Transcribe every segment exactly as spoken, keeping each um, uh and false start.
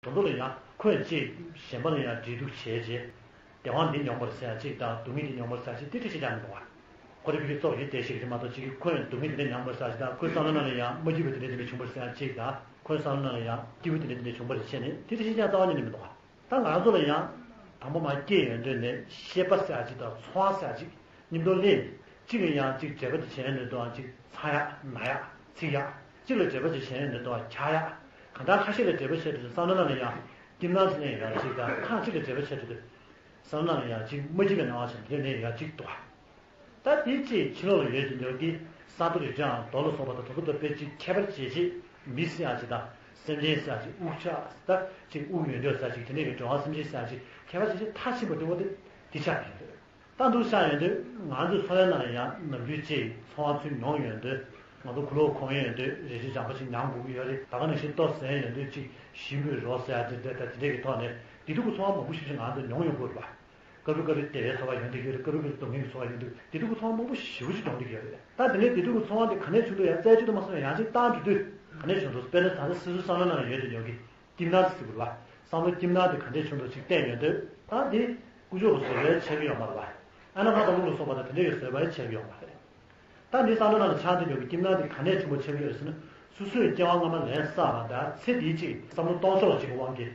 དེ་ཚོ་ལ་ཡང་ཁོས་ཅིག་གཞན་པ་ལ་ཡང་འདྲེ་སྡུག་བྱས་རྗེས། བདེ་བ་འདི་མྱོང་བར་ཟེར་ཡ་ཅིག་དང་སྡུག་བསྔལ་འདི་མྱོང་བར་ཟེར་ཡ་ཅིག་དེ་འདྲ་ཞིག་ཀྱང་མི་འདུག་བ། ཁོ་རེ་ཕ་གི་ཙོག་ཡིན་བསྡད་ཤིག་རེད་མ་གཏོགས་ཅིག་གིས་ཁོས་སྡུག་བསྔལ་འདི་འདྲ་མྱོང་བར་ཟེར་ཡ་ཅིག་དང་ཁོའི་བསམ་བློ་ནང་ལ་ཡང་མ་སྐྱིད་པ་འདི་འདྲ་འདི་འདྲ་བྱུང་བར་ཟེར་ཡ་ཅིག་དང་ཁོའི་བསམ་བློ་ནང་ལ་ཡང་སྐྱིད་པོ་འདི་འདྲ་འདི་འདྲ་བྱུང་བར་བྱས་ནས་དེ་འདྲ་ཞིག་ཀྱང་རྩ་བ་ཉིད་ནས་མི་འདུག་བ། ད་ང་ཚོ་ལ་ཡང་དང་པོ་མར་སྐྱེས་ཡོང་དུས་ནས་ཤེས་པ་ཟེར་ཡ་ཅིག་དང་ཚོར་བ་ཟེར་ཡ་ཅིག་མཉམ་དུ་སླེབས་ནས་གཅིག་ལ་ཡང་གཅིག་འབྲེལ་བ་དེ་བྱས་ཡོང་དུས་དང་གཅིག་ཚ་ཡག་ན་ཡག་ཚིག་ཡག་གཅིག་ལ་འབྲེལ་བ་དེ་བྱས་ཡོང་དུས་དང་འཁྱག་ཡག་གང་ལྟར་ཁ་ཤས་ལ་འབྲེལ་བ་བྱས་དུས་བསམ་བློ་ནང་ལ་ཡང་སྐྱིད་སྣང་དེ་ནས་ཡང་གཅིག་དང་ཁ་གཅིག་ལ་འབྲེལ་བ་བྱས་དུས་བསམ་བློ་ནང་ལ་ཡང་གཅིག་མ་སྐྱིད་པའི་སྣང་བ་ཞིག་འདི་ནས་ཡང་གཅིག་འདུག་བ། ད་དེའི་ཅིག་ཕྱི་ལོགས་ལ་ཡོད་དེ་འདྲ་གི་ས་རྡོ་རི་བྲག་རྡོ་ལ་སོགས་པ་དང་དོ་པོ་དང་དཔེ་ཅིག་ཁྱད་པར་བྱེད་ཅིག་མི་ཟེར་ཡ་ཅིག་དང་སེམས་ཅན་ཟེར་ཡ་ཅིག་དབུགས་ཆགས་ད་ཅིག་དབུགས་ཡོད་འདོད་ཟེར་ཡ་ཅིག་དེ་འདྲ་གི་འགྲོ་བ་སེམས་ཅན་ཟེར་ཡ་ཅིག་ཁྱད་པར་བྱེད་ཅིག་མཐའ་ཕྱིན་པ་འདུག་བ། དེ་དེ་ཆགས་ཡོད་འདུག་ད་འདུག་ཆགས་ཡོད་འདུག་ང་ཚོའི་འཚོ་བའི་ནང་ལ་ཡང་ནམ་རྒྱུན་ཅིག་ཚོར་བ་ཚུར་མྱོང་ཡོད་འདུག་ང་ཚོ་གོས་ལོག་གོན་ཡོད་འདུག་རས་ཆུང་འཇམ་པོ་ཞིག་མྱང་དགོས་ཀྱི་ཡོད་རེད། ད་ག་ནང་བཞིན་ལྟོ་ཟ་ཡོད་འདུག་ཅིག་ཞིམ་པོའི་རོ་ཟེར་ཡ་ཅིག་འདྲ་ད་དེ་འདྲ་གི་ཐོག་ནས་བདེ་སྡུག་གི་ཚོར་བ་མང་པོ་ཞིག་ཞིག་ང་ཚོ་མྱོང་ཡོང་གི་ཡོད་རེད་པ། སྐབས་རེ་སྐབས་རེ་བདེ་བའི་ཚོར་བ་ཡོང་བསྡད་ཀྱི་ཡོད་རེད། སྐབས་རེ་སྐབས་རེ་སྡུག་བསྔལ་གྱི་ཚོར་བ་ཡོང་བསྡད་ཀྱི་ཡོད་རེད། བདེ་སྡུག་གི་ཚོར་བ་མང་པོ་ཞེ་པོ་ཅིག་མྱོང་བསྡད་ཀྱི་ཡོད་རེད། ད་དེ་ནས་བདེ་སྡུག་གི་ཚོར་བ་དེ་ག་ནས་བྱུང་འདུག་ཡང་རྩད་གཅོད་དུ་མ་སོང་ཡང་ཅིག་བཏང་འགྲོ་དུས་ག་ནས་བྱུང་འདུག་དཔེར་ན་ད་ལྟ་སོ་སོའི་བསམ་བློ་ནང་ཡོད་དེ་ཡོད་ཀྱི་སྐྱིད་སྣང་དེ་ཟེར་དགོས་རེད་པ། བསམ་བློ་སྐྱིད་སྣང་དེ་ག་ནས་བྱུང་འདུག་ཅིག་བལྟས་ཡོང་དུས་ད་དེ་ཀུ་ཅོ་གི་བཟོ་བའི་ཆགས་ཀྱི་ཡོད་མ་རེད་པ། ཨ་ན་ཧ་དང་ལུག་ལ་སོགས་པ་དང་དེ་འདྲ་ཡི་བཟོ་བའི་ཆགས་ཀྱི་ཡོད་མ་རེད། ད་འདི་བསམ་བློ་ནང་ལ་ཆགས་བསྡད་ཡོད་ཀྱི་སྐྱིད་སྣང་དེ་ག་ནས་བྱུང་བ་ཆགས་ཀྱི་ཡོད་ཟེར་ན། སོ་སོས་སྐྱེ་བ་སྔ་མ་ལེན་བསགས་པ་དང་ཚེ་འདིའི་ཅིག་བསམ་བློ་གཏོང་ཕྱོགས་ཅིག་གི་དབང་གིས།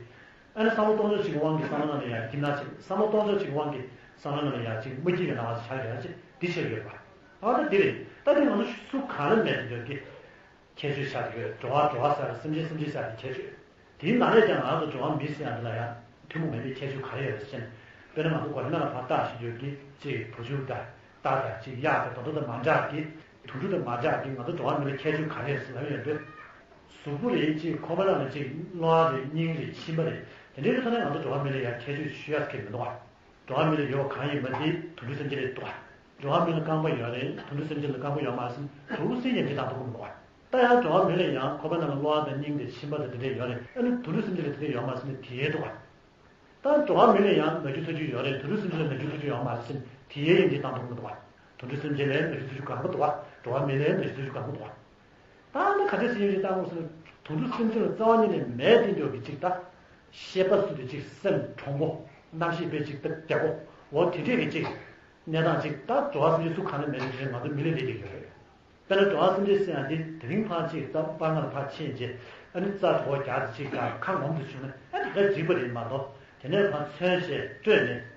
ཨ་ནི་བསམ་བློ་གཏོང་ཕྱོགས་ཅིག་གི་དབང་གིས་བསམ་བློ་ནང་ལ་ཡང་སྐྱིད་སྣང་ཆེ། བསམ་བློ་གཏོང་ཕྱོགས་ཅིག་གི་དབང་གིས་བསམ་བློ་ནང་ལ་ཡང་ཅིག་མ་སྐྱིད་པའི་སྣང་བ་ཆགས་ཡོད་ཅིག་འདི་ཆགས་ཡོད་པ། ཨ་ད་འདི་རེད། ད་འདི་ང་ཚོ་སུ་གང་ལ་མེད་དེ་ཡོད་ཀྱི་ཁྱད་ཆོས་ཆགས་ཀྱི་ཡོད། འགྲོ་བ་འགྲོ་བ་ཟེར་སེམས་ཅན་སེམས་ཅན་ཟེར་གྱི་ཁྱད་ཆོས། དེའི་ནང་ནས་ཀྱང་ང་ཚོ་འགྲོ་བ་མི་ཟེར་ཡ་འདི་ལ་ཡང་ཐུན་མོང་མེད་པའི་ཁྱད་ཆོས་ག་རེ་ཡོད་རེད་ཟེར་ན། དཔེར་ན་ང་ཚོ་གོ་རིམ་ནང་ལ་ཕར་བལྟས་ཤིག་ཡོད་ཀྱི་ཅིག་བུ་ཆུང་དང་རྟ་དང་ཅིག་གཡག་དང་དེ་ཚོ་དང་མ་འདྲ་གི་དུད་འགྲོ་དང་མ་འདྲ་གི་ང་ཚོ་འགྲོ་བ་མི་ལ་ཁྱད་ཆོས་ག་རེ་ཡོད་ཟེར་ལབ་ཡོང་དུས། གཟུགས་པོ་རེད་ཅིག་ཁོག་པ་ནང་ལ་ཅིག་གློ་བ་རེད། སྙིང་རེད། མཆིན་པ་རེད། དེ་འདྲའི་གི་ཐོག་ནས་ང་ཚོ་འགྲོ་བ་མི་ལ་ཡང་ཁྱད་ཆོས་ཞུ་ཡ་གི་མི་འདུག་བ། འགྲོ་བ་མི་ལ་ཡོད་པ་གང་ཡིན་མ་དེ་དུད་འགྲོ་སེམས་ཅན་ལ་འདུག་བ། འགྲོ་བ་མི་ལ་རྐང་པ་ཡོད་རེད། དུད་འགྲོ་སེམས་ཅན་ལ་རྐང་པ་ཡོད་མ་ཟིན་དུ་བོ་སེམས་ཡན་ཆད་བཏང་ཐུབ་ཀྱི་མི་འདུག་བ། ད་ཡང་འགྲོ་བ་མི་ལ་ཡང་ཁོག་པ་ནང་ལ་གློ་བ་དང་སྙིང་དང་མཆིན་པ་དང་དེ་འདྲས་ཡོད་རེད། ཨ་ནི་དུད་འགྲོ་སེམས་ཅན་ལ་དེ་འདྲས་ཡོད་མ་ཟིན་ན་དེའི་འདུག་བ། ད་འགྲོ་བ་མི་ལ་ཡང་ན་རྒྱུ་ཚ་རྒྱུ་ཡོད་རེད། དུད་འགྲོ་སེམས་ཅན་ལ་ན་རྒྱུ་ཚ་རྒྱུ་ཡོད་མ་ཟིན་དེའི་ཡན་ཆད་བཏང་ཐུབ་ཀྱི་མི་འདུག་བ། དུད་འགྲོ་སེམས་ཅན་ལ་ན་རྒྱུ་ཚ་རྒྱུ་གང་ག་འདུག་བ། འགྲོ་བ་མི་ལ་ན་རྒྱུ་ཚ་རྒྱུ་གང་ག་འདུག་བ། ད་ནི་ག་ཚད་ཟིན་ཡོད་ཅིག་བཏང་དགོས་ཟེར་ན། དུད་འགྲོ་སེམས་ཅན་ལ་རྩ་བ་ཉིད་ནས་མེད་དེ་འདོད་ཀྱི་ཅིག་ད། ཤེས་པ་སུ་དེ་ཅིག་སེམས་དྲོང་པོ། རྣམ་ཤེས་དཔེ་ཅིག་ད་རྒྱག་གོ། འོ་དེ་འདྲས་ཀྱི་ཅིག་གནས་སྟངས་ཅིག་ད་འགྲོ་བ་སེམས་ཅན་སུ་གང་ནས་མེད་དེ་ཅིག་ང་ཚོ་མི་ལ་ལས་ཀྱི་ཡོད་རེད། དཔེར་ན་འགྲོ་བ་སེམས་ཅན་ཟེར་ཡ་འདི་དེ་རིང་ཕར་ཅིག་ད་པར་ང་ལ་ཕར་ཕྱིན་རྗེས་ཨ་ནི་རྩ་གྲོགས་རྒྱག་དེ་ཅིག་དང་ཁ་ངོམ་དུ་བྱུང་ན་ཨ་ནི་ད་འགྲིག་པ་རེད་མ་གཏོགས་དེ་ནས་ཕར་མཚོན་བྱས་སྤྲོད་ནས།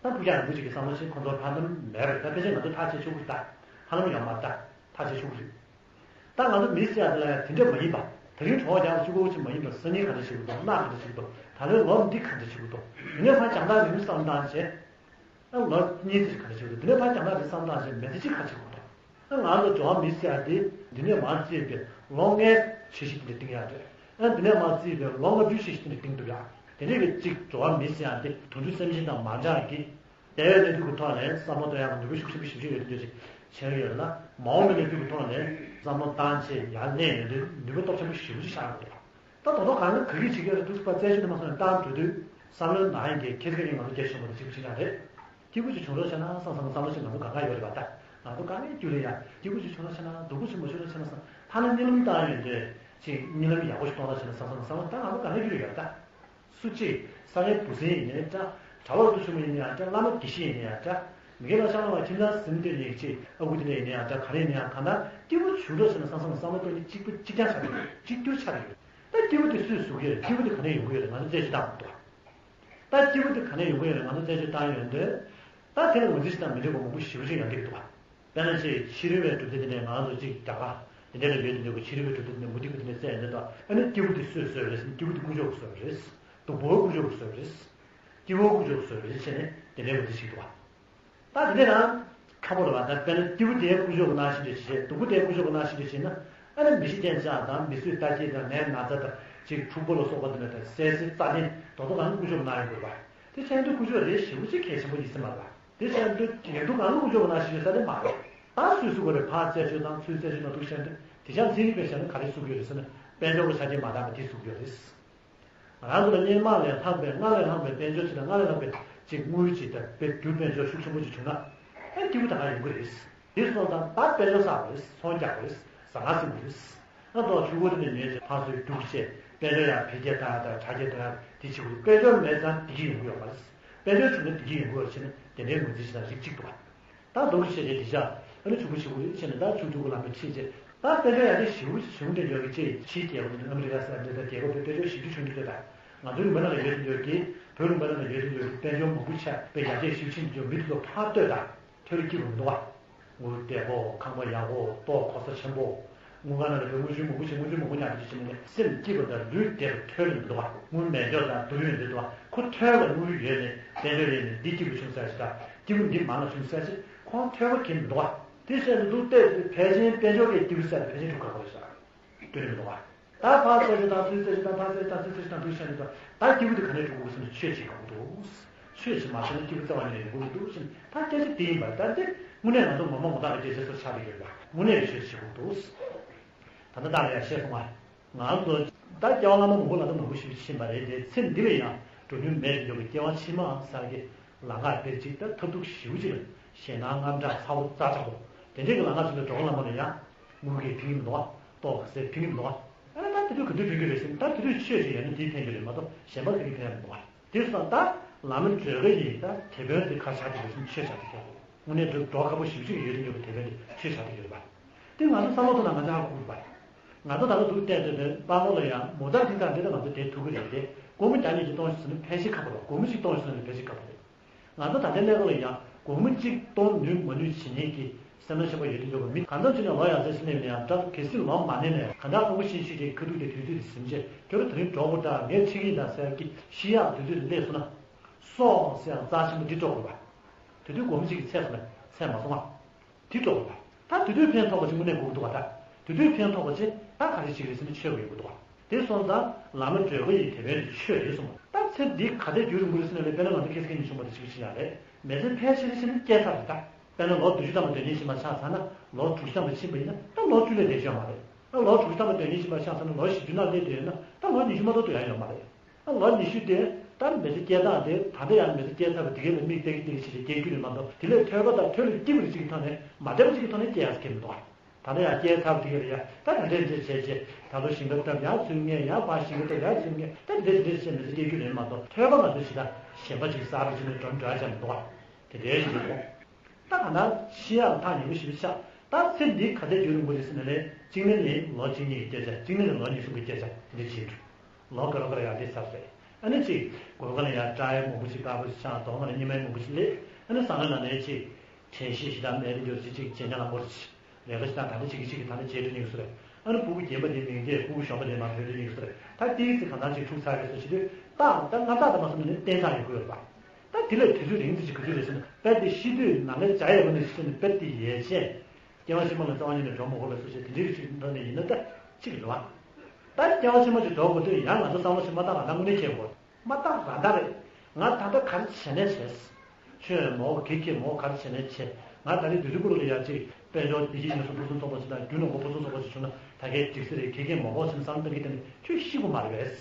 ད་ཕུགས་རྒྱང་རིང་པོ་ཅིག་གི་བསམ་བློ་ཞིག་ཁོང་ཚོར་ཕར་འདོན་མེད་པ་རེད། ད་ཕལ་ཆེར་ང་ཚོ་ཐག་བཅད་ཆོག་གི་རེད། ད་ཧ་ལམ་ཡོད་མ་རེད། ད་ཐག་བཅད་ཆོག་གི་རེད། ད་ང་ཚོ་མི་ཟེར་ཡ་དེ་ལ་ཡང་དེ་འདྲ་མ་ཡིན་པ། དེ་རིང་གྲོགས་རྒྱག་གཅིག་པོ་ཅིག་མ་ཡིན་པ། སང་ཉིན་ག་འདྲ་ཞིག་འདུག་གནངས་ག་འདྲ་ཞིག་འདུག་ད་ལོའི་ལོ་འདི་ག་འདྲ་ཞིག་འདུག་དེ་ནས་ཕར་རྒྱང་ཐག་རིང་པོ་བསམ་བཏང་བྱས། ཨ་ལོ་གཉིས་ཙམ་ཞིག་ག་འདྲ་ཞིག་འདུག་དེ་ནས་ཕར་རྒྱང་ཐག་རིང་བསམ་བཏང་བྱས་མི་ཚེ་གཅིག་ག་འདྲ་ཞིག་འདུག་ད་ང་ཚོ་འགྲོ་བ་མི་ཟེར་ཡ་དེ་འདི་ནས་མར་བརྩིས་པའི་ལོ་ལྔའི་ཆེ་ཤོས་དེ་འདྲ་བཏིང་ཡ་རེད། ཨ་འདི་ནས་མར་བརྩིས་པའི་ལོ་ལྔ་བཅུ་ཞིག་དེ་འདྲ་བཏིང་འདུག་ཡ། དེ་འདྲ་གི་གཅིག་འགྲོ་བ་མི་ཟེར་ཡ་དེ་དུད་འགྲོ་སེམས་ཅན་དང་མ་འདྲ་གི། བསྡད་པའི་གནས་ཚུལ་གྱི་ཐོག་ནས་བསམ་བློ་གཏོང་ཡག་གི་ནུས་པ་ཤུགས་ཆེན་པོ་ཞེ་པོ་ཅིག་ཡོད་དུས་འདོད་ཅིག་བྱས་ཡོད་ལ། མ་འོངས་པའི་གནས་ཚུལ་གྱི་ཐོག་ནས་བསམ་བློ་བཏང་བྱས་ཡར་གནས་ཡོང་དུས་ནུས་པ་སྟོབས་ཆེན་པོ་ཞེ་པོ་ཅིག་ཤར་ཡོང་གི་འདུག་ད་དོ་དོ་གང་ག་གི་བྱེད་ཀྱི་ཡོད་རེད་འདུག་པ། རྩད་གཅོད་དུ་མ་སོང་ནས་བཏང་འགྲོ་དུས་བསམ་བློའི་ནང་གི་ཁྱེད་ཀྱི་ང་ཚོ་རྒྱ་ཆེན་པོ་དང་གཅིག་པ་གཅིག་རྐྱང་རེད། སྐྱིད་པོ་ཅིག་བྱུང་རོགས་བྱས་ན་བསམ་བསམ་བསམ་བློ་ཞིག་ང་ཚོ་གང་ག་ཡོད་རེད་པ། ད་ང་ཚོ་དཀའ་ངལ་རྒྱུ་ལ་ཡ་སྐྱིད་པོ་ཅིག་བྱུང་རོགས་བྱས་ན་སྡུག་པོ་ཅིག་མ་བྱུང་རོགས་བྱས་ན་བསམ། ཐ་ན་གཉིད་ལམ་བཏང་ཡོང་དུས་ཅིག་གཉིད་ལམ་ཡག་པོ་ཞིག་གཏོང་རོགས་བྱས་ན་བསམ་བསམ་བསམ་བློ་ད་ང་ཚོ་གང་ག་རྒྱུ་ལ་ཡོད་རེད་ད། སུ་གཅིག་ས་ངན་བུ་སྲིན་ཡིན་ནའི་འདྲ། གྲྭ་པ་རྡོ་ཆུང་མ་ཡིན་ནའི་འདྲ། བླ་མ་དགེ་བཤེས་ཡིན་ནའི་འདྲ། མི་དགེ་བླ་ཆགས་སྡང་བ་ཁྱིམ་ཚང་ཟིན་དེ་ནས་ཅིག་ཨ་ཁུ་དེ་འདྲ་ཡིན་ནའི་འདྲ། ག་རེ་ཡིན་ནའི་གང་ལྟར་སྐྱིད་པོ་བྱུང་རོགས་ཟེར་ན་བསམ་བསམ་བསམ་བློ་གཏོང་ནི་གཅིག་པུ་གཅིག་རྐྱང་ཆགས་ཡོད། གཅིག་གྱུར་ཆགས་ཡོད། ད་སྐྱིད་པོ་དེ་སུས་བཟོ་གི་ཡོད་རེད། སྐྱིད་པོ་དེ་ག་ནས་ཡོང་གི་ཡོད་རེད། ང་ཚོ་རྩད་གཅོད་བཏང་མི་འདུག་ད་སྐྱིད་པོ་དེ་ག་ནས་ཡོང་གི་ཡོད་རེད། ང་ཚོ་རྩད་གཅོད་བཏང་ཡོང་དུས། ད་དེ་ལ་ངོས་འཛིན་ཞིག་དང་མི་འགྲིག་པ་མང་པོ་ཞེ་པོ་ཅིག་ཡོང་གི་འདུག་བ། དཔེར་ན་ཅིག་ཕྱི་རོལ་པའི་གྲུབ་མཐའ་དེ་ནས་ང་ཚོ་ཅིག་རྒྱ་གར་དེ་འདྲ་ལ་ཡོད་དེ་འདྲ་གི་ཕྱི་རོལ་པའི་གྲུབ་མཐའ་དེ་ནས་མུ་སྟེགས་པ་དེ་འདྲ་བཙལ་ཡོང་དུས་ད་ཨ་ནི་སྐྱིད་པོ་དེ་སུས་བཟོས་པ་རེད་ཟེར་ན་སྐྱིད་པོ་དེ་དཀོན་མཆོག་གིས་བཟོས་པ་རེད། སྡུག་པོ་དཀོན་མཆོག་གིས་བཟོས་པ་རེད། སྐྱིད་པོ་དཀོན་མཆོག་གིས་བཟོས་པ་རེད་བྱས་ནས་དེ་འདྲའི་ངོས་འཛིན་ཞིག་འདུག་བ། ད་དེ་འདྲ་ན་ཁག་པོ་རེད་བ། ད་དཔེར་ན་སྐྱིད་པོ་དེ་དཀོན་མཆོག་གིས་གནང་བཞིན་རེད་བྱས། སྡུག་པོ་དེ་དཀོན་མཆོག་གིས་གནང་བཞིན་རེད་བྱས་ན་ཨ་ནི་མི་ཤི་རྐྱེན་ཆགས་དང་མི་གསོད་རྟ་འཁྱེར་དང་ནད་ན་ཚ་དང་ཅིག་འཁྲུག་པ་ལ་སོགས་པ་དེ་འདྲ་དང་བསད་གསོད་རྩ་ལེན་དོ་དོ་གང་དཀོན་མཆོག་གིས་གནང་ཡོང་དགོས་བ། དེ་བྱས་དུས་དཀོན་མཆོག་རེད་ཞེ་པོ་ཅིག་གལ་ཆེན་པོ་ཡིན་ས་མ་རེད་བ། དེ་བྱས་དུས་ཡག་སྡུག་གང་དཀོན་མཆོག་གིས་གནང་བཞིན་རེད་ས་དེ་མ་རེད། ད་སུས་གསོད་དགོས་རེད། ཕར་རྩད་གཅོད་དང་ཚུར་རྩད་གཅོད་མ་ཐུག་བྱས་དུས་དེ་ཆ་ཚན་རིག་པས་བྱས་ན་ག་རེ་གསུང་གི་ཡོད་རེད་ཟེར་ན་དཔལ་འབྱོར་གྱི་ཆ་རྐྱེན་མ་འདང་བ་དེ་གསུང་གི་ཡོད་རེད། ང་རང་ཚོ་ལ་སྔོན་མ་ལས་ལྷག་པའི་སྔར་ལས་ལྷག་པའི་དཔལ་འབྱོར་ཅིག་དང་སྔར་ལས་ལྷག་པའི་ཅིག་དངུལ་ཅིག་དང་དཔེ་རྒྱུ་དཔལ་འབྱོར་ཤུགས་ཆེན་པོ་ཅིག་བྱུང་ན་ཨེ་སྐྱིད་པོ་ད་ག་ཡོང་གི་རེད། དེ་སོང་ཙང་ད་དཔལ་འབྱོར་བསགས་དགོས་རེད། ཚོང་རྒྱག་དགོས་རེད། ཟ་ཁང་ཟིན་དགོས་རེད། ད་ལྟ་ཆུ་བོ་དེ་ནས་ཉོས་ཚེ་ཕར་ཚུར་རྒྱུགས་བྱས་དཔལ་འབྱོར་ཡང་འཕེལ་རྒྱས་བཏང་ཡ་དང་དྲག་སྐྱེད་གཏོང་ཡ་དེ་བྱེད་དགོས། དཔལ་འབྱོར་མེད་ཙང་བདེ་སྐྱིད་ཡོང་གི་ཡོད་མ་རེད། དཔལ་འབྱོར་བྱུང་ན་བདེ་སྐྱིད་ཡོང་གི་ཡོད་ཟེར་ནས་དེ་འདྲའི་ངོས་འཛིན་བྱེད་སྟངས་རིགས་གཅིག་འདུག་བ། ད་རྡོ་རུ་ཆེ་ཆེ་དེ་བཞག་ཨ་ནི་ཆུ་བོ་ཆེ་བོ་ཡོད་ཕྱིན་ནས་ད་ཆུ་ཆུ་བོ་ལམ་པའི་ཁྲིད་བྱས་ད་དཔལ་འབྱོར་ཡར་རྒྱས་ཞེ་པོ་བྱུང་འདྲ་ཡོད་ཀྱི་ཅེས་ཕྱིའི་རྒྱལ་ཁབ་ཨ་མི་རི་ཀ་ཟེར་འདྲ་ད་རྒྱལ་ཁབ་དེ་དཔལ་འབྱོར་ཞེ་པོ་བྱུང་འདུག་ད། ང་ཚོའི་ལུང་པ་ནང་ལ་ཡོད་དེ་འདྲ་ཡོད་ཀྱི་བོད་ལུང་པ་ནང་ལ་ཡོད་དེ་འདྲ་ཡོད་ཀྱི་དཔལ་འབྱོར་མང་པོ་ཆགས་པའི་ཡར་རྒྱས་ཞེ་པོ་ཕྱིན་འདྲ་ཡོད་མི་དེ་ཚོ་ཕར་ལྟོས་ད། ཐོད་རིགས་སྐྱིད་པོ་མི་འདུག་བ། དངུལ་བདེ་པོ་ཁང་པ་ཡག་པོ་ལྟོ་གོ་ས་ཆེན་པོ། དངུལ་ཁང་ནང་ལ་དངུལ་ཆུ་མང་པོ་ཞིག་དངུལ་ཆུ་མང་པོ་ཉར་ཏེ་ཕྱིན་ནས་སེམས་སྐྱིད་པོ་དང་ལུས་བདེ་པོ་ཐོད་རིགས་མི་འདུག་བ། དངུལ་མེད་འཇོག་དང་སྡུག་ཡོད་འདི་འདུག་བ། ཁོ་ཐོད་ལ་དངུལ་ཡོད་ནས་དཔལ་འབྱོར་ཡོད་ནས་འདི་སྐྱིད་པོ་བྱུང་ཟེར་ཞིག་དང་སྐྱིད་པོ་འདི་མང་ལ་བྱུང་ཟེར་ཞིག་ཁོང་ཐོད་པ་གིན་མི་འདུག་བ། དེ་བཤད་འདུག་བལྟས་ཕལ་ཆེར་དཔལ་འབྱོར་གྱི་སྐྱིད་པོ་ཟེར་ཕལ་ཆེར་འགྲུབ་ཁག་པོ་རེད་ཤག་སྟོན་མི་འདུག་བ། ད་ཕར་ཚེ་ཆེ་དང་ཚུར་ཚེ་ཆེ་དང་ཕར་ཚེ་ཆེ་དང་ཚུར་ཚེ་ཆེ་དང་ཚུར་ཤ་ནི་དང་ད་སྐྱིད་པོ་དེ་ག་ནས་འགྲོ་དགོས་ཟེར་ན་ཆོས་བྱེད་དགོས་འདུག་ཆོས་བྱེད་མ་བྱས་ན་སྐྱིད་པོ་རྩ་བ་ཉིད་ནས་ཡོང་གི་མི་འདུག་ཟེར་ན་ད་སྐད་ཆ་དེ་ཡིན་པ་ད་འདི་དངོས་གནས་ང་ཚོ་ངོ་མ་ངོ་ཐག་རེད་སྐད་ཆ་སོ་ཆགས་ཀྱི་ཡོད་པ་དངོས་གནས་ཆོས་བྱེད་དགོས་འདུག་ད་ལྟ་བདག་ལ་ཡང་བཤད་སོང་ང་། ང་ཚོ་ད་སྐྱེ་བ་སྔ་མ་མང་པོ་ལ་ད་མང་པོ་ཞིག་ཕྱིན་པ་རེད་དེ་ཚེ་འདི་ལ་ཡང་འགྲོ་མྱོང་མེད་དེ་འཇོག་གི་སྐྱེ་བ་ཕྱི་མ་ཟེར་གི་ལམ་ཁ་དཔེར་གཅིག་ད་ཐབས་སྡུག་ཞེ་པོ་ཅིག་ལ་ཞེད་སྣང་དངངས་སྐྲག་ཚ་བོ་རྩ་ཆག་པོ་དེ་འདྲའི་གི་ལམ་ཁ་ཅིག་ལ་འགྲོ་ལམ་པ་ལ་ཡང་དངུལ་གྱིས་ཕན་གྱི་མི་འདུག་བ། ལྟོ་ག་ཟས་ཕན་གྱི་མི་འདུག་བ། ཨ་ནི་ད་དེ་དུས་ག་དུས་ཕན་གྱི་རེད་ཟེར་ན་ད་དེ་དུས་ཆོས་ཅིག་ཡོད་ན་དེས་ཕན་གྱི་རེད་མ་གཏོགས་གཞན་པ་ག་གིས་ཕན་ཡ་མི་འདུག་བ། དེ་སོང་ད་ལམ་འགྲོ་གི་ཡིན་ད་དེད་དཔོན་དེ་ག་ཆགས་ཀྱི་རེད་ཟེར་ན་ཆོས་ཆགས་ཀྱི་རེད། དངོས་གནས་འགྲོ་འགྲོ་ཁག་པོ་ཞེ་པོ་ཅིག་ཡོད་དེ་འགྲོ་གི་དེད་དཔོན་དེ་ཆོས་ཆགས་ཀྱི་ཡོད་རེད་པ། དེ་ང་ཚོ་བསམ་བློ་ཐོག་ལ་ང་ཚོ་ཧ་གོ་དགོས་པ་རེད། ང་ཚོ་ད་ལྟ་འདུག་བལྟས་ཏེ་དེ་སྤང་ལོ་ལ་ཡང་མོ་ཊ་ཐིང་ཐང་འདི་ལ་ང་ཚོ་དེ་ཐུག་གི་རེད་དེ་སྒོར་མོ་བརྒྱ་ཉིས་ཀྱི་གཏོང་ཞིག་ཟེར་ན་ཕལ་ཆེར་ཁག་པོ་རེད། སྒོར་མོ་གཅིག་གཏོང་ཞིག་ཟེར་ན་ཕལ་ཆེར་ཁག་པོ་རེད། ང་ཚོ་ད་ལྟའི་གནས་སྐབས་ལ་ཡང་སྒོར་མོ་གཅིག་གཏོང་ནུས་མ་ནུས་བྱེད་མཁན་གྱི་སེམས་ནང་ཤེས་པ་ཡོད་དུ་ཡོད་པ་མི་གང་འཚམ་ཅིག་ནས་ལོ་ཡག་ཚད་ཞིག་སླེབས་ནས་ཡང་སྐྲག་གལ་སྲིད་ལོ་མ་གནས་ནས་གང་འདྲ་ཨ་ཁུ་ཤེས་ཤེས་ཀྱི་ཁ་ཐུག་དེ་དུས་ཚོད་དེ་ཟིན་རྗེས་ཁྱོད་རང་དེ་རིང་འགྲོ་དགོས་འདྲ་ངས་ཁྲིད་ཀྱི་ཡིན་ད་ཟེར་གྱི་ཤི་ཡག་དུས་ཚོད་དེ་སླེབས་སོང་ན། སོང་ཟེར་ཡང་རྩ་ཆེན་པོ་འདི་སྤྲོ་དགོས་པ། དེ་དུས་སྒོར་མོ་གཅིག་གི་ཚད་སོང་ན་ཚད་མ་སོང་ང་། དེ་སྤྲོ་དགོས་པ། ད་དེ་དུས་ཕན་ཐོགས་པ་ཅིག་དངོས་གནས་དགོས་ཀྱི་འདུག་ག་ད་དེ་དུས་ཕན་ཐོགས་པ་ཅིག་ད་ག་རེ་བྱེད་ཀྱི་རེད་ཟེར་ན་ཆོས་པ་ཡོད་ཀྱི་འདུག་ག་དེ་སོང་ཙང་ལམ་འགྲོ་གི་ཡི་དེ་བས་ཆོས་རེད་གསུངས། ད་ཚེ་འདི་ག་དེ་རྒྱུན་རིང་པོ་རེད་ཟེར་ན་ལས་དཔེར་ན་ང་ཚོ་ཁེ་སི་ཁེ་ཉིན་ཆུང་པ་དེ་ཅིག་བྱེད་ཡ་རེད། མི་ཚེ་ཕལ་ཆེར་ཕྱིན་ན་སྐྱེལ་ཚར་རེད་ད། དཔེར་ན་ལོ་བདུན་ཅུ་ཐམ་པ་སྡོད་མཁན་ཞིག་མ་ཆགས་ཚར་ན་ལོ་དྲུག་ཅུ་ཐམ་པ་ཕྱིན་པ་ཡིན་ན་ད་ལོ་བཅུ་ལས་བསྡད་ཤོག་མ་རེད། ད་ལོ་དྲུག་ཅུ་ཐམ་པ་སྡོད་མཁན་ཞིག་མ་ཆགས་ཚར་ན་ལོ་བཞི་བཅུ་ནང་སླེབས་བསྡད་ཡོད་ན་ད་ལོ་ཉི་ཤུ་མ་གཏོགས་སྡོད་ཡ་ཡོད་མ་རེད། ད་ལོ་ཉི་ཤུ་དེ་ད་མི་ཚེ་སྐྱེལ་སྟངས་དེ་ད་ལྟ་ཡང་མི་ཚེ་སྐྱེལ་ཚར་བ་དེ་གའི་ལ་མིག་སྟེར་གི་སྟེར་གི་བྱས་ཏེ་སྐྱེལ་རྒྱུ་རེད་མ་གཏོགས་དེ་ལས་ཐོས་པ་དང་ཐོས་ལས་སྐྱིད་པ་རེ་ཅིག་གི་ཐོག་ནས་མ་བདེ་བ་ཅིག་གི་ཐོག་ནས་སྐྱེལ་ཡ་ཟེར་གྱི་མི་འདུག་ཨ། ད་ལྟ་ཡང་སྐྱེལ་ཚར་བ་དེ་གའི་ལ་ཡ་ད་ད་འདྲས་འདྲས་བྱས་བྱས་ད་ལོ་ཞིང་ཁ་བཏབ་ཡང་ཚུར་ངས་ཡང་ཕར་ཞིང་ཁ་བཏབ་ཡང་ཚུར་ངས་ད་འདྲས་འདྲས་བྱས་མི་ཚེ་སྐྱེལ་རྒྱུ་རེད་མ་གཏོགས་ཐོས་པ་ང་ཚོ་ཞིག་ད་གཞན་པ་ཅིག་གསར་པ་ཅིག་ནས་འགྲོ་འགྲོ་ཡ་ཅིག་མི་འདུག་ཨ། དེ་འདྲའི་ཞིག་འདུག་ད་ག་ན་ཤི་ཡག་ཐག་ཉེ་པོ་ཞིག་ཆགས། ད་ཚེ་འདི་ག་ཚད་རྒྱུན་རིང་པོ་རེད་ཟེར་ན་ལས་གཅིག་ནས་ནི་ལོ་གཅིག་གཉིས་ཀྱི་སྐྱེལ་ཆ་གཅིག་ནས་ནི་ལོ་ཉི་ཤུ་གི་སྐྱེལ་ཆ་དེ་འདྲ་བྱེད་འགྲོ། ལོ་ག་རེ་ག་རེ་ཡག་དེ་ཚར་ཟེར། ཨ་ནི་གཅིག་སྒོ་ཁ་ལ་ཡང་སྐྲ་ཡང་མང་པོ་ཞིག་དཀར་པོ་ཞིག་ཆགས་གདོང་ཁ་ལ་གཉིད་མ་མང་པོ་ཞིག་སླེབས། ཨ་ནི་བསམ་བློ་ནང་ནས་གཅིག་དྲན་ཤེས་ཞིག་དང་མེད་དེ་འགྱུར་གཅིག་གཅིག་བྱེད་ཉག་ལ་འགོར་གཅིག་ལས་ཀ་ཞིག་དང་ད་ལྟ་བྱེད་ཀྱི་བྱེད་ཀྱི་ད་ལྟ་བྱེད་འགྲོ་ཉིན་སུ་རེད། ཨ་ནི་སྤུ་གུ་རྒན་པ་དེ་མིང་དེ་སྤུ་གུ་གཞོན་པ་དེ་མ་བོས་འགྲོ་ཉིན་སུ་རེད། ད་ཏིག་ཙི་གང་ལྟར་ཅིག་འཁྲུག་ཚར་བའི་སུ་བྱེད་དུས་ད་ད་སྔ་རྟགས་ད་མ་སོང་ནས་བརྟན་ཐག་ཡོད་དགོས་ཡོད་པ། ད་དེ་ལས་དུས་ཚོད་རིང་ཙམ་ཅིག་ག་དུས་རེད་ཟེར་ན་དཔེ་དེ་ཤི་དུས་ནམ་ལས་བྱ་ཡག་པོ་ནས་ཤི་ནས་དཔེ་དེ་ཡལ་ཆེན། སྐྱེ་བ་ཕྱི་མ་ལ་རྩ་བ་ཉིད་ནས་འགྲོ་མ་དགོས་པའི་སུ་ཞིག་དེ་འདྲའི་ཅིག་འགྲོ་ནས་ཡིན་ན་ད་ཅིག་རེད་བ། ད་སྐྱེ་བ་ཕྱི་མ་ཅིག་འགྲོ་དགོས་དུས་ཡང་ང་ཚོ་བསམ་བློ་ཞིག་མ་བཏང་རང་ད་དངོས་གནས་ཁྱེད་དགོས། མ་བཏང་རང་ད་རེད། ང་ད་ལྟ་ག་རེ་བྱས་ནས་བྱས། ཆོས་མོ་གེ་ཁེ་མོ་ག་རེ་བྱས་ནས་བྱས། ང་ད་རེས་དུས་ཚོད་པོ་ལ་ཡ་ཅིག་དཔལ་འབྱོར་བདེ་སྐྱིད་ཉེན་སྲུང་ཕུན་སུམ་ཚོགས་པ་ཞིག་དང་རྒྱུ་ནོར་ཕུན་སུམ་ཚོགས་པ་ཞིག་བྱུང་ན་ད་གས་འགྲིག་ས་རེད། གེ་ཁེ་མོ་གོ་ཞིག་བསམ་བློ་གཏོང་གི་བསྡད་ནས་ཁྱོད་ཤི་དགོས་མ་རེད་པས།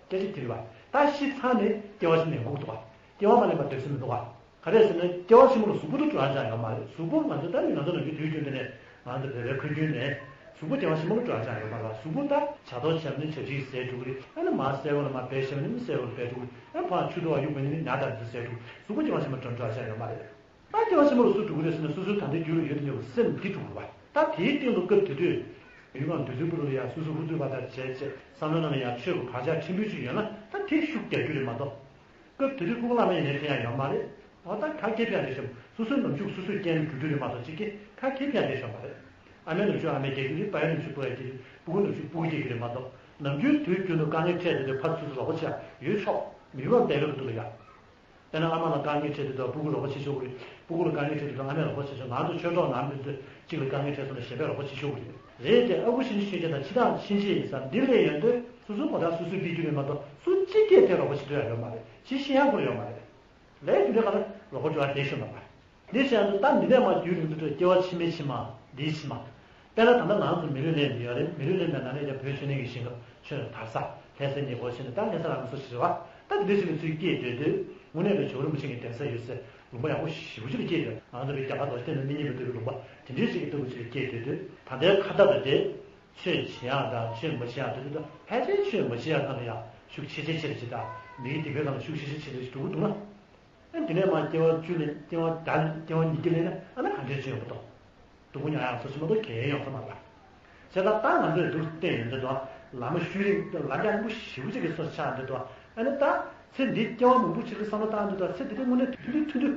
སྐད་ཆ་དེ་རེད་བ། ད་ཤི་ཚར་ནས་སྐྱེ་བ་ཞིག་ལེན་དགོས་འདུག་བ། སྐྱེ་བ་མ་ལེན་པར་སྡོད་ས་མི་འདུག་བ། ག་རེ་ཟེར་ན་སྐྱེ་བ་ཕྱི་མ་ལ་གཟུགས་པོ་དང་འགྲོ་ཡ་ཅང་ཡོད་མ་རེད། གཟུགས་པོ་ང་ཚོ་ད་ནི་ང་ཚོ་ནམ་རྒྱུན་དུས་རྒྱུན་དུ་ནས་ང་ཚོ་བོད་པའི་ཁ་རྒྱུན་ནས་གཟུགས་པོ་སྐྱེ་བ་ཕྱི་མ་ལ་འགྲོ་ཡ་ཅང་ཡོད་མ་རེད། གཟུགས་པོ་ད་བྱ་ཐོག་བྱ་མིན་བྱ་བྱིའི་ཟས་འགྲོ་གི་རེད། ཨ་ནི་མར་གསལ་བོ་ལ་མར་བེད་ཤེས་པ་ནི་མི་གསལ་བོ་ལ་བེད་འགྲོ་གི་རེད། ཨ་ནི་ཕར་ཆུ་དོག་གཡུག་པ་ནི་ཉ་དང་འདི་ཟས་འགྲོ་གི་རེད། གཟུགས་པོ་སྐྱེ་བ་ཕྱི་མ་འགྲོ་འགྲོ་ཡ་ཅང་ཡོད་མ་རེད། ད་སྐྱེ་བ་ཕྱི་མ་ལ་སུ་འགྲོ་གི་རེད་ཟེར་ན་སོ་སོའི་ད་ལྟའི་རྒྱུད་ལ་ཡོད་དུ་ཡོད་པའི་སེམས་འདི་འགྲོ་དགོས་པ། ད་དེའི་སྟེང་དུ་སྐབས་དེ་དུས་ཡུལ་ཁམས་དུས་ཚོད་པོ་ལ་ཡང་སོ་སོ་ཧུར་ཐུག་པ་དང་བྱས་བྱས་བསམ་བློ་ནང་ལ་ཡང་ཆོས་ཀྱི་བག་ཆགས་ཕྲན་བུ་ཞིག་ཡོད་ན་ད་དེ་ཤུགས་རྒྱག་རྒྱུ་རེད་མ་གཏོགས། སྐབས་དེ་དུས་སྤུ་གུ་བླ་མ་ཡིན་ནའི་ཕན་ཡ་ཡོད་མ་རེད། འོ་ད་ག་གེ་ཕན་རེད་ཤམ་སོ་སོའི་ནམ་རྒྱུན་སོ་སོས་སྐྱེལ་ནས་འགྲོ་རྒྱུ་རེད་མ་གཏོགས་ཅིག་གེ་ག་གེ་ཕན་རེད་ཤོད་མ་རེད། ཨ་མའི་ནམ་རྒྱུན་ཨ་མས་སྐྱེལ་རྒྱུ་རེད། པ་ཡི་ནམ་རྒྱུན་པ་ཡིས་སྐྱེལ་རྒྱུ། སྤུ་གུ་ནམ་རྒྱུན་སྤུ་གུ་སྐྱེལ་རྒྱུ་རེད་མ་གཏོགས་ནམ་རྒྱུན་དུས་རྒྱུན་དུ་དཀའ་ངལ་འཕྲད་དེ་དུས་ཕར་ཚུར་རོགས་པ་བྱེད་ཡ་ཡོད་ཆོག་མི་ཡོང་བསྡད་ཡོད་འདུག་ལ་ཡ། དཔེར་ན་ཨ་མ་ལ་དཀའ་ངལ་འཕྲད་དུས་དང་སྤུ་གུ་རོགས་པ་བྱེད་ཆོག་གི་རེད། སྤུ་གུ་ལ་དཀའ་ངལ་འཕྲད་དུས་དང་ཨ་མས་རོགས་པ་བྱེད་ཆོག་ང་ཚོ་ཆོས་གྲོགས་ནང་མི་ཚོས་གཅིག་ལ་དཀའ་ངལ་འཕྲད་སོང་ན་གཞན་པས་རོགས་པ་བྱེད་ཆོག་གི་རེད། རེད་དེ་ཨ་ཁུ་ཤི་ནི་ཤི་རྒྱུ་དང་འཆི་བདག་ཤི་རྒྱུ་ཡིན་ས་འདི་ལས་ཡོང་དུས་སོ་སོའི་གོ་ཐག་སོ་སོས་འབུད་རྒྱུ་རེད་མ་གཏོགས་སུ་གཅིག་གིས་དེ་རོགས་པ་བྱེད་འདོད་ཡ་ཡོད་མ་རེད། ཇི་ཤི་ཡང་ཁོར་ཡོད་མ་རེད། ལས་དེ་འདྲའི་ཁ་ལ་རོགས་པ་འབྱོར་བ་བདེ་ཤོས་མ་རེད། འདི་བཤད་ན་ད་འདི་ནས་མ་རྒྱུན་རིང་དུ་འགྲོ་སྐྱེ་བ་ཕྱི་མའི་ཕྱི་མ་འདིའི་ཕྱི་མ། དཔེར་ན་ད་ལྟ་ང་ཚོ་མི་ལུས་ལེན་ཡོད་རེད། མི་ལུས་ལེན་པའི་ནང་ནས་ཀྱང་བོད་ཆོས་ལྡན་གྱི་ཞིང་ཁམས་ཆོས་ལ་དར་ས་ལྷ་སའི་ཉེ་འཁོར་ཕྱིན་ནས་ད་ལྷ་ས་རང་སོ་ཞེས་པ་ད་འདི་འདྲའི་ཞིག་ལ་ཚུར་སྐྱེས་སྡོད་དུས་དངོས་གནས་ལ་ཇོ་བོ་རིན་པོ་ཆེ་གི་གདན་ས་ཡོད་སའི་ལུང་པ་ཡག་པོ་ཞེ་པོ་ཅིག་ལ་སྐྱེས་ཡོད། ང་ཚོ་བའི་རྒྱ་གར་རྡོ་རྗེ་གདན་ནས་མི་རྙེད་པ་ལྟ་བུའི་ལུང་པ་དེ་འདྲའི་ཞིག་གི་ལྟ་བུ་ཅིག་ལ་སྐྱེས་སྡོད་དུས་ད་ལྟའི་ཁ་བརྡ་དང་འབྲེལ། ཆོས་བྱེད་ཡག་དང་ཆོས་མ་བྱེད་ཡག་དེ་ཚོ་དང་། ཕལ་ཆེར་ཆོས་མ་བྱེད་ཡག་སྒང་ལ་ཡང་ཤུགས་ཆེ་ཆེ་ཆེ་རེ་ཆེ་དང་། མི་གི་སྡིག་པའི་སྒང་ལ་ཤུགས་ཆེ་ཆེ་ཆེ་རེ་ཆེ་འགྲོ་གི་འདུག་ན། ཨ་དེ་ནས་མར་སྐྱེ་བ་བཅུ་ནས་སྐྱེ་བ་བརྒྱ་ནས་སྐྱེ་བ་ཉིས་བརྒྱ་སླེབས་ན། ཨ་ན་ག་འདྲས་ཅིག་ཡོང་གི་འདུག་སྡུག་པོ་མྱོང་ཡག་སོགས་ཅིག་མ་གཏོགས་གང་ཡང་ཡོང་ས་མ་རེད། བྱས་ཙང་ད་ང་ཚོས་འདུག་བསྟན་ཡོང་དུས་དང་། ལམ་ཤུལ་རིང་ལམ་རྒྱང་རིང་པོ་ཞེ་པོ་ཅིག་གི་སོ་ཆགས་འདུག་དང་། ཨ་ནི་ད་ཚེ་འདི་སྐྱེ་བ་མང་པོ་ཅིག་གི་བསམ་བློ་བཏང་དུས་དང་། ཚེ་འདི་འདྲའི་དངོས་གནས་དུས་ལ་ཐུན་དུ་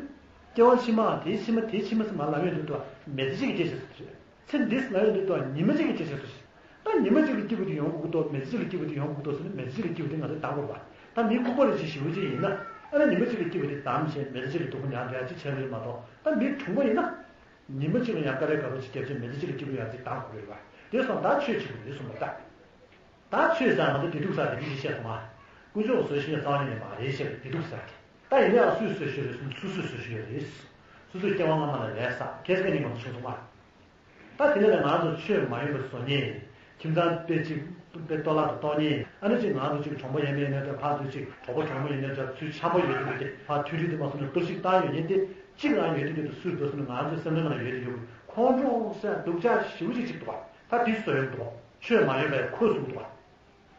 སྐྱེ་བ་ཕྱི་མ་དེའི་ཕྱི་མ་དེའི་ཕྱི་མ་ཟེར་མར་ལབ་ཡོང་དུས་དང་། མི་ཚེ་གཅིག་གི་སྐྱེ་ཆེད་དུ། ཚེ་འདི་ལ་ཡོང་དུས་དང་ཉི་མ་གཅིག་གི་སྐྱེ་ཆེད་དུ་ཞིག་ད་ཉི་མ་གཅིག་ལ་སྐྱིད་པོ་དེ་ཡོང་དགོས་ཀྱི་འདུག་མི་ཚེ་གཅིག་ལ་སྐྱིད་པོ་དེ་ཡོང་དགོས་ཀྱི་འདུག་ཟེར་ནས་མི་ཚེ་གཅིག་ལ་སྐྱིད་པོ་དེ་ང་ཚོས་འདང་དགོས་པ། ད་མིའི་ཁུག་པ་རེ་ཅིག་ཞེ་པོ་ཅིག་ཡིན་ན། ཨ་ནི་ཉི་མ་གཅིག་ལ་སྐྱིད་པོ་དེ་བདམས་བྱས་མི་ཚེ་གཅིག་ལ་སྡུག་པོ་མྱངས་བསྡད་ཡག་ཅིག་བྱས་པ་རེད་མ་གཏོགས། ད་མིའི་གྲོང་པ་ཡིན་ན། ཉི་མ་གཅིག་ལ་ཡང་དཀའ་ལས་དཀའ་རོགས་ཅིག་བརྒྱབ་བྱས་མི་ཚེ་གཅིག་ལ་སྐྱིད་པོ་ཡོང་ཡག་ཅིག་འདང་དགོས་པ་རེད་པ། དེ་སོང་ད་ཆོས་བྱེད་དགོས་རེད་གསུངས་པ་ད། ད་ཆོས་ཟེར་ང་ཚོ་བདེ་སྡུག་ཟེར་དེ་འདྲ་ཞིག་བཤད་སོང་ང་། དཀོན་མཆོག་བཟོ་ཤེས་ཡ་རྩ་བ་ཉིད་མ་རེད་ཟེར་བ་བདེ་སྡུག་ཟེར་གི། ད་ཡིན་ནའང་སུས་བཟོ་ཤེས་རེད་ཟེར་ན་སོ་སོས་བཟོ་ཤེས་ཡོད་རེད། སོ་སོས་སྐྱེ་བ་སྔ་མ་ལ་ལས་བསགས། ཁ་སང་ཉིན་མ་གཏོགས་བྱུང་སོང་ང་། ད་དེ་ནས་ལས་ང་ཚོ་ཆོས་མ་ཡིན་པ་བཟོ་མཁན། ཁྱིམ་ཚང་དཔེ་གཅིག་དཔེ་གཏོར་བརླག་ཏུ་གཏོང་མཁན། ཨ་ནི་གཅིག་ང་ཚོ་གཅིག་གྲོང་པ་ཡས་མས་ཡིན་ན་འདྲ། ཕར་ཚུར་གཅིག་གྲོགས་པོ་གྲོགས་མོ་ཡིན་ན་འདྲ། ཚུར་འཆམ་པོ་ཡོད་དུས་དེ་ཕར་མཐུན་སྒྲིལ་དུ་མ་སོང་ན་གཏོར་བཤིག་བཏང་ཡོད་མཁན་དེ། གཅིག་རང་ཡོད་དུས་དེ་དུ་སུས་འདུག་ཟེར་ན་ང་ཚོའི་སེམས་ནང་ལ་ཡོད་དེ་ཡོད། ཁོང་ཁྲོ་ཟེར་སྡུག་ཅག་ཞེ་པོ་ཅིག་ཅིག་འདུག་པ། ད་དེ་བཟོ་ཡོང་འདུག་ཆོས་མ་ཡིན་པའི་ཁོས་བཟོ་འདུག་པ།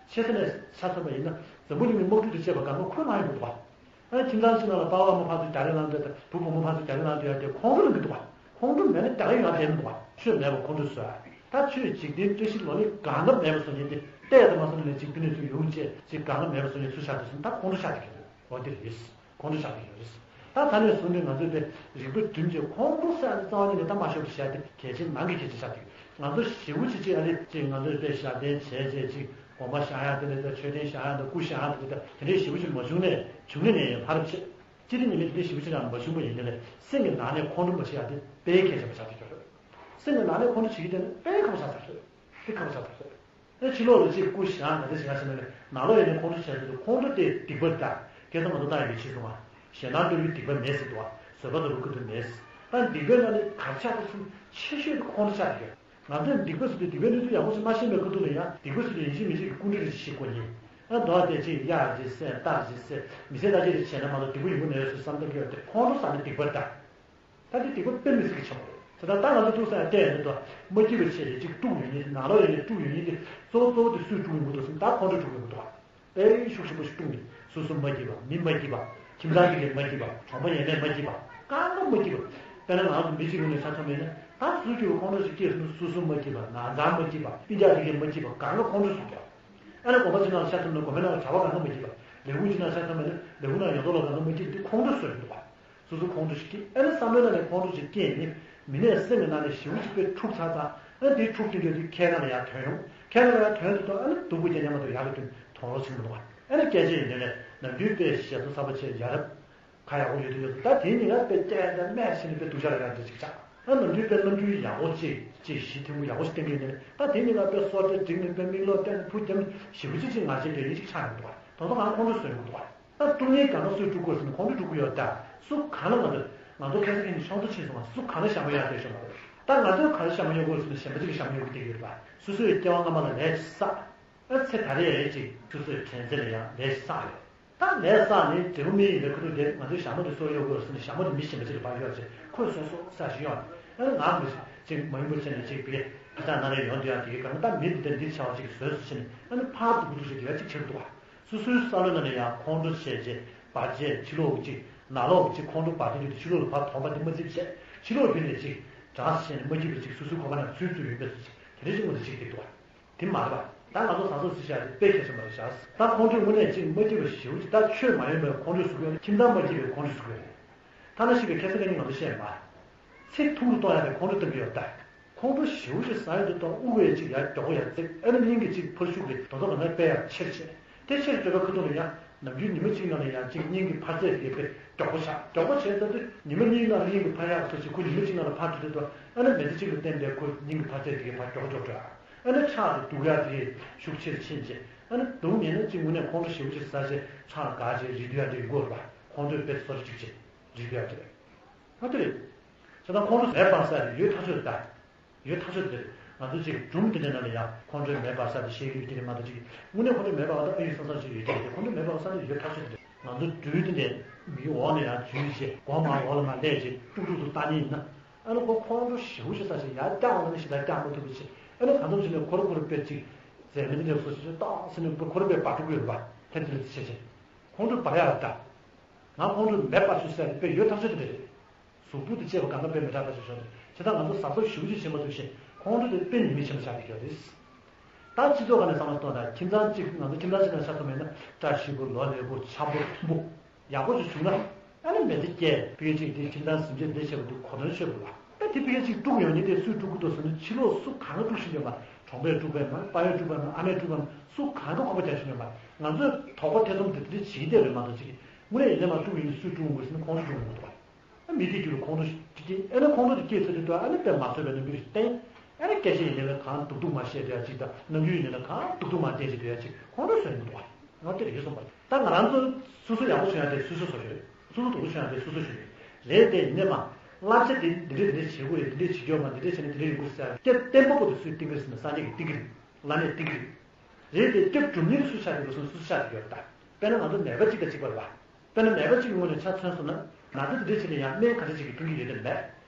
ཆེ་ས་ནས་ཆ་མཚོན་པ་ཡིན་ན། འཛམ་བུ་གླིང་གི་དམག་འཁྲུག་དེ་བྱས་པ་སྒང་ག་ཁོས་བསླངས་ཡོང་གི་འདུག་པ། ཨ་ཁྱིམ་ཚང་ཕྱི་ནང་ལ་པ་ཕ་མ་ཕར་ཚུར་རྒྱག་རེས་གནང་དུས་དང་། བུ་བུ་མོ་ཕར་ཚུར་རྒྱག་རེས་གནང་དུས་ཡང་དེ་ཁོང་ཁྲོ་གནང་གི་འདུག་པ། ཁོང་ཁྲོ་མེད་ན་རྒྱག་གི་ཡོད་བསྡད་མི་འདུག་པ། ཆོས་མེད་པ་ཁོང་ཁྲོ་བཟོས། ད་ཆོས་འཇིག་རྟེན་བཀྲ་ཤིས་ལོ་ལེགས་སྒང་ག་མེད་པ་བཟོ་མཁན་དེ། བལྟས་ཙམ་མ་སོང་ནས་ཅིག་ཕུ་ནུ་ཚོ་ཡོང་བྱས་ཅིག་སྒང་ག་མེད་པ་བཟོ་མཁན་ཚུར་ཆགས་འདུག་ཟེར་ན། ད་ཁོང་ཁྲོ་ཆགས་བསྡད་ཀྱི་འདུག་འོ་དེ་རེད། ཁོང་ཁྲོ་ཆགས་བསྡད་ཀྱི་རེད། ད་ད་ནས་བཟུང་ནས་ང་ཚོས་དཔེ་རིག་པ་བསྒྲིམས་བྱས་ཁོང་ཁྲོ་ཟེར་ཡ་དེ་རྩ་བ་ཉིད་ནས་ད་མ་ཤོར་བ་བྱས་ཏེ། གལ་ཆེན་ནང་གི་གལ་ཆེན་ཆགས་བསྡད་ཀྱི་རེད། ང་ཚོ་ཞེ་པོ་ཅིག་ཅིག་ཨ་ནི་ཅིག་ང་ཚོས་དཔེ་ཞབས་བརྟན་བྱས་བྱས་ཅིག་སྒོམ་པ་བཞག་ཡག་དེ་འདྲ་དང་། མཆོད་རྟེན་བཞག་ཡག་དང་། སྐུ་བཞག་ཡག་དེ་འདྲ་དང་། དེ་འདྲའི་ཞེ་པོ་ཅིག་མ་བྱུང་ནས། བྱུང་ནས་ནས་ཡང་ཕར་ཕྱིན། སྤྱིར་ཉི་མ་དེ་འདྲའི་ཞེ་པོ་ཅིག་ལ་མ་བྱུང་བ་ཡིན་ནའི་ལས། སེམས་ཀྱི་ནང་ནས་ཁོང་ཁྲོ་མ་བྱེད་ཡག་དེ་དཔེ་གལ་ཆེན་པོ་ཆགས་བསྡད་ཀྱི་རེད། སེམས་ཀྱི་ནང་ནས་ཁོང་ཁྲོ་བྱེད་ཀྱི་བསྡད་ན་དཔེ་ཁག་པོ་ཆགས་ཚར་རེད། དཔེ་ཁག་པོ་ཆགས་ཚར་རེད། ཨེ་ཕྱི་ལོགས་ལ་ཅིག་སྐུ་བཞེངས་ང་ཚོ་བཞེངས་བཞེངས་ནས་ནང་ལོགས་ཡིན་ནའི་ཁོང་ཁྲོ་བྱས་ཚུལ་དུ། ཁོང་ཁྲོ་དེ་སྡིག་པ་རེད་ད། ཁ་སང་ང་ཚོ་ལྟ་ཡོད་ཕྱིན་སོང་ང་། ཞེ་སྡང་སྐྱོ་བའི་སྡིག་པ་མེད་ཟེར་འདུག་བ། བཟོད་པ་དང་རོགས་སྐྱོབ་དེ་མེད་ཟེར། ད་སྡིག་པའི་ནང་ནས་གར་ཆགས་པ་ཆེ་ཤོས་དེ་ཁོང་ཁྲོ་ཆགས་ཀྱི་ཡོད། ང་ཚོས་སྡིག་པ་ཟེར་དུས་སྡིག་པའི་གནས་ཚུལ་ཡག་པོ་ཞིག་མ་ཤེས་པའི་ཁ་ཐུག་ལ་ཡང་སྡིག་པ་ཟེར་དུས་ཡིན་གཅིག་མིན་གཅིག་གི་སྐུ་མགྲོན་རེ་ཞིག་ཤེས་དགོས་ཡིན། ཨ་མདོ་དེ་ཅིག་གཡག་ཅིག་བསད། སྟག་ཅིག་བསད། མི་བསད་ལྟ་ཅི་རེ་བྱས་ན་མ་གཏོགས་སྡིག་པ་ཡོང་གི་མེད་ཟེར་བསམ་བློ་བཏང་གི་ཡོད་དེ། ཁོང་ཁྲོ་ཟེར་ན་སྡིག་པ་རེད་ད། ད་དེ་སྡིག་པ་དཔེ་མི་སྲིད་ཀྱི་ཆེན་པོ་རེད། དེ་ལྟར་ད་ང་ཚོ་ཐུག་ས་ཡང་བལྟས་ཡོང་དུས་དང་། མ་སྐྱིད་པ་བྱས་ཏེ་ཅིག་དཀྲུགས་ཡོང་མཁན། ནང་ལོགས་ཡིན་ནའི་དཀྲུགས་ཡོང་མཁན་དེ། གཙོ་བོ་གཙོ་བོ་དེ་སུས་དཀྲུགས་ཡོང་གི་འདུག་ཟེར་ན། ད་ཁོང་ཁྲོས་དཀྲུགས་ཡོང་གི་འདུག་བ། དཔེ་ཤུགས་ཆེན་པོ་ཞིག་དཀྲུགས་ནས། སོ་སོ་མ་སྐྱིད་པ། མི་མ་སྐྱིད་པ། ཁྱིམ་ཚང་གི་མི་མ་སྐྱིད་པ། གྲོང་པ་ཡས་མས་མ་སྐྱིད་པ། གང་ག་མ་སྐྱིད་པ། དཔེར་ན་ང་ཚོ་མི་གཅིག་ཡོང་ནས་ཆ་ཚང་མེད་ན། ད་སུ་སྐྱིད་པ་ཁོང་ཁྲོ་ཞིག་སྐྱེས་སོང་ན། སོ་སོ་མ་སྐྱིད་པ། ནང་ཚང་མ་སྐྱིད་པ། སྤུན་ཀྱག་དེ་གས་མ་སྐྱིད་པ། གང་ག་ཁོང་ཁྲོ་ཟུག་རྒྱག་ཨ་ནི་དགོན་པ་ཅིག་ནང་ལ་ཆ་ཚང་ན་དགོན་པའི་ནང་ལ་གྲྭ་པ་གང་ག་མ་སྐྱིད་པ། ལས་ཁུངས་ཅིག་ནང་ཆ་ཚང་མེད་ན་ལས་ཁུངས་ནང་ཡོད་མདོག་ལ་གང་ག་མ་སྐྱིད་པ་དེ་ཁོང་ཁྲོ་བཟོས་ཡོང་འདུག་བ། སོ་སོ་ཁོང་ཁྲོ་ཞིག་སྐྱེས། ཨ་ནི་བསམ་བློའི་ནང་ནས་ཁོང་ཁྲོ་ཞིག་སྐྱེས་ནས། མི་ནས་སེམས་ཀྱི་ནང་ནས་ཞེ་པོ་ཅིག་དཔེ་འཁྲུག་ཚར་ཚར། ཨ་ནི་དེའི་འཁྲུག་རྐྱེན་དེ་ཁའི་ནང་ལ་ཡར་ཐོན་ཡོང་། ཁའི་ནང་ལ་ཡར་ཐོན་དུས་དང་། ཨ་ནི་སྡུག་པོ་རྐྱེན་ཉམས་མ་གཏོགས་ཡག་གི་དོན་དོན་རོགས་བྱེད་མི་འདུག་བ། ཨ་ནི་སྐད་ཆ་ཡིན་དུས་ནས་ནམ་རྒྱུན་དཔེ་ཞེ་སྡང་ཚ་པོ་བྱས་ཡ་རབས་ཁ་ཡག་པོ་ཡོད་དུས་ཡོད་དུས། ད་དེའི་ཉིན་ཀ་དཔེ་སྐད་དང་སྨད་བྱས་ནས་དཔེ་སྡུག་ཅག་ལ་ཡར་འདྲ་ཅིག་ཆགས། ཨ་ནམ་རྒྱུན་དཔེ་རྣམ་འགྱུར་ཡག་པོ་ཅིག་ཅིག་གཞི་མཐོན་པོ་ཡག་པོ་ཞིག་བསྟན་གྱི་ཡོད་ནས། ད་དེའི་ཉིན་ཀ་དཔེ་སོ་ཏྲ་བསྒྲིགས་ནས། དཔེ་མིག་ལོག་བལྟས་ནས། ཕུ་བརྒྱབ་ནས། ཞེ་པོ་ཅིག་ཅིག་ང་རྒྱལ་དོན་ཡིན་ཅིག་ཆགས་ཡོང་འདུག་བ། དེ་ཚོ་གང་ཁོང་ཁྲོ་བཟོས་ཡོང་འདུག་བ། ད་དཀྲུག་མཁན་གང་ལ་སུས་དཀྲུག་དགོས་ཟེར་ན་ཁོང་ཁྲོས་དཀྲུག་གི་ཡོད་ད། སུ་གང་ལ་ང་ཚོ་ང་ཚོ་ཁ་སང་གི་ནི་ཤོང་ཚོ་ཕྱིན་སོང་ང་། སུ་གང་ལ་ཞྭ་མོ་གཡོག་བསྡད་ཤོག་མ་རེད། ད་ང་ཚོས་གང་ལ་ཞྭ་མོ་གཡོག་དགོས་ཟེར་ན་གཞན་པ་ཅིག་གིས་ཞྭ་མོ་གཡོག་གི་བསྡད་ཡོད་རེད་པ། སོ་སོའི་སྐྱེ་བ་སྔ་མ་ལ་ལས་ཅིག་བསགས། ཨ་ཚེ་ད་རེས་ཡས་ཅིག་སོ་སོའི་དྲན་ཚེ་ལ་ཡང་ལས་ཅིག་བསགས་ཡོད། ད་ལས་བསགས་ནས་འབྲས་བུ་སྨིན་ཡོད་པའི་ཁ་ཐུག་དེ། ང་ཚོས་ཞྭ་མོ་དེ་སུ་གཡོག་དགོས་ཟེར་ན་ཞྭ་མོ་དེ་མི་གཞན་པ་ཅིག་གིས་ཕར་གཡོག་བྱས་ཁོས་སོ་སོ་ས་ཞིག་གཡོག་ནས། ཨ་ང་མི་ཅིག་མ་ཡིན་པ་བྱས་ནས་ཅིག་བེ་ཁ་ཐག་ན་རེ་ཡོང་དུས་ཡང་དེ་གི་གང་ད་མི་འདི་འདྲ་འདི་བྱ་བ་ཅིག་བཟོས་སུ་ཕྱིན་ནས། ཨ་ནི་ཕར་སྡུག་པོ་སྡུག་ཅིག་དེ་ག་ཅིག་བྱེད་འདུག་བ། སོ་སོའི་བསམ་བློའི་ནང་ནས་ཡང་ཁོང་ཁྲོ་བྱས་བྱས་བར་བྱས། ཕྱི་ལོགས་ཅིག་ནང་ལོགས་ཅིག་ཁོང་ཁྲོ་བར་དོ་ཅིག་ཕྱི་ལོགས་ལ་ཕར་དོགས་པ་འདི་མ་བརྩིས་བྱས། ཕྱི་ལོགས་བུད་ནས་ཅིག་འདྲ་བྱས་ནས་མ་སྐྱིད་པ་ཅིག་སོ་སོའི་ཁོག་པ་ནང་ཚུད་ཚུད་ཡོད་པའི་ཅིག་དེ་འདྲ་ཅིག་ངོ་ཚ་ཅིག་འདུག་བ། དེ་མ་རེད་པ། ད་ང་ཚོ་བཟང་ཕྱོགས་སུ་བཤད་ཡ་དེ་དཔེ་གལ་ཆེན་པོ་རེད་ཤག་ད་ཁོང་ཁྲོས་དངོས་གནས་ཅིག་མ་སྐྱིད་པ་ཞེ་པོ་ཅིག་ད་ཆོས་མ་ཡིན་པའི་ཁོང་ཁྲོས་བཟོ་གི་ཡོད་རེད། ཁྱིམ་ཚང་མ་སྐྱིད་པའི་ཁོང་ཁྲོས་བཟོ་གི་ཡོད་རེད། ཐ་ན་ཤི་བའི་ཁ་སང་ཁ་ཉིན་ང་ཚོ་བཤད་མ། ཚེ་ཐུང་རུ་གཏོང་ཡ་དེ་ཁོང་ཁྲོ་གཏོང་གི་ཡོད་ད། ཁོང་ཁྲོ་ཞེ་པོ་ཅིག་ཟ་ཡོང་དུས་དང་། དབུགས་ཅིག་ཡར་མགྱོགས་པོ་ཡར་བརྩེགས། ཨ་ནི་སྙིང་གི་ཅིག་འཕར་ཤུགས་ཀྱིས་རྡོག་རྡོག་གང་ག་དཔེ་ཡར་ཆེར་བྱས། དེ་ཆེར་འགྲོ་བའི་ཁ་ཐུག་ལ་ཡང་ནམ་རྒྱུན་ཉི་མ་གཅིག་ནང་ལ་ཡང་ཅིག་སྙིང་གི་འཕར་ཚད་དེ་གས་དཔེ་མགྱོགས་པོ་ཆགས། མགྱོགས་པོ་བྱས་ཚར་དུས་ཉི་མ་གཉིས་ནང་ལ་སྙིང་གི་འཕར་ཡག་སོ་ཅིག་ཁོ་ཉི་མ་གཅིག་ནང་ལ་འཕར་འགྲོ་དུས་དང་། ཨ་ནི་མི་ཚེ་གཅིག་ལ་བརྟེན་ཏེ་ཁོ་སྙིང་གི་འཕར་ཚད་དེ་གས་ཕར་མགྱོགས་མགྱོགས་འགྲོ། ཨ་ནི་ཕྱག་དེ་སྡུག་ཡག་དེ་ཤུགས་ཆེར་ཕྱིན་བྱས། ཨ་ནི་སྡུག་མིན་ན་ཅིག་དངོས་གནས་ཁོང་ཁྲོ་ཞེ་པོ་ཅིག་ཟ་བྱས་ཕྱག་འགག་བྱས་རིལ་དུས་ཡག་དེ་ཡོང་གི་ཡོད་རེད་པ། ཁོང་ཁྲོས་དཔེ་སོ་ཅིག་ཅིག་རིལ་དུས་ཡག་དེ་རེད། ཨ་དེ་རེད། ཁྱེད་རང་ཁོང་ཁྲོ་མེད་པ་ཟེར་ཡོད་ཐག་ཆོད་རེད་ད། ཡོད་ཐག་ཆོད་རེད། ང་ཚོ་ཅིག་སྒྲུང་དེ་འདྲའི་ནང་ལ་ཡང་ཁོང་ཁྲོ་མེད་པ་ཟེར་དེ་བཤད་ཀྱི་ཡོད་ཀྱི་རེད་མ་གཏོགས། ཅིག་དངོས་གནས་ཁོང་ཁྲོ་མེད་པ་བ་དང་ཨ་ཡོད་བསམ་བསམ་ཞིག་ཡོད་ཀྱི་རེད་དེ། ཁོང་ཁྲོ་མེད་པ་བ་ཟེར་དེ་ཡོད་ཐག་ཆོད་རེད། ང་ཚོ་སྦྲུལ་དེ་འདྲའི་མིའི་འོག་ནས་ཡང་འཛུལ་བྱས། སྒོ་མང་འོག་ལ་མར་སླེབས་བྱས་དཀྲུག་དཀྲུག་ཏུ་བཏང་མཁན་ཡིན་ན། ཨ་ནི་ཁོ་ཁོང་ཁྲོ་ཞེ་པོ་ཞིག་ཟ་བྱས་ཡར་བཀྱག་འོང་ན་ནི་ཞེ་དྲག་བཀྱག་མ་ཐུབ་པ་བྱས། ཨ་ནི་གང་འཚམ་ཞིག་ནས་ཁོ་ར་ཁོ་ར་དཔེ་ཅིག་རྫས་མེད་འདྲ་བཟོ་ཞིག་ཏོག་ཙམ་ནས་ཁོ་ར་དཔེ་འབར་འགྲོ་གི་ཡོད་རེད་པ། ཐེབས་ཐེབས་བྱས་བྱས་ཁོང་ཁྲོ་འབར་ཡག་ལ་ད། ང་ཁོང་ཁྲོ་མེད་པར་བཟོས་ཟེར་ནས་དཔེ་ཡོད་ཐག་ཆོད་དེ་རེད། གཟུགས་པོ་དེ་བཅས་པ་གང་ག་དཔེ་མི་དྲག་པ་ཞིག་བཟོས་ནས་བྱས་ཙང་ང་ཚོ་གཟབ་གཟབ་ཞེ་པོ་ཅིག་བྱེད་མ་ཐུབ་ཞིང་ཁོང་ཁྲོ་དེ་དཔེ་ཉེས་དམིགས་ཆེན་པོ་ཆགས་བསྡད་ཀྱི་ཡོད་རེད། ད་སྤྱི་ཚོགས་ཁ་ནས་བསམ་བློ་གཏོང་དང་། ཁྱིམ་ཚང་གཅིག་ང་ཚོ་ཁྱིམ་ཚང་གཅིག་ནང་ཆ་མཚོན་པ་ཡིན་ན་བཀྲ་ཤིས་པོ་ལོ་ལེགས་པོ་འཆམ་པོ་མཐུན་པོ་ཡག་པོ་ཞིག་བྱུང་ན། ཨ་ནི་མི་ཚེ་སྐྱེལ་ཕ་གི་གཅིག་དེ་ཁྱིམ་ཚང་ཟིན་བྲིས་འདི་བྱས་པ་འདི་གོ་དོན་ཆོད་པ་ལ། ད་དེ་ཕ་གི་གཅིག་དཀྲུག་ཡོང་ཉིན་དེ་སུས་དཀྲུག་གི་འདུག་ཟེར་ན། ཕྱི་ལོགས་སུ་གང་ག་དཀྲུག་ཤེས་ཀྱི་ཡོད་མ་རེད། གྲོང་པས་དཀྲུག་པས་མ་རེད། དཔའ་བོས་དཀྲུག་པས་མ་རེད། ཨ་མས་དཀྲུག་པས་མ་རེད། སུ་གང་ག་ཁོག་པ་རྒྱག་ཤེས་ཀྱི་ཡོད་མ་རེད། ང་ཚོས་དོགས་པ་ཐེ་ཚོམ་དེ་དེ་འདྲ་བྱེད་ཀྱི་བསྡད་པ་མ་གཏོགས་ཅིག་དངོས་གནས་ཡིན་ནའི་མ་དཀྲུག་ཡོང་ནས་སུས་དཀྲུག་འོང་དགོས་ཟེར་ན་ཁོང་ཚོས་དཀྲུག་འོང་གི་འདུག་བ། ཨ་མི་དེའི་རྒྱུད་ལ་ཁོང་ཁྲོ་ཞིག་སྐྱེས། ཨ་ནི་ཁོང་ཁྲོ་དེ་སྐྱེས་ཚར་དུས་ཨ་ནི་དཔེ་མ་བཟོད་པའི་རྣམ་འགྱུར་ཞིག་བསྟན། ཨ་ནི་སྐད་ཆ་ཡིན་ནའི་ལ་གང་སྡུག་སྡུག་མ་བཤད་བསྡད་ཡ་གཅིག་དང་། རྣམ་འགྱུར་ཡིན་ནའི་ལ་གང་སྡུག་སྡུག་མ་བསྟན་བྱས་བསྡད་ཡ་གཅིག་ཁོང་ཁྲོ་དེ་རེད་གསུངས་པ་རེད། ད་ང་རང་ཚོ་སོ་སོ་ཡག་པོ་བྱུང་ཡ་དེ་སོ་སོས་བཟོ་རྒྱུ་རེད། སོ་སོ་སྡུག་པོ་བྱུང་ཡ་དེ་སོ་སོས་ཤེས་རྒྱུ་རེད། དེ་ཡིན་ནའི་མ་བསླབ་བྱ་དེ་འདི་འདྲས་འདི་འདྲས་བྱེད་དགོས་རེད། འདི་འདྲས་བྱེད་རྒྱུ་ཡོད་མ་རེད། འདི་འདྲས་བྱས་ན་འདི་འདྲས་ཡོང་གི་རེད་ཟེར་ཡ་སྐད་བརྟན་པོ་པོ་དེ་སུས་བསྟན་གྱི་རེད་ཟེར་ན་སངས་རྒྱས་ཀྱིས་བསྟན་གྱི་རེད། བླ་མས་བསྟན་གྱི་རེད། རེད་དེ་སྐྱབས་སྒྲུབ་མཁན་སུ་ཆགས་ཀྱི་རེད་ཟེར་ན་སུ་ཆགས་ཀྱི་ཡོད་རེད། ད་དཔེར་ན་ང་ཚོ་ནད་པ་གཅིག་དང་གཅིག་པ་རེད་བ། དཔེར་ན་ནད་པ་གཅིག་གི་ངོས་ནས་ཆ་མཚོན་སོང་ན། ན་ཚ་འདི་འདྲ་བྱས་ན་ཡང་སྨན་ག་ཚད་ཅིག་གིས་ཕན་གྱི་ཡོད་དམ་མེད།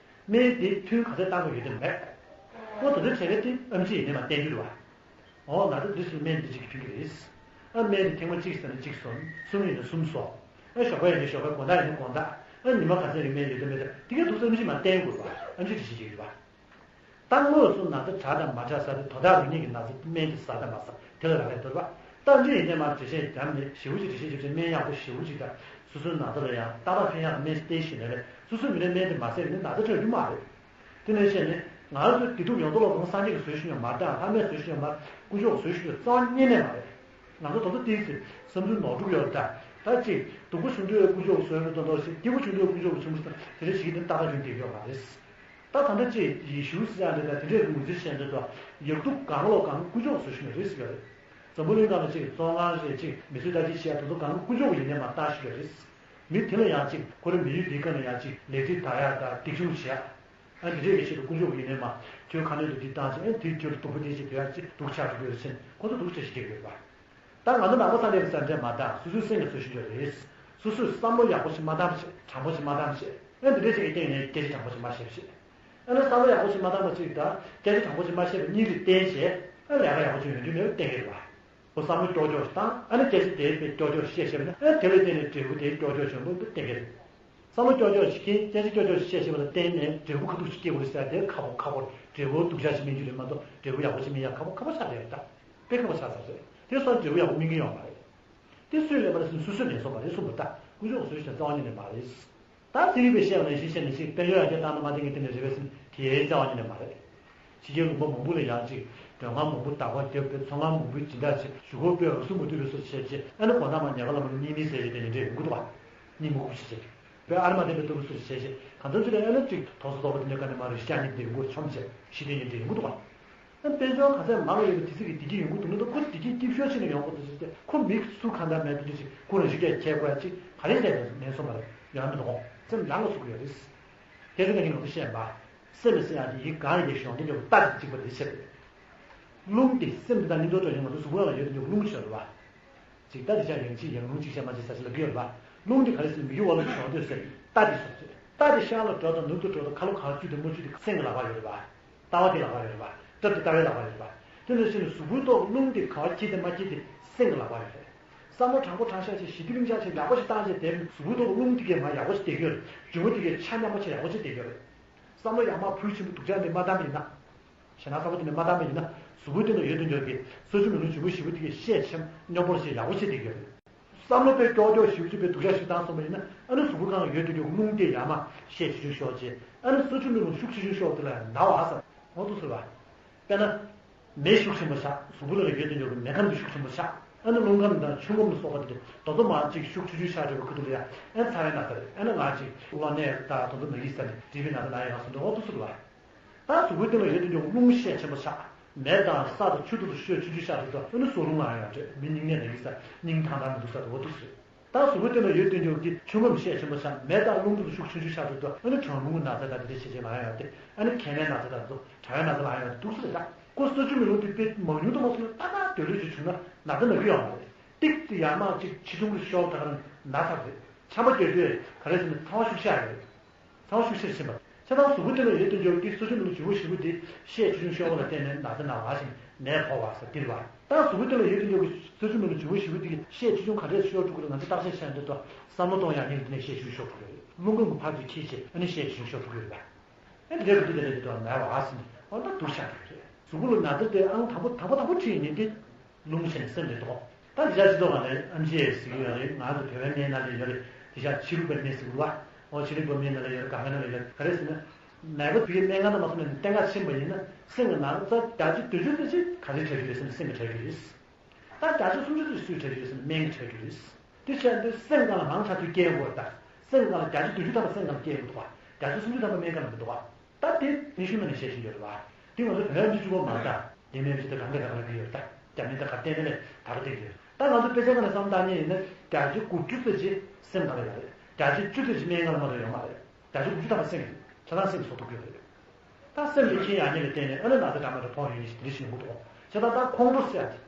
སྨན་དེ་ཐུན་ག་ཚད་བཏང་དགོས་ཡོད་དམ་མེད། ཨོ་ད་ལྟ་བྱས་ན་དེ་ཨེམ་ཆི་ཡིན་ནའི་མ་བསྟན་རྒྱུ་རེད་བ། ཨོ་ན་ཚ་འདི་འདྲ་བྱས་ན་སྨན་འདི་གཅིག་གིས་ཕན་གྱི་རེད། ཨ་སྨན་དེ་ཐེངས་མ་གཅིག་ཟ་ན་གཅིག་ཟ། གསུམ་ཡིན་ན་གསུམ་ཟ། ཨ་ཞོགས་པ་ཡིན་ན་ཞོགས་པ། དགོང་དག་ཡིན་ན་དགོང་དག། ཨ་ཉི་མ་ག་ཚད་ཀྱི་སྨན་ཡོད་དམ་མེད་དམ་དེ་གའི་འདུག་ས་ཨེམ་ཆི་མ་བསྟན་དགོས་རེད་བ། ཨེམ་ཆི་འདི་བྱེད་ཀྱི་རེད་བ། ད་དངོས་སུ་ན་ཚ་དྲག་དང་མ་དྲག་ཟེར་དེ་དོ་བདག་རང་ཉིད་ཀྱི་ན་ཚ་སྨན་དེ་ཟ་དང་མ་ཟ་དེ་ལ་རག་ལས་འདུག་པ། ད་འདི་ཡིན་ནའི་མར་འགྲེལ་བཤད་བརྒྱབ་ནས་ཞེ་པོ་ཅིག་འགྲེལ་བཤད་བརྒྱབ་བྱས་སྨན་ཡག་པོ་ཞེ་པོ་ཅིག་དང་། སོ་སོའི་ན་ཚ་ལ་ཡང་ཏག་ཏག་ཕན་ཡག་གི་སྨན་ཞིག་བསྟེན་ཤེས་ན་རེད། སོ་སོའི་མི་ལ་སྨན་དེ་མ་ཟས་ཡིན་ན་ན་ཚ་འཕྲོད་རྒྱུ་མ་རེད། དེ་ནས་བཤད་ནས་ང་ཚོའི་བདེ་སྡུག་ཡོངས་རྫོགས་ལ་ཁོང་སངས་རྒྱས་ཀྱིས་བཟོས་བཞག་ཡོད་མ་རེད། ད་ལྷ་མོས་བཟོས་བཞག་ཡོད་མ་རེད། དཀོན་མཆོག་གིས་བཟོས་བཞག་ཡོད་རྩ་བ་ཉིད་ནས་མ་རེད། ང་ཚོ་ད་ལྟ་ཏོག་ཙམ་བསམ་ཚུལ་ནོར་འགྲོ་གི་ཡོད་རེད། ད་ད་ཅིག་སྡུག་པོ་བྱུང་དུས་དཀོན་མཆོག་གིས་བཟོས་པའི་དོན་དག་ཞིག་སྐྱིད་པོ་བྱུང་དུས་དཀོན་མཆོག་གིས་བྱུང་བ་ཞིག་དང་དེ་འདྲ་ཞིག་གི་དེ་ཏག་ཏག་བྱུང་བསྡད་ཡོད་མ་རེད། ད་ད་ལྟ་ཅིག་ཡེ་ཤུ་ཟེར་ཡ་འདྲ་དང་དེ་འདྲའི་ངོས་འཛིན་བྱས་འདྲ་དང་། ཡག་སྡུག་གང་ལོག་གང་དཀོན་མཆོག་གིས་བཟོས་བཞག་ཡོད་རེད་ཟེར་གྱི་ཡོད་རེད། འཛམ་བུ་གླིང་སྒང་ལ་ཅིག་བཙོན་ཁང་རེད། ཅིག་མི་གསོད་རྟ་བརྒྱུད་བྱེད་ཡ་དེ་ཚོ་གང་ག་དཀོན་མཆོག་གིས་ཡིན་ནའི་མ་བཏང་བཞག་ཡོད་རེད། མི་དེ་ལ་ཡང་ཅིག་ཁོ་རའི་མི་ཡུལ་དེའི་སྒང་ལ་ཡང་ཅིག་ལས་འབྲས་དར་ཡ་དང་སྡིག་སྦྱོང་བྱེད་ཡ། ཨ་འདི་འདྲའི་གི་ཆེད་དུ་དཀོན་མཆོག་གིས་ཡིན་ནའི་མ་ཁྱོད་ཁ་སྣོན་དུ་འདི་བཏང་བྱས། ཨ་དེའི་ཁྱོད་ལ་སྡུག་པོ་དེ་ཅིག་དེ་ཡང་ཅིག་སྡུག་ཆགས་འགྲོ་གི་ཡོད་རེད་ཟེར་ནས་ཁོ་ཚོ་སྡུག་ཆེ་ཞིག་སྐྱེ་གི་ཡོད་པ། ད་ང་ཚོ་ནང་པ་སངས་རྒྱས་པའི་སངས་རྒྱས་མ་གཏོགས་སོ་སོའི་སེམས་ཀྱིས་བཟོས་བཞག་ཡོད་རེད། སོ་སོས་བསམ་བློ་ཡག་པོ་ཞིག་མ་བཏང་བ་ཞིག་དྲང་པོ་ཞིག་མ་བཏང་བ་ཞིག་ཨ་འདི་འདྲའི་ཞིག་གི་སྟེང་ནས་སྐད་ཆ་དྲང་པོ་ཞིག་མ་བཤད་པ་ཞིག་ཨ་ནི་བསམ་བློ་ཡག་པོ་ཞིག་མ་བཏང་བ་ཞིག་དང་སྐད་ཆ་དྲང་པོ་ཞིག་མ་བཤད་པ་གཉིས་ལ་བརྟེན་བྱས་ཨ་ལས་ཀ་ཡག་པོ་ཅིག་ཡོང་རྒྱུ་མེད་པ་གཏན་འཁེལ་རེད་བ། ཁོ་བསམ་བློ་ཀྱོག་ཀྱོག་ཞིག་བཏང་། ཨ་ནི་སྐད་ཆ་དེའི་དཔེ་ཀྱོག་ཀྱོག་ཞིག་བཤད་བཤད་པ་ན་ཨ་དེ་ལ་བརྟེན་ནས་འབྲས་བུ་དེ་ཀྱོག་ཀྱོག་བྱུང་བ་གཏན་འཁེལ་རེད། བསམ་བློ་ཀྱོག་ཀྱོག་ཞིག་གིས་སྐད་ཆ་ཀྱོག་ཀྱོག་ཞིག་བཤད་བཤད་པ་ལ་བརྟེན་ནས་འབྲས་བུ་ག་འདྲ་ཞིག་སྐྱེ་དགོས་རེད་ཟེར་ཡ་དེ་ཁག་པོ་ཁག་པོ་རེད། འབྲས་བུ་སྡུག་ཅག་ཞིག་སྨིན་རྒྱུ་རེད་མ་གཏོགས་འབྲས་བུ་ཡག་པོ་ཞིག་སྨིན་ཡ་ཁག་པོ་ཁག་པོ་ཆགས་བསྡད་ཡོད་ད། དཔེ་ཁག་པོ་ཆགས་ཚར་རེད། དེ་སོང་འབྲས་བུ་ཡག་པོ་སྨིན་གྱི་ཡོད་མ་རེད། དེ་སུས་ལས་པ་རེད་ཟེར་ན་སོ་སོས་ལས་སོང་བ་རེད་གསུངས་པ་ད། དཀོན་མཆོག་གིས་བཟོས་བཞག་རྩ་བ་ཉིད་ནས་མ་རེད། ད་ཚན་རིག་པས་བཤད་པ་ནང་བཞིན་བཤད་ནས་ཅིག་དཔལ་འབྱོར་ཡར་རྒྱས་བཏང་ན་མ་བཏང་གི་དེ་ནས་རེད་པས་ཟེར་ན་དེ་རྩ་བ་ཉིད་ནས་མ་རེད། ཕྱི་རྒྱལ་ལུང་པ་མང་པོ་ལ་ཡང་ཅིག་མགྲོན་ཁང་མང་པོ་དག་པར་བརྒྱབ་པའི་ཚོང་ཁང་མང་པོའི་སྦྱིན་བདག་བྱས། གཞུག་གུ་དཔེ་འུ་སུ་མུ་ཏུ་རེ་སོ་བྱས་བྱས་ཨ་ནི་དགོང་དག་མར་ཉལ་ཁ་ལ་མར་གཉིད་མི་སད་བྱས་དེ་འདྲ་འདྲ་ཡོང་གི་འདུག་བ། གཉིད་མ་ཁུག་བྱས་བྱས་དཔེ་ཨ་རི་མ་བསྡད་པའི་ལྟ་བུ་སུ་བྱས་བྱས་གང་འཚམ་ཅིག་ལ་ཨ་ནི་ཅིག་མཐོ་ས་མཐོ་པོ་དེ་འདྲ་ག་ནས་མར་རེ་ཤ་གཉིད་དེ་ཡོང་གི་འདུག་བ། ཆོམ་བྱས་ཤི་དེ་འདྲ་འདྲ་ཡོང་གི་འདུག་བ། ཨ་དཔལ་འབྱོར་ག་ཚད་མང་ཡོད་པའི་དུས་ཚོད་ཀྱི་བདེ་སྐྱིད་ཡོང་གི་འདུག་ན་ད་ཁོ་བདེ་སྐྱིད་སྐྱིད་ཤོས་ཤིག་ནས་ཡོང་དགོས་འདུག་ཟེར་ཏེ་ཁོ་མི་སུ་གང་འདྲ་མེད་དུས་ཅིག་ཁོ་རང་ཤུགས་རྒྱག་ཁྱེར་དགོས་ཡ་ཅིག་ག་རེ་བྱས་ནས་མེད་སོང་བ་རེད། ཡོང་མི་འདུག་གོ། སེམས་ནང་ལ་ཟུག་གི་ཡོད་རེད། དེ་རིང་ང་གཉིས་ང་ཚོ་བཤད་པ། སེམས་ཟེར་ཡ་དེ་ཡི་ག་ཡི་གཞུང་དེ་འདྲ་བོ་རྟ་དེ་གཅིག་པ་རེད་ཟེར། རླུང་དེ་སེམས་དེ་དང་ནི་མདོ་སྤྲོ་ཞིང་ང་ཚོ་གཟུགས་པོ་ནང་ལ་ཡོད་དེ་འདྲ་བོ་རླུང་ཆེ་རེད་བ། ཅིག་རྟ་དེ་ཆ་ཡང་ཅིག་ཡང་རླུང་ཅིག་བཤད་མ་ཅིག་ཟ་ཅིག་ལབ་ཀྱི་ཡོད་རེད་བ། རླུང་དེ་ག་རེ་ཟེར་མི་ཡུལ་བ་ལ་བྱུང་དུས་ཟེར་རྟ་དེ་སོང་ཟེར། རྟ་དེ་ཤར་ལ་འགྲོ་དང་ནུབ་ཏུ་འགྲོ་དང་ཁ་ལོ་ག་བ་བཅུག་དང་མ་བཅུག་དེ་སེམས་ཀྱི་ལག་པ་ཡོད་རེད་བ། ལྟ་བ་དེ་ལག་པ་ཡོད་རེད་བ། སྐྲ་དེ་ལྟ་བའི་ལག་པ་ཡོད་རེད་བ། དེ་ནང་བཞིན་གཟུགས་པོའི་ཐོག་རླུང་དེ་ག་བ་འཁྱིལ་དང་མ་འཁྱིལ་དེ་སེམས་ཀྱི་ལག་པ་ཡོད་རེད། བསམ་བློ་དྲང་པོ་དྲང་བཞག་བྱས་ཞི་བདེ་ལིང་ཆགས་བྱས་ཡག་པོ་ཞིག་བཏང་བྱས་དེ་གཟུགས་པོའི་ཐོག་རླུང་དེ་གས་མར་ཡག་པོ་ཞིག་བསྡད་ཀྱི་ཡོད་རེད། འཇུ་བ་དེ་གས་ཆ་མཉམ་པོ་བྱས་ཡག་པོ་ཞིག་བསྡད་ཀྱི་ཡོད་རེད། བསམ་བློ་ཡག་མ་བུ་ཆེན་པོ་སྡུག་ཅག་འདི་མ་བཏང་པ་ཡིན་ན། ཞེ་ན་ཚ་པོ་དེ་འདྲ་མ་བཏང་པ་ཡིན་ན་གཟུགས་པོའི་སྟེང་དུ་ཡོད་དུ་འཇོག་གི་སོ་བཅུད་མི་རུང་འབྱུང་པོ་ཞེ་པོ་དེ་གས་ཤས་ཆེམ་སྙོམས་པོར་བྱས་ཡག་པོ་བྱས་བསྡད་ཀྱི་ཡོད་རེད། བསམ་བློ་དཔེ་ཀྱོག་ཀྱོག་ཞེ་པོ་ཅིག་དཔེ་སྡུག་ཅག་ཞིག་བཏང་སོང་བ་ཡིན་ན་ཨ་ནི་གཟུགས་པོ་སྒང་ཡོད་དུ་འཇོག་རླུང་དེ་ཡར་མར་ཤས་ཆེ་ཆུང་ཤོར་བྱས་ཨ་ནི་སོ་བཅུད་མི་རུང་ཤུགས་ཆེ་ཆུང་ཤོར་དེ་ལ་ན་བ་ཟེར་འོ་དུ་ཟེར་བ། དཔེར་ན། མེ་ཤུགས་ཆེན་པོ་ཆགས། གཟུགས་པོ་ལ་ཡོད་དུ་འཇོག་གི་མེ་ཁམས་དེ་ཤུགས་ཆེན་པོ་ཆགས། ཨ་ནི་རླུང་ཁམས་དང་ཆུ་ཁམས་ལ་སོགས་པ་དེ་དེ་དོ་དོ་མ་གཅིག་ཤུགས་ཆུང་ཆུང་ཆགས་འགྲོ་བའི་ཁུ་ཐུག་ལ་ཡ་ཨ་ཚ་བའི་ན་ཚ་རེད། ཨ་ནི་ང་གཅིག་གློ་ནད་དང་དོ་དོ་ན་གི་ས་ནས་ཊི་བི་ན་ཚ་ན་ཡོང་ཟེར་འདུག་འོ་དུ་ཟེར་བ། ད་གཟུགས་པོའི་སྟེང་ལ་ཡོད་དུ་འཇོག་རླུང་ཤས་ཆེན་པོ་ཆགས། མེ་དང་ས་དང་ཆུ་དུ་ལ་ཤུགས་ཆུང་ཆུང་ཆགས་འགྲོ་དུས་ཨ་ནི་སྲོག་རླུང་ལ་ཡང་རེད། མི་སྙིང་ནད་ན་གི་ས་སྙིང་ཐང་ཐང་མི་འདུག་ས་དུ་འོ་དུ་ཟེར། ད་གཟུགས་པོའི་སྟེང་ལ་ཡོད་དུ་འཇོག་གི་ཆུ་ཁམས་ཤས་ཆེན་པོ་ཆགས། མེ་དང་རླུང་དུ་ཤུགས་ཆུང་ཆུང་ཆགས་འགྲོ་དུས་ཨ་ནི་གྲང་རླུང་གི་ན་ཚ་དང་དེ་འདྲ་ཤས་ཆེ་ལ་ཡང་ཡོད་དེ་ཨ་ནི་མཁལ་མའི་ན་ཚ་དང་དུ་དྲང་བའི་ན་ཚ་ལ་ཡང་ཡོད་དེ་འདུག་ས་རེད། ད་ཁོ་སོ་བཅུད་མི་རུང་དེ་དཔེ་མང་ཉུང་དུ་མ་སོང་ན་ཏག་ཏག་སྡོད་ལོས་ཅིག་བྱུང་ན་ན་ཚ་ན་གི་ཡོང་བ་རེད། ཏིག་ཙི་ཡར་མར་ཅིག་ཆེ་ཆུང་གི་ཤོག་ད་ག་རང་ན་ཚ་རེད། ཆམ་པ་རྒྱག་དུས་ག་རེ་ཟེར་ན་ཚ་བ་ཤུགས་ཆེ་རེད། ཚ་བ་ཤུགས་ཆེར་ཕྱིན་པ། ཆ་ཚང་གཟུགས་པོ་སྟེང་ལ་ཡོད་དུ་འཇོག་གི་སོ་སོའི་མི་ལ་འཇུ་བོ་ཞེ་པོ་དེ་ཤས་ཆེ་ཆུང་ཤོར་བ་ལ་བརྟེན་ནས་ན་ཚ་ན་བ་ཞིག་ནད་ཕོག་པ་ས་དེ་རེད་བ། ད་གཟུགས་པོ་སྟེང་ལ་ཡོད་དུ་འཇོག་གི་སོ་སོའི་མི་ལ་འཇུ་བོ་ཞེ་པོ་དེ་གི་ཤས་ཆེ་ཆུང་ག་འདྲས་ཤོར་འགྲོ་གི་རེད། ང་ཚོས་ཐག་གཅོད་བྱས་ན་འདི་ལྟ་བསམ་བློ་གཏོང་ཡག་ཉིན་དེ་ནས་ཤས་ཆེ་ཆུང་ཤོར་འགྲོ་གི་རེད། རླུང་ཁམས་ཀྱི་ཕར་ཚུར་འཁྱེར་བྱས་ཨ་ནི་ཤས་ཆེ་ཆུང་ཤོར་འགྲོ་གི་རེད་བ། ཨེ་འདི་འདྲའི་གི་དུས་དེ་ལས་དེ་དུས་ན་བ་ཟིན་འོ་ད་སྡུག་ཆགས་འགྲོ་གི་རེད། གཟུགས་པོ་ལ་ན་ཚ་དེ་ཨང་དང་པོ་དང་པོ་དང་པོ་ཁྲིད་ཡིན་དེ། རླུང་ཆེན་སེམས་ལས་ལྡོག་ད་འདི་ཆ་སྤྱི་ཚོགས་ནང་ལས་ཨེམ་ཆི་ཨེ་ཟེར་གྱི་ཡོད་རེད། ང་ཚོ་བོད་པའི་སྨན་ནང་ལས་ཡོད་རེད། དེ་ཆ་ཕྱི་རུ་པའི་སྨན་ཟེར་གྱི་འདུག་བ། འོ་ཕྱི་རུ་པའི་སྨན་ནང་ལས་ཡོད་རེད། ག་ག་ནང་ལས་ཡོད་རེད། ག་རེ་ཟེར་ན། ནད་པ་དེ་གའི་སྨན་ཁང་དུ་མ་སོང་ནས་གཏན་འཁེལ་ཕྱིན་པ་ཡིན་ན་སེམས་ཀྱི་ནང་རྩ་བརྒྱ་ཆ་བདུན་ཅུ་ཙམ་ཞིག་ག་རེ་དྲག་གི་རེད་ཟེར་ན་སེམས་ཀྱི་དྲག་གི་རེད། ད་བརྒྱ་ཆ་སུམ་ཅུ་ཙམ་སུས་དྲག་གི་རེད་ཟེར་ན་སྨན་གྱི་དྲག་གི་རེད། དེ་བྱས་ན་སེམས་ཁང་ལ་མང་ཆེ་ཚོས་སྐྱེལ་དགོས་རེད། ད་སེམས་ཁང་ལ་བརྒྱ་ཆ་བདུན་ཅུ་ཐམ་པ་སེམས་ཁང་ལ་སྐྱེལ་དགོས་འདུག་བ། བརྒྱ་ཆ་སུམ་ཅུ་ཐམ་པ་སྨན་ཁང་ལ་མི་འདུག་བ། ད་དེ་ཉི་ཤུ་ནང་ནས་བཤད་བཞིན་ཡོད་རེད་བ། དེ་ང་ཚོ་བོད་མི་གཅིག་པོ་མ་རེད། ད་དེ་མིན་ཅི་ད་གང་ག་གང་ག་གི་ཡོད་ད། རྒྱ་མི་ད་ག་བསྟན་ནས་ད་ག་བསྟན་གི་ཡོད། ད་ང་ཚོ་དཔེ་ཆ་ཁ་ནས་བསམ་བཏང་མཁན་ཡིན་ན་བརྒྱ་ཆ་དགུ་བཅུ་ཙམ་ཅིག་སེམས་ཁང་ལ་ཡོད་རེད། བརྒྱ་ཆ་བཅུ་ཙམ་ཅིག་སྨན་ཁང་ལ་མ་གཏོགས་ཡོད་མ་རེད། བརྒྱ་ཆ་དགུ་བཅུ་ཐམ་པ་སེམས་ཆ་ཚང་སེམས་སོ་ཐུག་གི་ཡོད་རེད། ད་སེམས་དེ་མཁྱེན་ཡག་ཉིད་ལ་བརྟེན་ནས་ཨ་ནི་ན་ཚ་འདྲ་མ་འདྲ་ཕོག་ཡོད་ནི་ཞིག་དེ་འདྲ་ཞིག་ཡོང་གི་འདུག་བྱས་ཙང་ད་ཁོང་ཁྲོ་ཟེར་ཡག་དེ།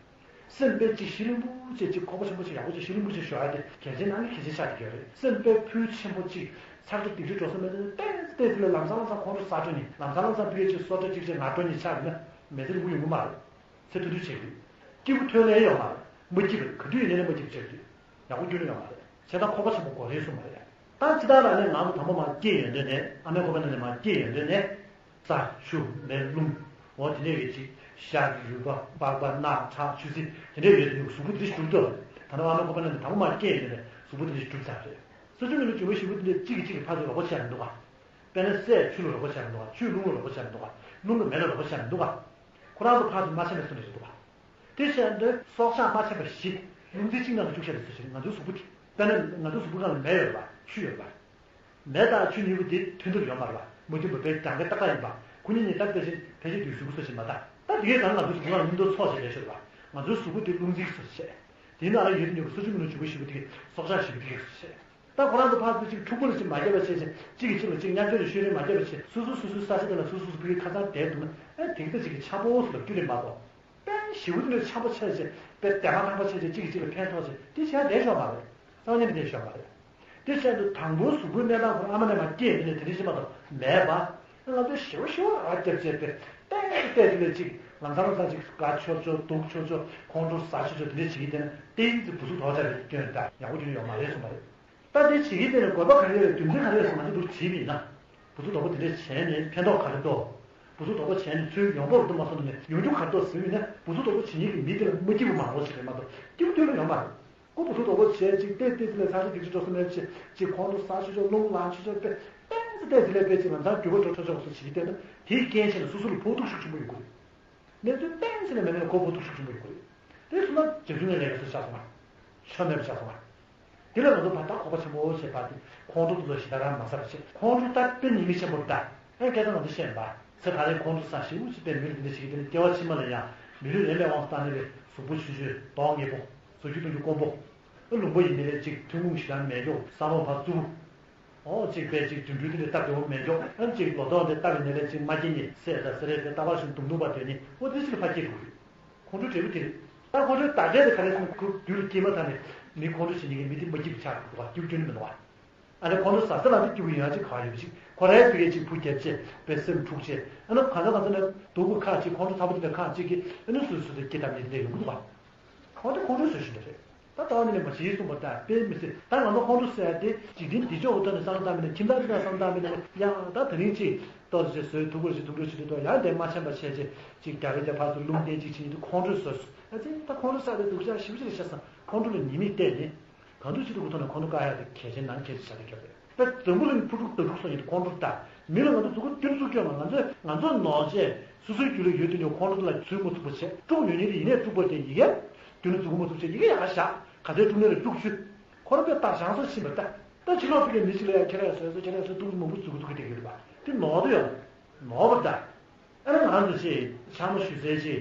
སེམས་དཔེ་གཅིག་ཞི་ལྷུན་པོ་ཅིག་གཅིག་ཁོག་པ་ཆེན་པོ་ཅིག་ཡག་པོ་ཅིག་ཞི་ལྷུན་པོ་ཅིག་ཞོག་ཡ་དེ་གལ་ཆེན་ནང་གི་གལ་ཆེ་ཆགས་ཀྱི་ཡོད་རེད། སེམས་དཔེ་ཕུལ་ཆེན་པོ་ཅིག་ཚར་གཅིག་སྡིག་སྒྲིབ་འགྲོ་ས་མེད་དེ་ཏོག་ཙམ་ཏོག་ཙམ་ལ་ལམ་སང་ལམ་སང་ཁོང་ཁྲོ་ཟ་འགྲོ་ནི། ལམ་སང་ལམ་སང་ཕ་གི་ཅིག་སོ་ཏྲ་གཅིག་ཅིག་ང་འགྲོ་ནི་ཆགས་ཡོད་ན་མི་ཚེ་རིང་པོ་ཡོང་གི་མ་རེད། ཚེ་ཐུང་ཐུང་བྱེད་ཀྱི། སྐྱིད་པོ་ཐོན་ལེ་ཡོད་མ་རེད། མི་སྐྱིད་པ་རེད། ག་དུས་ཡིན་ནའི་མི་སྐྱིད་པ་བྱེད་ཀྱི། ཡག་པོ་རྒྱུན་ཡོད་མ་རེད། བྱས་ཙང་ཁོག་པ་ཆེན་པོ་དགོས་རེད་གསུངས་པ་རེད། ད་ཅི་ལྟར་ལ་ནི་ང་ཚོ་དང་པོ་མར་སྐྱེས་ཡོང་དུས་ནས་ཨ་མའི་ཁོག་པ་ནང་ནས་མར་སྐྱེས་ཡོང་དུས་ནས། རྩ་ཆུ་མེ་རླུང་། འོ་དེ་འདྲས་ཀྱི་ཅིག་ཤ་རུས་པ་པགས་པ་རྣག་ཁྲག་ཆུ་སྲིན་དེ་འདྲས་ཡོད་དུས་གཟུགས་པོ་དེ་འདྲས་གྱུར་ཏོ། ད་ནི་ཨ་མའི་ཁོག་པ་ནང་ནས་དང་པོ་མར་སྐྱེས་ཡོང་དུས་ནས་གཟུགས་པོ་དེ་འདྲས་གྱུར་ཚར་རེད། སོ་སོའི་མི་ལ་འཇུ་བོ་ཞེ་པོ་དེ་འདྲས་གཅིག་གིས་གཅིག་གི་ཕར་ཚུར་རོགས་པ་བྱས་མི་འདུག་ག་དཔེར་ན་སས་ཆུ་ལ་རོགས་པ་བྱས་མི་འདུག་ག་ཆུས་རླུང་ལ་རོགས་པ་བྱས་མི་འདུག་ག་རླུང་གིས་མེ་ལ་རོགས་པ་བྱས་མི་འདུག་ག་ཁོ་རང་ཚོ་ཕར་ཚུར་མ་ཕྱིན་པའི་སུ་འདྲས་འདུག་ག་དེ་བྱས་ན་སྲོག་ཆགས་མ་ཕྱིན་པ་བཞི། རླུང་རྟ་གཅིག་ནང་ལ་བཅུག་བྱས་ཏེ་སུ་ཞིག་ང་ཚོའི་གཟུགས་པོ་དེ། དཔེར་ན་ང་ཚོའི་གཟུགས་པོ་སྒང་ལ་མེ་ཡོད་པ། ཆུ་ཡོད་པ། མེ་དང་ཆུ་གཉིས་པོ་དེ་མཐུན་ཐབས་ཡོད་མ་རེད་པ། མ་མཐུན་པ་བས་གྲངས་ཀའི་ཏག་ཏག་ཡིན་པ། ཁོ་གཉིས་གཉིས་ལྟར་དེ་བཞིན་ཕལ་ཆེར་དུས་གཟུགས་སུ་ཞིག་མ་གཏོགས། ད་དེ་གའི་གང་ང་ཚོའི་གཟུགས་པོ་སྒང་ལ་མཉམ་དུ་ཚོགས་བྱས་ལས་ཤོར་བ། ང་ཚོའི་གཟུགས་པོ་དེ་རླུང་རྟའི་སུ་བྱས། དེའི་ནང་ལ་ཡོད་དུས་ཉོ་གི་སོ་ཆུ་མི་ནུ་བྱུག་པོ་ཞིག་པོ་དེ་སྲོག་ཆགས་ཞིག་པོ་དེ་སུ་བྱས། ད་ཁོ་རང་ཚོ་ཕར་ཚུར་གཅིག་འཁྲུག་པོ་ལ་གཅིག་མ་བརྒྱབ་པ་བྱས་བྱས་གཅིག་གིས་གཅིག་ལ་གཅིག་མཉམ་སྦྱོར་གྱི་ཤུལ་རེ་མ་བརྒྱབ་པ་བྱས་སོ་སོ་སོ་སོའི་ས་ཆ་དེ་ལ་སོ་སོ་སོ་སོ་ཕ་གིའི་ཁ་སང་བསྡད་འདུག་ན་ཨེ་དེ་གི་ད་ཅིག་གི་འཆམ་པོ་སུ་ལ་རྒྱུ་རེད་མ་གཏོགས། དཔེ་ཞེ་པོ་དེ་འདྲའི་འཆམ་པོ་ཆགས་བྱས་དཔེ་དེ་མ་ཐང་པ་ཆགས་བྱས་གཅིག་གིས་གཅིག་ལ་ཕན་ཐོགས་བྱས་དེ་བྱས་བསྡད་ཆོག་མ་རེད། སང་ཉིན་བསྡད་ཆོག་མ་རེད། དེ་བྱས་འདུག་དང་པོའི་གཟུགས་པོའི་གནས་སྟངས་ཁོ་རང་ཨ་མ་ནས་མ་སྐྱེས་ཡོང་དུས་ནས་དེ་འདྲ་ཞིག་མ་གཏོགས་མེད་པ། ང་ཚོས་ཞེ་པོ་ཞེ་པོ་ར་བརྒྱབ་བྱས་པས་བལྟས་བལྟས་དེ་ལས་ཅིག་ལམ་སང་ལམ་སང་ཅིག་དགའ་ཆོག་ཆོག་སྡུག་ཆོག་ཆོག་ཁོང་ཁྲོ་ཟ་ཆོག་ཆོག་དེ་འདྲ་བྱེད་ཀྱི་བསྡད་ན་ཏིང་ཙི་བུ་ཚུགས་དོག་ཅག་རེ་སྐྱོན་ད་ཡག་པོ་རྒྱུན་ཡོད་མ་རེད་གསུངས་པ་རེད། ད་དེ་བྱེད་ཀྱི་བསྡད་ན་དགོས་པ་ག་རེ་རེད། རྒྱུ་མཚན་ག་རེ་རེད་ཟེར་ང་ཚོ་འདུག་བྱེད་པ་ཡིན་ན། བུ་ཚུགས་དོག་པོ་དེ་འདྲ་བྱས་ནས་ཕན་ཐོགས་ག་རེ་འདུག་བུ་ཚུགས་དོག་པོ་བྱས་ནས་ཚུར་ཡོང་འབབ་འདུག་མ་སོང་ནས་ཡོང་རྒྱུ་ག་རེ་འདུག་ཟེར་བ་ཡིན་ན་བུ་ཚུགས་དོག་པོ་བྱེད་མཁན་གྱི་མི་དེ་ལ་མ་སྐྱིད་པོ་མང་པོ་ཞིག་རེད་མ་གཏོགས་སྐྱིད་པོ་ཐོན་ལ་ཡོང་མ་རེད། ཁོ་བུ་ཚུགས་དོག་པོ་བྱས་ཅིག་བལྟས་བལྟས་ཚེ་ལས་ཚར་ཚེ་སྡིག་ཅིག་འགྲོ་སོང་ནས་ཅིག་ཅིག་ཁོང་ཁྲོ་ཟ་ཆོག་ཆོག་རླུང་ལངས་ཆོག་ཆོག་དཔེ་བལྟས་ཚེ་བལྟས་ཚེ་ལས་དཔེ་ཅིག་ལམ་སང་འགྱུར་བ་འགྲོ་ཆོག་ཆོག་སོགས་བྱེད་ཀྱི་བལྟས་ན་དེའི་རྐྱེན་བྱས་ནས་སོ་སོ་ལ་ཕོག་ཐུག་ཤུགས་ཆེན་པོ་ཡོང་གི་རེད། གནས་ཚུལ་གཏན་ཚིགས་ལ་མེད་ན་ཁོ་བོ་ཐུགས་ཤུགས་ཆེན་པོ་ཡོད་དགོས་རེད། དེ་སོང་ན་རྗེ་བཙུན་ལ་ལས་ཀ་སུ་ཆགས་སོང་ང་། ཆོ་མེད་པ་ཆགས་སོང་ང་། དེ་ལ་ང་ཚོ་བར་ཐག་ཁོག་པ་ཆེན་པོ་བྱས་པ་དེ་ཁོང་ཁྲོ་དེ་ཚོ་ཞེ་དྲག་རང་མ་ཟ་བ་བྱས་ཁོང་ཁྲོ་ལྟ་དཔེ་ཉེས་དམིགས་ཆེན་པོ་ལྟ། ཨེ་སྐད་ཆ་ང་ཚོ་བཤད་པ། ཚེ་ད་རེས་ཁོང་ཁྲོ་ཟ་ཞེ་པོ་ཅིག་དཔེ་མི་ལ་འདི་འདྲ་བྱེད་ཀྱི་དེ་ནི་སྐྱེ་བ་ཕྱི་མ་ལ་ཡང་མི་ལུས་རེ་ལས་དབང་དུ་བཏང་ནས་པའི་གཟུགས་པོ་ཆུ་ཆུ་མདོག་ངན་པོ། གཟུགས་རྒྱུད་སྟོང་རྒྱུ་དཀོན་པོ། ཨ་ལུང་པ་ཡིན་ནི་རེད་ཅིག་ཐུན་མོང་ཞེ་དྲག་མེད་ཀྱོག་ས་བོན་ཕར་བཙུགས། ཨོ་གཅིག་པས་གཅིག་དུད་འགྲོའི་དེ་འདྲ་སྟབས་བདེ་བོ་མེད་འཇོག་ཨ་གཅིག་ལོ་ཏོག་འདི་སྟབས་བདེ་ནས་ལས་གཅིག་མ་སྐྱེ་ནི་སད་ད་སེ་རེ་སེ་ལྟ་བར་ཤིང་དུམ་དུམ་པ་དེ་ནི་ཨོ་དེ་ཅིག་ཕ་སྐྱེ་འགྲོ་གི་རེད། ཁོང་ཁྲོའི་འབྲས་བུ་དེ་རེད། ད་ཁོང་ཁྲོའི་བརྡ་འཕྲིན་དེ་ག་རེ་ཟེར་ན་ཁོ་རྡུལ་ལ་སྐྱེས་མ་ཐག་ནས་མི་ཁོང་ཁྲོ་བྱེད་ནི་གི་མི་དེ་མ་སྐྱིད་པ་ཆགས་འགྲོ་ག་སྐྱིད་པོ་སྐྱོན་ནི་མི་འདུག་བ། ཨ་ནི་ཁོང་ཁྲོ་ཟ་ས་ལ་དེ་སྐྱིད་པོ་ཡོང་ཡ་ཅིག་ག་བ་ཡོད་པ་ཅིག་ཁོ་རའི་ཕ་གིའི་ཅིག་བུ་རྒྱབ་བྱས་པའི་སེམས་འཁྲུག་བྱས་ཨ་ནི་གང་ས་གང་ས་ནས་སྡུག་གུ་ཁག་ཅིག་ཁོང་ཁྲོ་ཚ་པོ་དེ་འདྲ་ཁག་ཅིག་གིས་ཨ་ནི་སོ་སོ་སོ་སྐྱེ་ཐབས་མེད་དེ་འདྲ་ཡོང་གི་འདུག་བ། ཁོང་ཁྲོ་ཁོང་ཁྲོ་བཟོ་བཞིན་པ་རེད། ད་ལྟ་བ་ནི་མ་བྱེད་གསུངས་པ་ལྟར་དཔེ་མི་སྲིད། ད་ང་ཚོ་ཁོང་ཁྲོ་ཟེར་ཡ་དེ་འཇིག་རྟེན་འདི་ཕྱོགས་ཀྱི་ཐོག་ནས་བསམ་བློ་བཏང་མིན་ན་ཁྱིམ་བདག་འདི་ལ་བསམ་བློ་བཏང་མིན་ན་ཡང་ད་དེ་རིང་ཅིག་ལྟོ་རེ་བཟོས་ཐུག་པ་རེ་བྱས་དུག་འགྲོ་བྱེད་དུས་ཐོག་ཡང་དེ་མ་ཆམ་པ་བྱས་བྱས་ཅིག་རྒྱ་རེ་རྒྱ་ཕར་ཚུར་རླུང་བསྟན་ཅིག་བྱེད་ཉིན་དུ་ཁོང་ཁྲོ་བཟོས་སོ། ཨ་ཙི་ད་ཁོང་ཁྲོ་ཟ་དེ་སྡུག་ཅག་ཞེ་པོ་ཅིག་རེད་ཤག་བསམ་ཁོང་ཁྲོ་ལ་ཉེས་དམིགས་བལྟས་ནས་གང་དུ་ཅི་ཐུག་གི་ཐོག་ནས་ཁོང་ཁྲོ་བཀག་ཡག་དེ་གལ་ཆེན་ནང་གལ་ཆེ་ཆགས་བསྡད་ཀྱི་རེད། ད་འཛམ་བུ་གླིང་ཕུ་དཀྲུག་ད་དཀྲུག་སོང་ཡིན་ཁོང་ཁྲོ་ལྟ། མི་ལ་ང་ཚོ་མཛུབ་གུ་སྐྱོན་བཙུགས་སྐྱོན་ང་ང་ཚོས་ང་ཚོ་ནོར་བྱས་སོ་སོའི་རྒྱུད་ལ་ཡོད་དུས་ནས་ཁོང་ཁྲོ་ལ་ཚུད་མ་ཐུབ་པ་བྱས་དཀྲུག་ཡོང་ཉིན་དེ་ཡིན་ནས་དཀྲུག་པ་དེ་ཡི་གེ་རྒྱུད་ལ་འཛུགས་མ་ཐུབ་བྱས་ཡི་གེ་ཡག་བཞག་ག་ཚོད་དཀྲུག་ནས་ལ་དཀྲུག་ཆུ་ཁོ་རང་པས་བཏགས་བཞག་སོ་ཕྱིན་པ་ལྟ། ད་ཕྱི་ལོགས་ཕ་གི་མི་ཞིག་ལ་ཡང་ཁྱེད་རང་ཡང་བཟོས་སོ་ཁྱེད་རང་ཡང་བཟོས་དཀྲུག་མང་པོ་འཛུགས་འདུག་གི་དེ་གི་རེད་པ་དེ་ནོར་དུ་ཡོད་ནོར་བ་ལྟ། ཨ་ནི་ང་ཚོ་ཅིག་ཕྱག་མོ་ཞུ་ཟེར་ཅིག་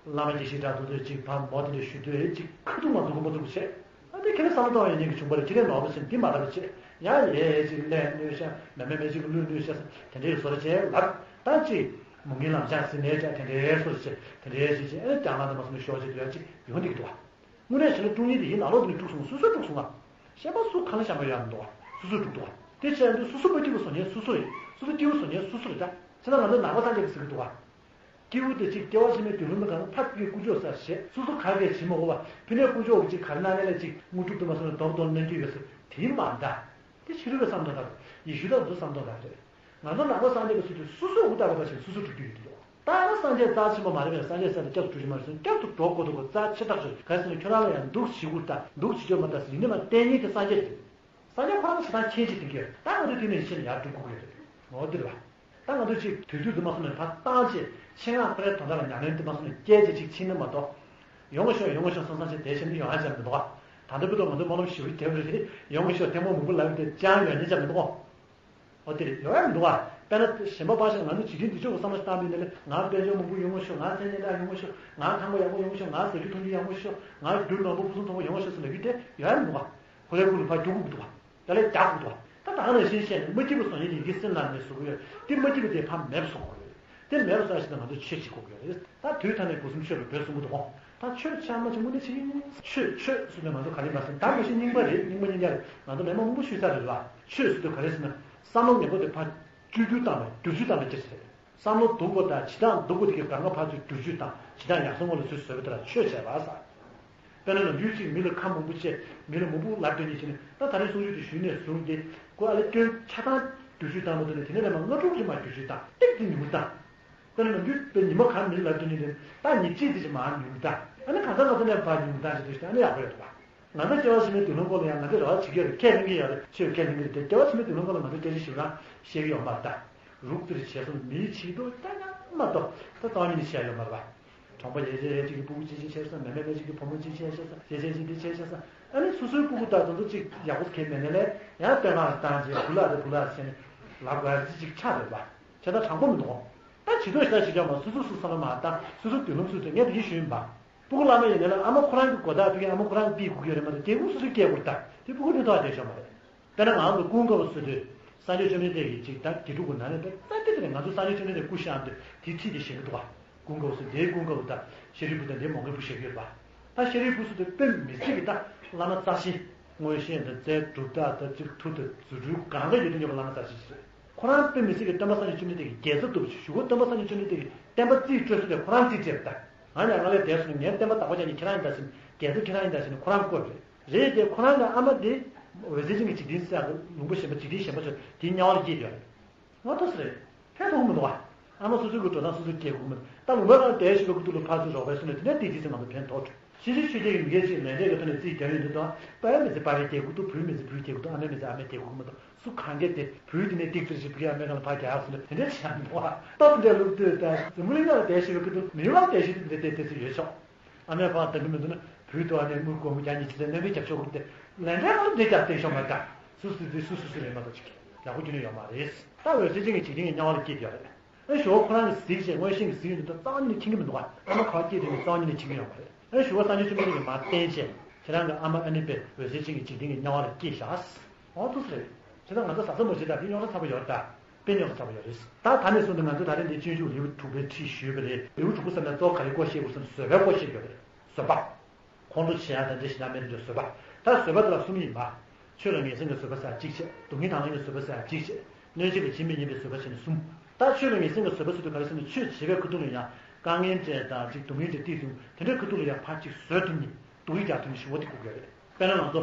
བླ་མ་དགེ་བཤེས་གྲྭ་ཚོ་ཚོས་ཅིག་ཕར་མོ་དེ་འདྲ་ཞུ་དུས་ཅིག་ཁ་ཐུག་མ་འཛུགས་མ་འཛུགས་བྱས། ཨ་དེ་ཁྱེད་ཚོ་བསམ་བློ་གཏོང་ཡ་ཉན་གི་བྱུང་བ་རེད། ཁྱེད་རང་ནོར་བ་ཟིན་འདི་མ་རེད་བྱས། ཡང་ཡས་ཅིག་ལས་གནོད་ཤག་མེ་མེ་མེ་ཅིག་ལུས་གནོད་ཤག་དེ་འདྲའི་བཟོ་འདྲ་བྱས་ལབ། ད་ཅིག་མུ་གེ་ལམ་སང་ཟིན་ནས་ཀྱང་དེ་འདྲའི་བཟོ་འདྲ་བྱས་དེ་འདྲའི་བྱས་བྱས་ཨ་ནི་ཀྱང་ང་ཚོ་མ་སོང་ནས་ཤོག་ཅིག་དུ་ཡ་ཅིག་ཡོང་བསྡད་ཀྱི་འདུག་བ། དངོས་གནས་བྱས་ན་དཀྲུག་ཉེན་དེ་ཡིན་ནང་ལོགས་དེ་ནས་དཀྲུག་སོང་སོ་སོས་དཀྲུག་སོང་ང་། ཤན་པ་སུ་གང་ལ་ཤན་པ་ཡོད་མི་འདུག་བ། སོ་སོས་དཀྲུག་འདུག་བ། དེ་བྱས་དུས་སོ་སོ་མ་སྐྱིད་པ་བཟོ་མཁན་སོ་སོ་རེད། སོ་སོ་སྐྱིད་པོ་བཟོ་མཁན་སོ་སོ་རེད་ད། བྱས་ན་ང་ཚོ་ནང་པ་སངས་རྒྱས་པ་ཟེར་གྱི་འདུག་བ། སྐྱེས་བུ་དེ་གཅིག་སྐྱེ་བ་ཕྱི་མའི་མདུན་ལམ་ལ་གང་ཕར་ཕུལ་དཀོན་མཆོག་ཟེར་བཞེས། སོ་སོ་ག་གེ་བྱེད་མ་དགོས་པ། ཕུལ་ནས་དཀོན་མཆོག་གིས་གཅིག་ག་རེ་གནང་ནས་ལ་གཅིག་དངོས་གྲུབ་དུ་མ་སོང་ན་རྡོག་རྡོག་གནང་རྒྱུ་ཡོད་ཟེར་དེ་མ་རེད་ད། དེ་ཕྱི་རོལ་པའི་བསམ་བློ་དང་ཡེ་ཤུ་དང་ཚོ་བསམ་བློ་དང་རེད། ང་ཚོ་ནང་པ་སངས་རྒྱས་པ་ཟེར་དུས་སོ་སོའི་འུ་ཐག་རེད་པ་ཞིག་སོ་སོ་སྒྲུབ་རྒྱུ་ཡོད་དུ་འདུག་ད་ཡང་སངས་རྒྱས་རྩ་ཆེན་པོ་མ་རེད་པས། སངས་རྒྱས་ཟེར་ཏེ་བསྐྱར་དུ་གྲུབ་ཀྱི་མ་རེད་ཟེར་ན་བསྐྱར་དུ་འགྲོ་དགོས་འདུག་གོ་རྩ་ཆེ་ཐག་ཆོད། ག་རེ་ཟེར་ན་ཁྱོད་རང་ལ་ཡང་འདུག་བྱེད་དགོས་ད། འདུག་བྱེད་ཆོག་མ་ད་ཟེར་ཡིན་ན་མ་བསྟན་ཉིན་དེ་སངས་རྒྱས་རེད། སངས་རྒྱས་ཁོ་རང་ཞེ་སྡང་ཁྱེད་ཀྱིས་དེ་གས་ད་ང་ཚོ་དེ་ནས་ཕྱིར་ཡར་འགྲོ་དགོས་ཀྱི་རེད། འོ་དེ་རེད་པ། ད་ང་ཚོ་ཅིག་དུས་ཚོད་དུ་མ་སོང་ནས་ཕར་བཏང་བྱས་ཆེད་མངགས་ཕ་རའི་དོན་དག་ལ་ཉམས་ལེན་དུ་མ་སོང་ནས་སྐྱེལ་བྱས་ཅིག་ཕྱིན་ན་མ་གཏོགས། ཡོང་གི་ཤོག་ཡོང་གི་ཤོག་བསམ་བསམ་བྱས་དེ་བྱས་ནས་ཡོང་ཡ་ཅང་མི་འདུག་ག་ད་ལྟ་བར་དུ་ང་ཚོ་སྨོན་ལམ་ཞེ་པོ་རྒྱབ་རེད་དེ་ཡོང་གི་ཤོག་ཐལ་མོ་མང་པོ་ལབ་དེ་ཅང་ཡོང་ཉན་ཅང་མི་འདུག་ག་འོ་དེ་རེད། ཡོང་ཡ་མི་འདུག་ག་དཔེར་ན་གཞན་པ་ཕར་བཞག་ང་ཚོ་འཇིག་རྟེན་འདི་ཕྱོགས་ཀྱི་བསམ་བློ་ཞིག་བཏང་པ་ཡིན་ན་ལས་ང་དཔལ་འབྱོར་མང་པོ་ཡོང་གི་ཤོག་ང་མཚན་སྙན་གྲགས་ཡོང་གི་ཤོག་ང་ཁང་པ་ཡག་པོ་ཡོང་གི་ཤོག་ང་ཟ་རྒྱུ་འཐུང་རྒྱུ་ཡག་པོ་ཤོག་ང་རྒྱུ་མང་པོ་ཕུན་སུམ་ཚོགས་པོ་ཡོང་གི་ཤོག་ཟེར་ལབ་རྒྱུ་དེ་ཡོང་ཡ་མི་འདུག་ག་ཧོ་ལས་ཁུ་ལུ་ཕར་རྒྱུག་དགོས་འདུག་ག་ད་ལས་རྒྱག་དགོས་འདུག་ག་ད་ད་ག་ནང་བཞིན་བཤད་ནས་མ་སྐྱིད་པ་བཟོ་ཡིན་ཡིན་གྱི་སེམས་ནང་ནས་བཟོ་གི་ཡོད། དེ་མ་སྐྱིད་པ་དེ་ཕར་མེད་པ་བཟོ་དགོས་ཡོད། དེ་མེད་པ་བཟོ་ཡ་ཞིག་ད་ང་ཚོ་ཆོས་བྱེད་དགོས་ཀྱི་ཡོད་རེད། ད་དུས་ཐ་ནས་སྒོ་གསུམ་ཆོས་ལ་འབོད་གསུང་གི་འདུག་ག་ད་ཆོས་ཆགས་མ་བྱུང་མུ་ནས་བྱེད་ཀྱི་ཡིན། ཆོས་ཆོས་ཟེར་ནས་ང་ཚོ་ག་རེ་མ་ཟེར་ད་མ་གཞི་རྙིང་པ་རེད། རྙིང་པ་རྙིང་རྐྱང་རེད། ང་ཚོ་མི་མང་པོ་ཞུས་ཚར་རེད་ལ། ཆོས་ཟེར་དུས་ག་རེ་ཟེར་ན་བསམ་བློ་ངན་པ་དེ་ཕར་བཅོས་བསྒྱུར་བཏང་བ་བསྒྱུར་བཅོས་བཏང་བའི་སྐད་ཆ་རེད། བསམ་བློ་སྡུག་པ་དང་བྱེད་སྟངས་སྡུག་པ་དེ་གའི་སྒང་ག་ཕར་ཚུར་བསྒྱུར་བཅོས་དང་བྱེད་སྟངས་ཡག་སོང་བ་ལ་ཚུར་བཟོས་པ་དེ་ལ་ཆོས་བྱས་པ་ཟེར། དཔེར་ན་ནམ་རྒྱུན་གཅིག་མི་ལ་ཁ་མང་པོ་བཤད། མི་ལ་མང་པོ་ལབ་སྟོན་ནས་བྱས་ནས་ད་ད་རེས་གསུང་ཆོས་དེ་ཞུས་ནས་བཟུང་སྟེ་ཁོ་ཨ་ལས་སྐྱོན་ཆ་ཚང་བསྒྱུར་བཅོས་བཏང་མ་ཐུབ་ནས་དེ་ནས་ལས་མ་ལྔ་དྲུག་ཅིག་མ་བསྒྱུར་བཅོས་བཏང་ཏིག་ཏིག་ཉུང་བཏང་། དཔེར་ན་ནམ་རྒྱུན་དཔེ་ཉི་མ་གང་མི་ལ་ལབ་སྟོན་ནས་ད་ཉིན་གཅིག་དེ་ཅིག་མ་ཉུང་བཏང་ཨ་ནི་གང་ཟག་གང་ཟག་ནས་ཕར་ཉུང་བཏང་ཞིག་འདུག་ཨ་ནི་ཡག་པོ་ཡོད་འདུག་ག་ང་ཚོ་སྐྱེ་བ་ཕྱི་མའི་མདུན་ལམ་སྐོར་ལ་ཡང་ང་ཚོས་རེ་བ་བྱེད་ཀྱི་ཡོད་རེད། ཁས་ལེན་གྱི་ཡོད་རེད། ཆོས་ཁས་ལེན་གྱི་རེད་དེ་སྐྱེ་བ་ཕྱི་མའི་མདུན་ལམ་སྐོར་ལ་ང་ཚོས་སྐད་ཆ་ཞིག་རང་བཤད་ཀྱི་ཡོད་མ་རེད་ད། རུག་ཙི་རེ་བྱས་སོང་མིའི་ཆེད་དུ་ཀྱང་ཀྱང་མ་གཏོགས་ད་རྩ་བ་ཉིད་ནས་བཤད་ཡོད་མ་རེད་པ། གྲོང་པ་ཡས་ཅན་ཡས་གཅིག་གི་སྤུ་གུ་གཅིག་ཅིག་ཆགས་སོང་། མེ་མེ་མེ་གཅིག་གི་བུ་མོ་གཅིག་ཆགས་སོང་། ཞེ་ཅན་གཅིག་འདི་ཆགས་སོང་། ཨ་ནི་སོ་སོའི་སྤུ་གུ་དང་དེ་ཚོ་གཅིག་ཡག་པོ་གལ་མེད་ནས་ལས་ཡང་བསྟོད་བསྔགས་བཏང་རྗེས་བུ་ལགས་དེ་བུ་ལགས་ཟེར་ནས་ལབ་དགོས་ཡ་གཅིག་ཆགས་རེད་པ། བྱས་ཙང་དྲང་པོ་མི་འདུག་ད་བྱི་དོར་ཞེ་དྲག་བྱེད་ཀྱང་མ་སོ་སོ་སོ་བསམ་བློ་མ་བཏང་སོ་སོ་མདུན་ལམ་སོ་སོས་ངས་དེ་གིས་ཞུས་ཡིན་པ། སྤུ་གུ་བླ་མ་ཡིན་ནའི་ལ་ཨ་མ་ཁོ་རང་གི་གོ་བརྡ་ཕུལ་མཁན་ཨ་མ་ཁོ་རང་གིས་ཕུལ་དགོས་ཀྱི་ཡོད་རེད་མ་གཏོགས་སྐྱེ་དགུ་སོ་སོས་སྐྱེ་དགོས་རེད་ད། དེ་སྤུ་གུ་ལ་ཐོག་བསྡད་ཆོག་མ་རེད། དཔེར་ན་ང་རང་ཚོ་ཀུན་དགའ་བོ་བཟོ་དུས་སངས་རྒྱས་བཅོམ་ལྡན་འདས་ཀྱིས་ཅིག་ད་དགེ་ཕྲུག་གི་ནང་ནས་དཔེ་རྩ་དེ་དེ་ནས་ང་ཚོ་སངས་རྒྱས་བཅོམ་ལྡན་འདས་སྐུ་བཞེངས་དུས་དེ་ཁྲིད་དེ་བཞེངས་ཀྱི་འདུག་ག་ཀུན་དགའ་བོ་བཟོ་དེའི་ཀུན་དགའ་བོ་དང་ཤཱ་རིའི་བུ་དང་དེའི་མོའུ་འགལ་བུ་བཞེངས་ཀྱི་ཡོད་པ། ད་ཤཱ་རིའི་བུ་བཟོ་དུས་དཔེ་མི་སྲིད་ཀྱི་ད་བླ་མ་རྩ་ཆེན་མངོན་ཤེས་དང་རྩལ་གྲུབ་རྟགས་དང་ཅིག་མཐུ་དང་རྫུ་འཕྲུལ་གང་ག་ཡོད་དུ་ཡོད་པ་བླ་མ་རྩ་ཆེན་ཞིག་རེད། ཁོ་རང་དཔེ་མི་སྲིད་ཀྱི་སྟོན་པ་སངས་རྒྱས་བཅོམ་ལྡན་འདས་ཀྱི་དགེ་རྩ་ཐུབ་པ་ཞུ་གོ་སྟོན་པ་སངས་རྒྱས་བཅོམ་ལྡན་འདས་ཀྱི་བསྟན་པ་རྩིས་སྤྲོད་ས་དེ་ཁོ་རང་རྩིས་སྤྲད་པ་ད། ང་ཡང་ང་ལས་འདས་སོང་ནས་ངའི་བསྟན་པ་བདག་པོ་རྒྱག་མཁན་ཁྱེད་རང་ཡིན་ད་ཟེར་ནས་རྒྱལ་ཚབ་ཁྱེད་རང་ཡིན་ད་ཟེར་ནས་ཁོ་རང་བསྐོས་པ་རེད། རེད་དེ་ཁོ་རང་གི་ཨ་མ་དེ་འོད་ཟེར་ཅན་གྱི་འཇིག་རྟེན་སྲས་ལུང་པ་གཞན་པ་འཇིག་རྟེན་གཞན་པ་ཚོ་དེའི་དམྱལ་བ་ལ་སྐྱེས་ཡོད་རེད། ང་ཐོས་ས་རེད། ཕན་ཐོགས་མི་འདུག་ག་ཨ་མ་སོ་སོའི་གི་འགྲོ་སྟངས་སོ་སོས་སྐྱེལ་དགོས་མི་འདུག་ད་ལུང་པ་རང་དེ་ཞིག་ལ་ཁུ་ཐུག་ལ་ཕར་ཚུར་རོགས་པའི་སོ་ནས་དེ་འདྲ་བལྟས་ཅི་ཟེར་ང་ཚོ་ཕན་ཐོགས་འགྲོ། ཕྱི་ཕྱི་ཆོས་བརྒྱད་ཀྱི་མི་སྒེར་ཅིག་ལས་འབྲས་ཀྱི་ཐོག་ནས་རྩིས་རྒྱག་ཡོང་དུས་དང་ཕ་ཡུལ་མི་ཚེ་ཕ་ཡུལ་སྐྱེལ་དགོས་འདུག་ཕ་ཡུལ་མི་ཚེ་ཕ་ཡུལ་སྐྱེལ་དགོས་འདུག་ཨ་མའི་མི་ཚེ་ཨ་མའི་སྐྱེལ་དགོས་མི་འདུག་སུ་གང་གལ་ཏེ་བུའི་དེ་ནས་ཏིག་ཙིར་ཞིག་བུའི་ཨ་མའི་སྒང་ལ་ཕར་རྒྱག་ཟེར་ནས་དེ་འདྲ་བྱས་མི་འདུག་ཨ། སྟབས་འདྲ་ལུགས་ལྟོས་དང་འཛམ་བུ་གླིང་ནང་ལ་བསྡད་བཞིན་པའི་སྐུ་དུ་མི་ཡུལ་ལ་བསྡད་བཞིན་དུ་འདི་བལྟས་བལྟས་ཚུལ་ཡོད་ཆོག་ཨ་མས་ཕར་ལྟ་གི་མི་འདུག་ན་བུའི་ཐོག་ནས་དངུལ་སྒོར་མོ་བརྒྱ་ཉི་ཤུ་ཙམ་སྣོན་པའི་རྒྱབ་ཕྱོགས་ཁུར་ཏེ་ལན་འདྲ་ལ་འདི་རྒྱབ་བསྟན་ཤོག་མ་དགའ། སུ་སུ་དེ་སུ་སུ་སུ་རེད་མ་གཏོགས་ཅིག་ཡག་པོ་རྒྱུ་ནི་ཡོད་མ་རེད། ད་འོད་ཟེར་ཅན་གྱི་འཇིག་རྟེན་གྱི་དམྱལ་བ་ལ་སྐྱེས་བསྡད་ཡོད་རེད། ཨ་ཞོ་ཁོ་རང་གིས་གཟིགས་བྱས་མངོན་ཤེས་ཀྱིས་གཟིགས་ཡོང་དུས་རྩ་བ་ཉིད་ནས་མཁྱེན་གྱི་མི་འདུག་ག་ཨ་མ་ག་པར་སྐྱེས་དུས་ནས་རྩ་བ་ཉིད་ནས་མཁྱེན་གྱི་ཡོད་མ་རེད། ཨ་ཞོ་སངས་རྒྱས་བཅོམ་ལྡན་འདས་ཀྱིས་མར་བསྟན་བྱས་ཁྱེད་རང་གི་ཨ་མ་ཨ་ནི་པའི་འོད་ཟེར་ཅན་གྱི་འཇིག་རྟེན་གྱི་དམྱལ་བ་ལ་སྐྱེས་བཞག་འོ་ཐུགས་སུ་རེད། བྱས་ཙང་ང་ཚོ་ཟ་ས་མ་བྱེད་ད་དེ་རྙོག་དྲ་ཚ་པོ་ཡོད་རེད་ད། དཔེ་རྙོག་དྲ་ཚ་པོ་ཡོད་རེད། ད་ད་ནས་བཟུང་སྟེ་ང་ཚོས་ད་རེས་འདི་སྤྱོད་འཇུག་ལེའུ་དྲུག་པའི་ཁྲིད་ཞུས་པ་རེད། ལེའུ་དྲུག་པ་ཟེར་ན་གཙོ་བོ་ག་རེ་སྐོར་བཤད་དགོས་ཟེར་ན་བཟོད་པའི་སྐོར་བཤད་ཡོད་རེད། བཟོད་པ། ཁོང་ཁྲོ་ཆེ་ཡང་དང་འདྲ་ཞེ་དྲག་མེད་དུ་འགྲོ་བཟོད་པ། ད་བཟོད་པ་དེ་ལ་གསུམ་ཡིན་པ། ཆོས་ལ་ངེས་འཛིན་གྱི་བཟོད་པ་ཟེར་གཅིག་བྱས། སྡུག་བསྔལ་དང་ལེན་གྱི་བཟོད་པ་ཟེར་གཅིག་བྱས། གནོད་བྱེད་ཀྱི་བྱེད་མི་ཉན་པའི་བཟོད་པ་བྱས་ནས་གསུམ། ད་ཆོས་ལ་ངེས་འཛིན་གྱི་བཟོད་པ་ཟེར་དུས་ག་རེ་ཟེར་ན་ཆོས་བྱེད་པའི་ཁ་ཐུག་ལ་ཡང་དཀའ་ངལ་འཕྲད་དང་གཅིག་སྡུག་བསྔལ་འཕྲད་དེ་དུས་དེ་འདྲའི་ཁ་ཐུག་ལ་ཡང་ཕར་གཅིག་བཟོད་ཐུབ་ནས་སྡུག་རུས་རྒྱག་ཐུབ་ནས་ཞུ་བ་དེ་དགོས་ཀྱི་རེད། དཔེར་ན་ང་ཚོ་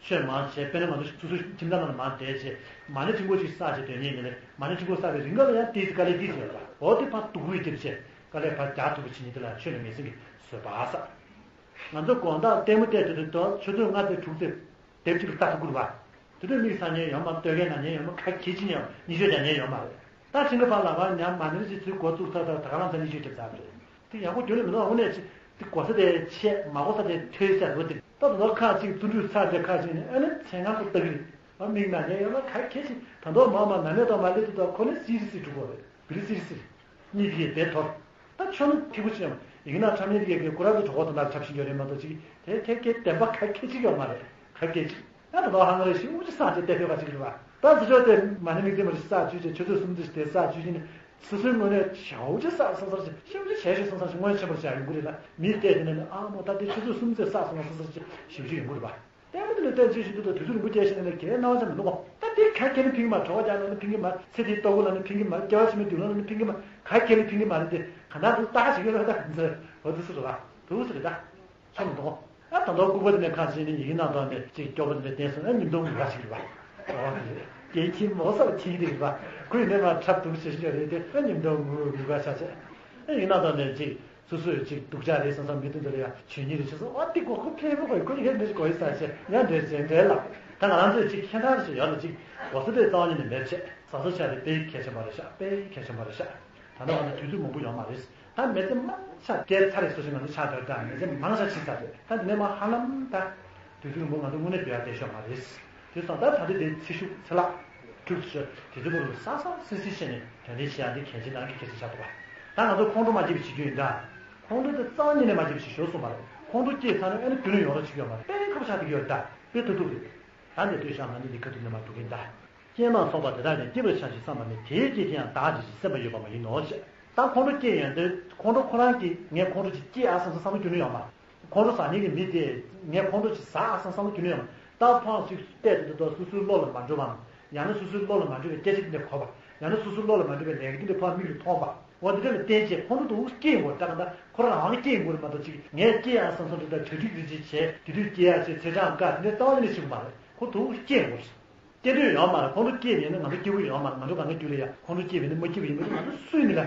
ཆོས་མང་བྱས་དཔེར་ན་ང་ཚོ་སོ་སོའི་ཁྱིམ་ཚང་ནང་ལ་མང་བསྡད་བྱས་མ་ཎི་ཆེན་པོ་ཅིག་བསགས་བྱས་དོན་གཉེར་ནས་མ་ཎི་ཆེན་པོ་བསགས་པའི་རིང་ག་ལ་ཡང་དེའི་དཀའ་ལས་དེ་བྱས་པ་འོ་དེ་ཕར་སྡུག་རུས་རྒྱབ་བྱས་དཀའ་ལས་ཕར་རྒྱག་ཐུབ་པ་བྱེད་ཉིན་དེ་ལ་ཆོས་ལ་ངེས་འཛིན་གྱི་བཟོད་པ་ཟེར། ང་ཚོ་དགོང་དག་ལྟད་མོ་བལྟས་དུས་དུས་ཆུ་ཚོད་ལྔ་དང་དྲུག་ཙམ་དེབ་གཅིག་ལ་ལྟ་ཐུབ་ཀྱི་རེད་པ། དེ་དུས་མིག་ཟ་མཁན་ཡོད་མ་ལྟོས་མཁན་ན་མཁན་ཡོད་མ་ག་གེ་ཅི་ཡང་གཉིད་ཤོད་རྒྱག་མཁན་ཡོད་མ་རེད། ད་ཕྱིན་ཁ་ཕར་ལ་ཕར་ཉམས་མ་ནེར་ཅིག་ཚུར་འགོ་བཙུགས་ཚར་ཚར་ད་ག་རང་ཚ་གཉིད་ཤོད་རྒྱབ་ཚར་བ་རེད། དེ་ཡག་པོ་རྒྱུན་ལས་མི་འདུག་འོ་ནས་ཅིག་དེ་གོ་ས་དེ་ཆད་མ་གོ་ས་དེ་ཐོས་ཟེར་བ་དེ་ད་དུང་ཁ་ཅིག་བརྩོན་འགྲུས་ཚར་རྗེས་ཁ་ཅིག་ནས་ཨ་ནི་མཚན་གང་དུ་ལྟ་གི་རེད། ཨ་མིག་ན་མཁན་ཡོད་མ་ག་གེ་ཅི་ད་དུང་མ་མ་ན་ནས་དང་མ་ལེ་དུ་དང་ཁོ་ནི་སི་རི་སི་འགྲོ་གོ་རེད། བི་རི་སི་རི་སི་རེད། གཉིད་ཀྱིས་དེ་འཐོར། ད་ཆོ་ནི་ཐིག་པོ་ཆེ་ཡང་ཡིན་ན་ཁྲམ་ཡིན་ཀྱི་ཀྱི་ཀུ་ར་དུ་གྲོགས་དང་ལ་ཁྲབ་ཤིང་ཡོད་རེད་མ་གཏོགས་ཅིག་དེ་ཁེ་ཁེ་བདེན་པ་ཁ་ཁེ་ཅིག་ཡོད་མ་རེད་ཁ་ཁེ་ཅིག་ད་ད་ལོ་ཧང་རེ་ཞིག་འུ་ཅི་སང་ཅི་བལྟས་ཕེབས་པ་ཅིག་རེད་བ། ད་སི་ཆོ་དེ་མ་ནི་མིག་དེ་མ་རེད་ས་བཅུ་ཅེ་ཆུ་ཚོད་གསུམ་དུ་དེ་ས་བཅུ་ཅེ་ནི་སི་སི་ངོ་ནས་ཆའོ་ཅི་ས་ས་ས་ཅི་ཤེས་ཅི་ཤེས་ཤེས་སང་སང་ཞིག་ངོ་ཆེན་པོར་བྱ་ཡོང་གི་རེད་ལ་མི་བལྟས་དེ་ནི་ཨ་མོ་ད་དེ་ཆུ་ཚོད་གསུམ་ཚེ་ས་སང་ས་ས་ཅི་ཞིབ་ཅིག་ཡོང་གི་རེད་བ། ལྟད་མོ་དེ་ལ་བལྟས་ཅི་ཞིག་འདུག་ད་དུས་ཚོད་རིང་པོ་བསྐྱལ་ཤེས་ནི་ལ་གའི་སྣང་བ་ཅང་མི་འདུག་གོ་ད་ དེ་ག་གེ་ལ་ཕིང་མ། གྲོགས་ཅག་ལ་ནི་ཕིང་གི་མ། ཚེ་འདིའི་ལྟོ་གོས་ལ་ནི་ཕིང་གི་མ། སྐྱེ་བ་ཕྱི་མའི་སྡུག་བསྔལ་ལ་ནི་ཕིང་གི་མ། ག་གེ་ལ་ཕིང་གི་མ་རེད། དེ་ག་ན་དུ་ལྟ་ཞིག་ཡོད་ལ་ད་འདི་འོ་དུ་སུ་རེད་ད། དུ་སུ་རེད་ད། ཆོ་མི་འདུག་ཨ་ད་དུང་ལྐུགས་པ་དེ་ནས་ཁ་ཕྱེ་ནས་ཡིག་ནང་དང་ནས་ཅིག་སྐྱོ་པོ་དེ་འདྲ་བསྟན་སོང་ན་ཉིན་ཐོ་ངུ་ག་ཞིག་རེད་པ། འོ་དེ་རེད། རྒན་ཁྱིམ་མོ་སར་ཁྱིམ་རེད་པ། ཁོས་ནས་མ་འཁྲབ་འདུག་ཞེས་ཞུ་རེད་དེ། ཨ་ཉིན་ཐོ་ངུ་ངུ་ག་ཆ་ཆེ། ཨ་ཡིག་ནང་དང་ནས་ཅིག་སོ་སོས་ཅིག་སྡུག་ཅག་རེད་བསམ་བསམ་མི་དེ་ཚོ་ལ་ཡང་ཆོས་ཉིད་རེད་ཅེས་སོ། ཨ་དེ་གོ་ཁོ་ཕལ་པོ་གོ་ཁོ་ཡིན་མི་གོ་ཡི་ས་ཆེ་ཡང་འདྲེ་ཅན་འདྲེ་ལ། ད་ང་རང་ཚོས་ཅིག་ཁྱད་མཚར་ཞིག་ཡོད་ལ་ཅིག་གོ་ས་དེ་རྩ་བ་ཉིད་ནས་མེད་ཆེ། ས་ས་ཆ་རེད། དཔེ་གལ་ཆེན་པོ་རེད་ཤག་དཔེ་གལ་ཆེན་པོ་རེད་ཤག་ད་ལྟ་བ་ནི་དུས་ཚོད་མང་པོ་ཡོད་མ་རེད། ད་མི་ཚེ་མང་ཆ་བསྐྱལ་ཚར་རེད། སོ་ཞིག་ང་ཚོ་ཆགས་འདོད་ད་མི་ཚེ་མང་ཆ་ཕྱིན་ཚར་རེད། ད་འདི་ནས་མ་ཧ་ལམ་ད་དུས་ཚོད་མང་པོ་ང་ཚོ་དངོས་གནས་འབྱོར་ཡག་བསྡད་ཤོག་མ་རེད། དེ་སོང་ད་ད་ལྟ་དེ་ཚེ་ཤུགས་ཚེ་ལག་ཁྱུག་ཙམ་དེ་ཚོ་བོ་རུ་ས་ས་སི་སི་བྱས་ནས་དོན་ལྡན་བྱེད་ཡག་འདི་གལ་ཆེ་ནང་གི་གལ་ཆེ་ཆགས་འདུག་བ། ད་ང་ཚོ་ཁོང་ཁྲོ་མ་སྐྱེས་པ་བྱེད་རྒྱུ་ཡིན་ད། ཁོང་ཁྲོ་དེ་རྩ་བ་ཉིད་ནས་མ་སྐྱེས་པ་བྱེད་ཤོག་གསུངས་པ་རེད། ཁོང་ཁྲོ་སྐྱེས་ཚར་ན་ཨ་ནི་རྒྱུན་ནས་ཡོང་རོགས་བྱེད་ཀྱི་ཡོད་མ་རེད། དཔེ་ཁག་པོ་ཆགས་བསྡད་ཀྱི་ཡོད་རེད་ད། དཔེ་ཐུབ་ཐུབ་རེད། ད་ནས་དུས་ཤ་ང་ནི་འདི་ཁ་ཐུག་ནས་མ་འགྲོ་གིན་ད། རྐྱེན་མ་ཚོགས་པ་དེ་དག་ནི་སྐྱེ་བར་བྱ་ཞིང་བསམ་པ་མེད། དེའི་རྐྱེན་གྱིས་ཡང་བདག་འདི་ཞེས་སེམས་པ་ཡོད་པ་མ་ཡིན་ནོ་ཞེས། ད་ཁོང་ཁྲོ་སྐྱེས་ཡོང་དུས་ཁོང་ཁྲོ་ཁོ་རང་གིས་ངས་ཁོང་ཁྲོ་ཅིག་སྐྱེས་ཨ་བསམ་བསམ་བསམ་བློ་རྒྱུན་ནས་ཡོང་མ། ཁོང་ཁྲོ་ཟ་མཁན་གྱི་མི་དེས་ངས་ཁོང་ཁྲོ་ཅིག་ཟ་ཨ་བསམ་བསམ་བློ་རྒྱུན་ནས་ཡོང་མ། ད་ཕངས་ཅིག་བལྟས་དུས་ད་སོ་སོའི་བློ་ལ་མ་འགྲོ་བའམ། ཡང་ན་སོ་སོའི་བློ་ལ་མ་འགྲོ་བའི་སྐད་ཆ་དེ་འདྲ་གོ་བ། ཡང་ན་སོ་སོའི་བློ་ལ་མ་འགྲོ་བའི་ལས་ཀ་དེ་འདྲ་ཕར་མིག་ལ་མཐོང་བ། འོ་དེ་འདྲ་ལ་བརྟེན་བྱས་ཁོང་ཁྲོ་དུ་སྐྱེས་ཡོང་གི་རེད། ད་ག་ད་ཁོ་རང་རང་སྐྱེས་ཡོང་གི་རེད་མ་གཏོགས་ཅིག་ངས་སྐྱེས་ཨ་བསམ་བསམ་བློ་ད་གྲ་སྒྲིག་རེ་ཅིག་བྱས་དེ་དུས་སྐྱེས་ཡག་ཅིག་ཚེས་གྲངས་བཀག་དེ་འདྲ་རྩ་བ་ཉིད་ནས་བྱེད་ཀྱི་མ་རེད། ཁོ་དུ་སྐྱེས་ཡོང་གི་རེད། སྐྱེ་འདོད་ཡོད་མ་རེད། ཁོང་ཁྲོ་སྐྱེས་པ་ཡིན་ན་ང་ཚོ་སྐྱིད་པོ་ཡོད་མ་རེད། ང་ཚོ་གང་ག་རྒྱུད་ལ་ཡ་ཁོང་ཁྲོ་སྐྱེས་པ་ཡིན་ན་མ་སྐྱིད་པ་ཡིན་པ་དེ་ང་ཚོ་སུས་མི་ལ།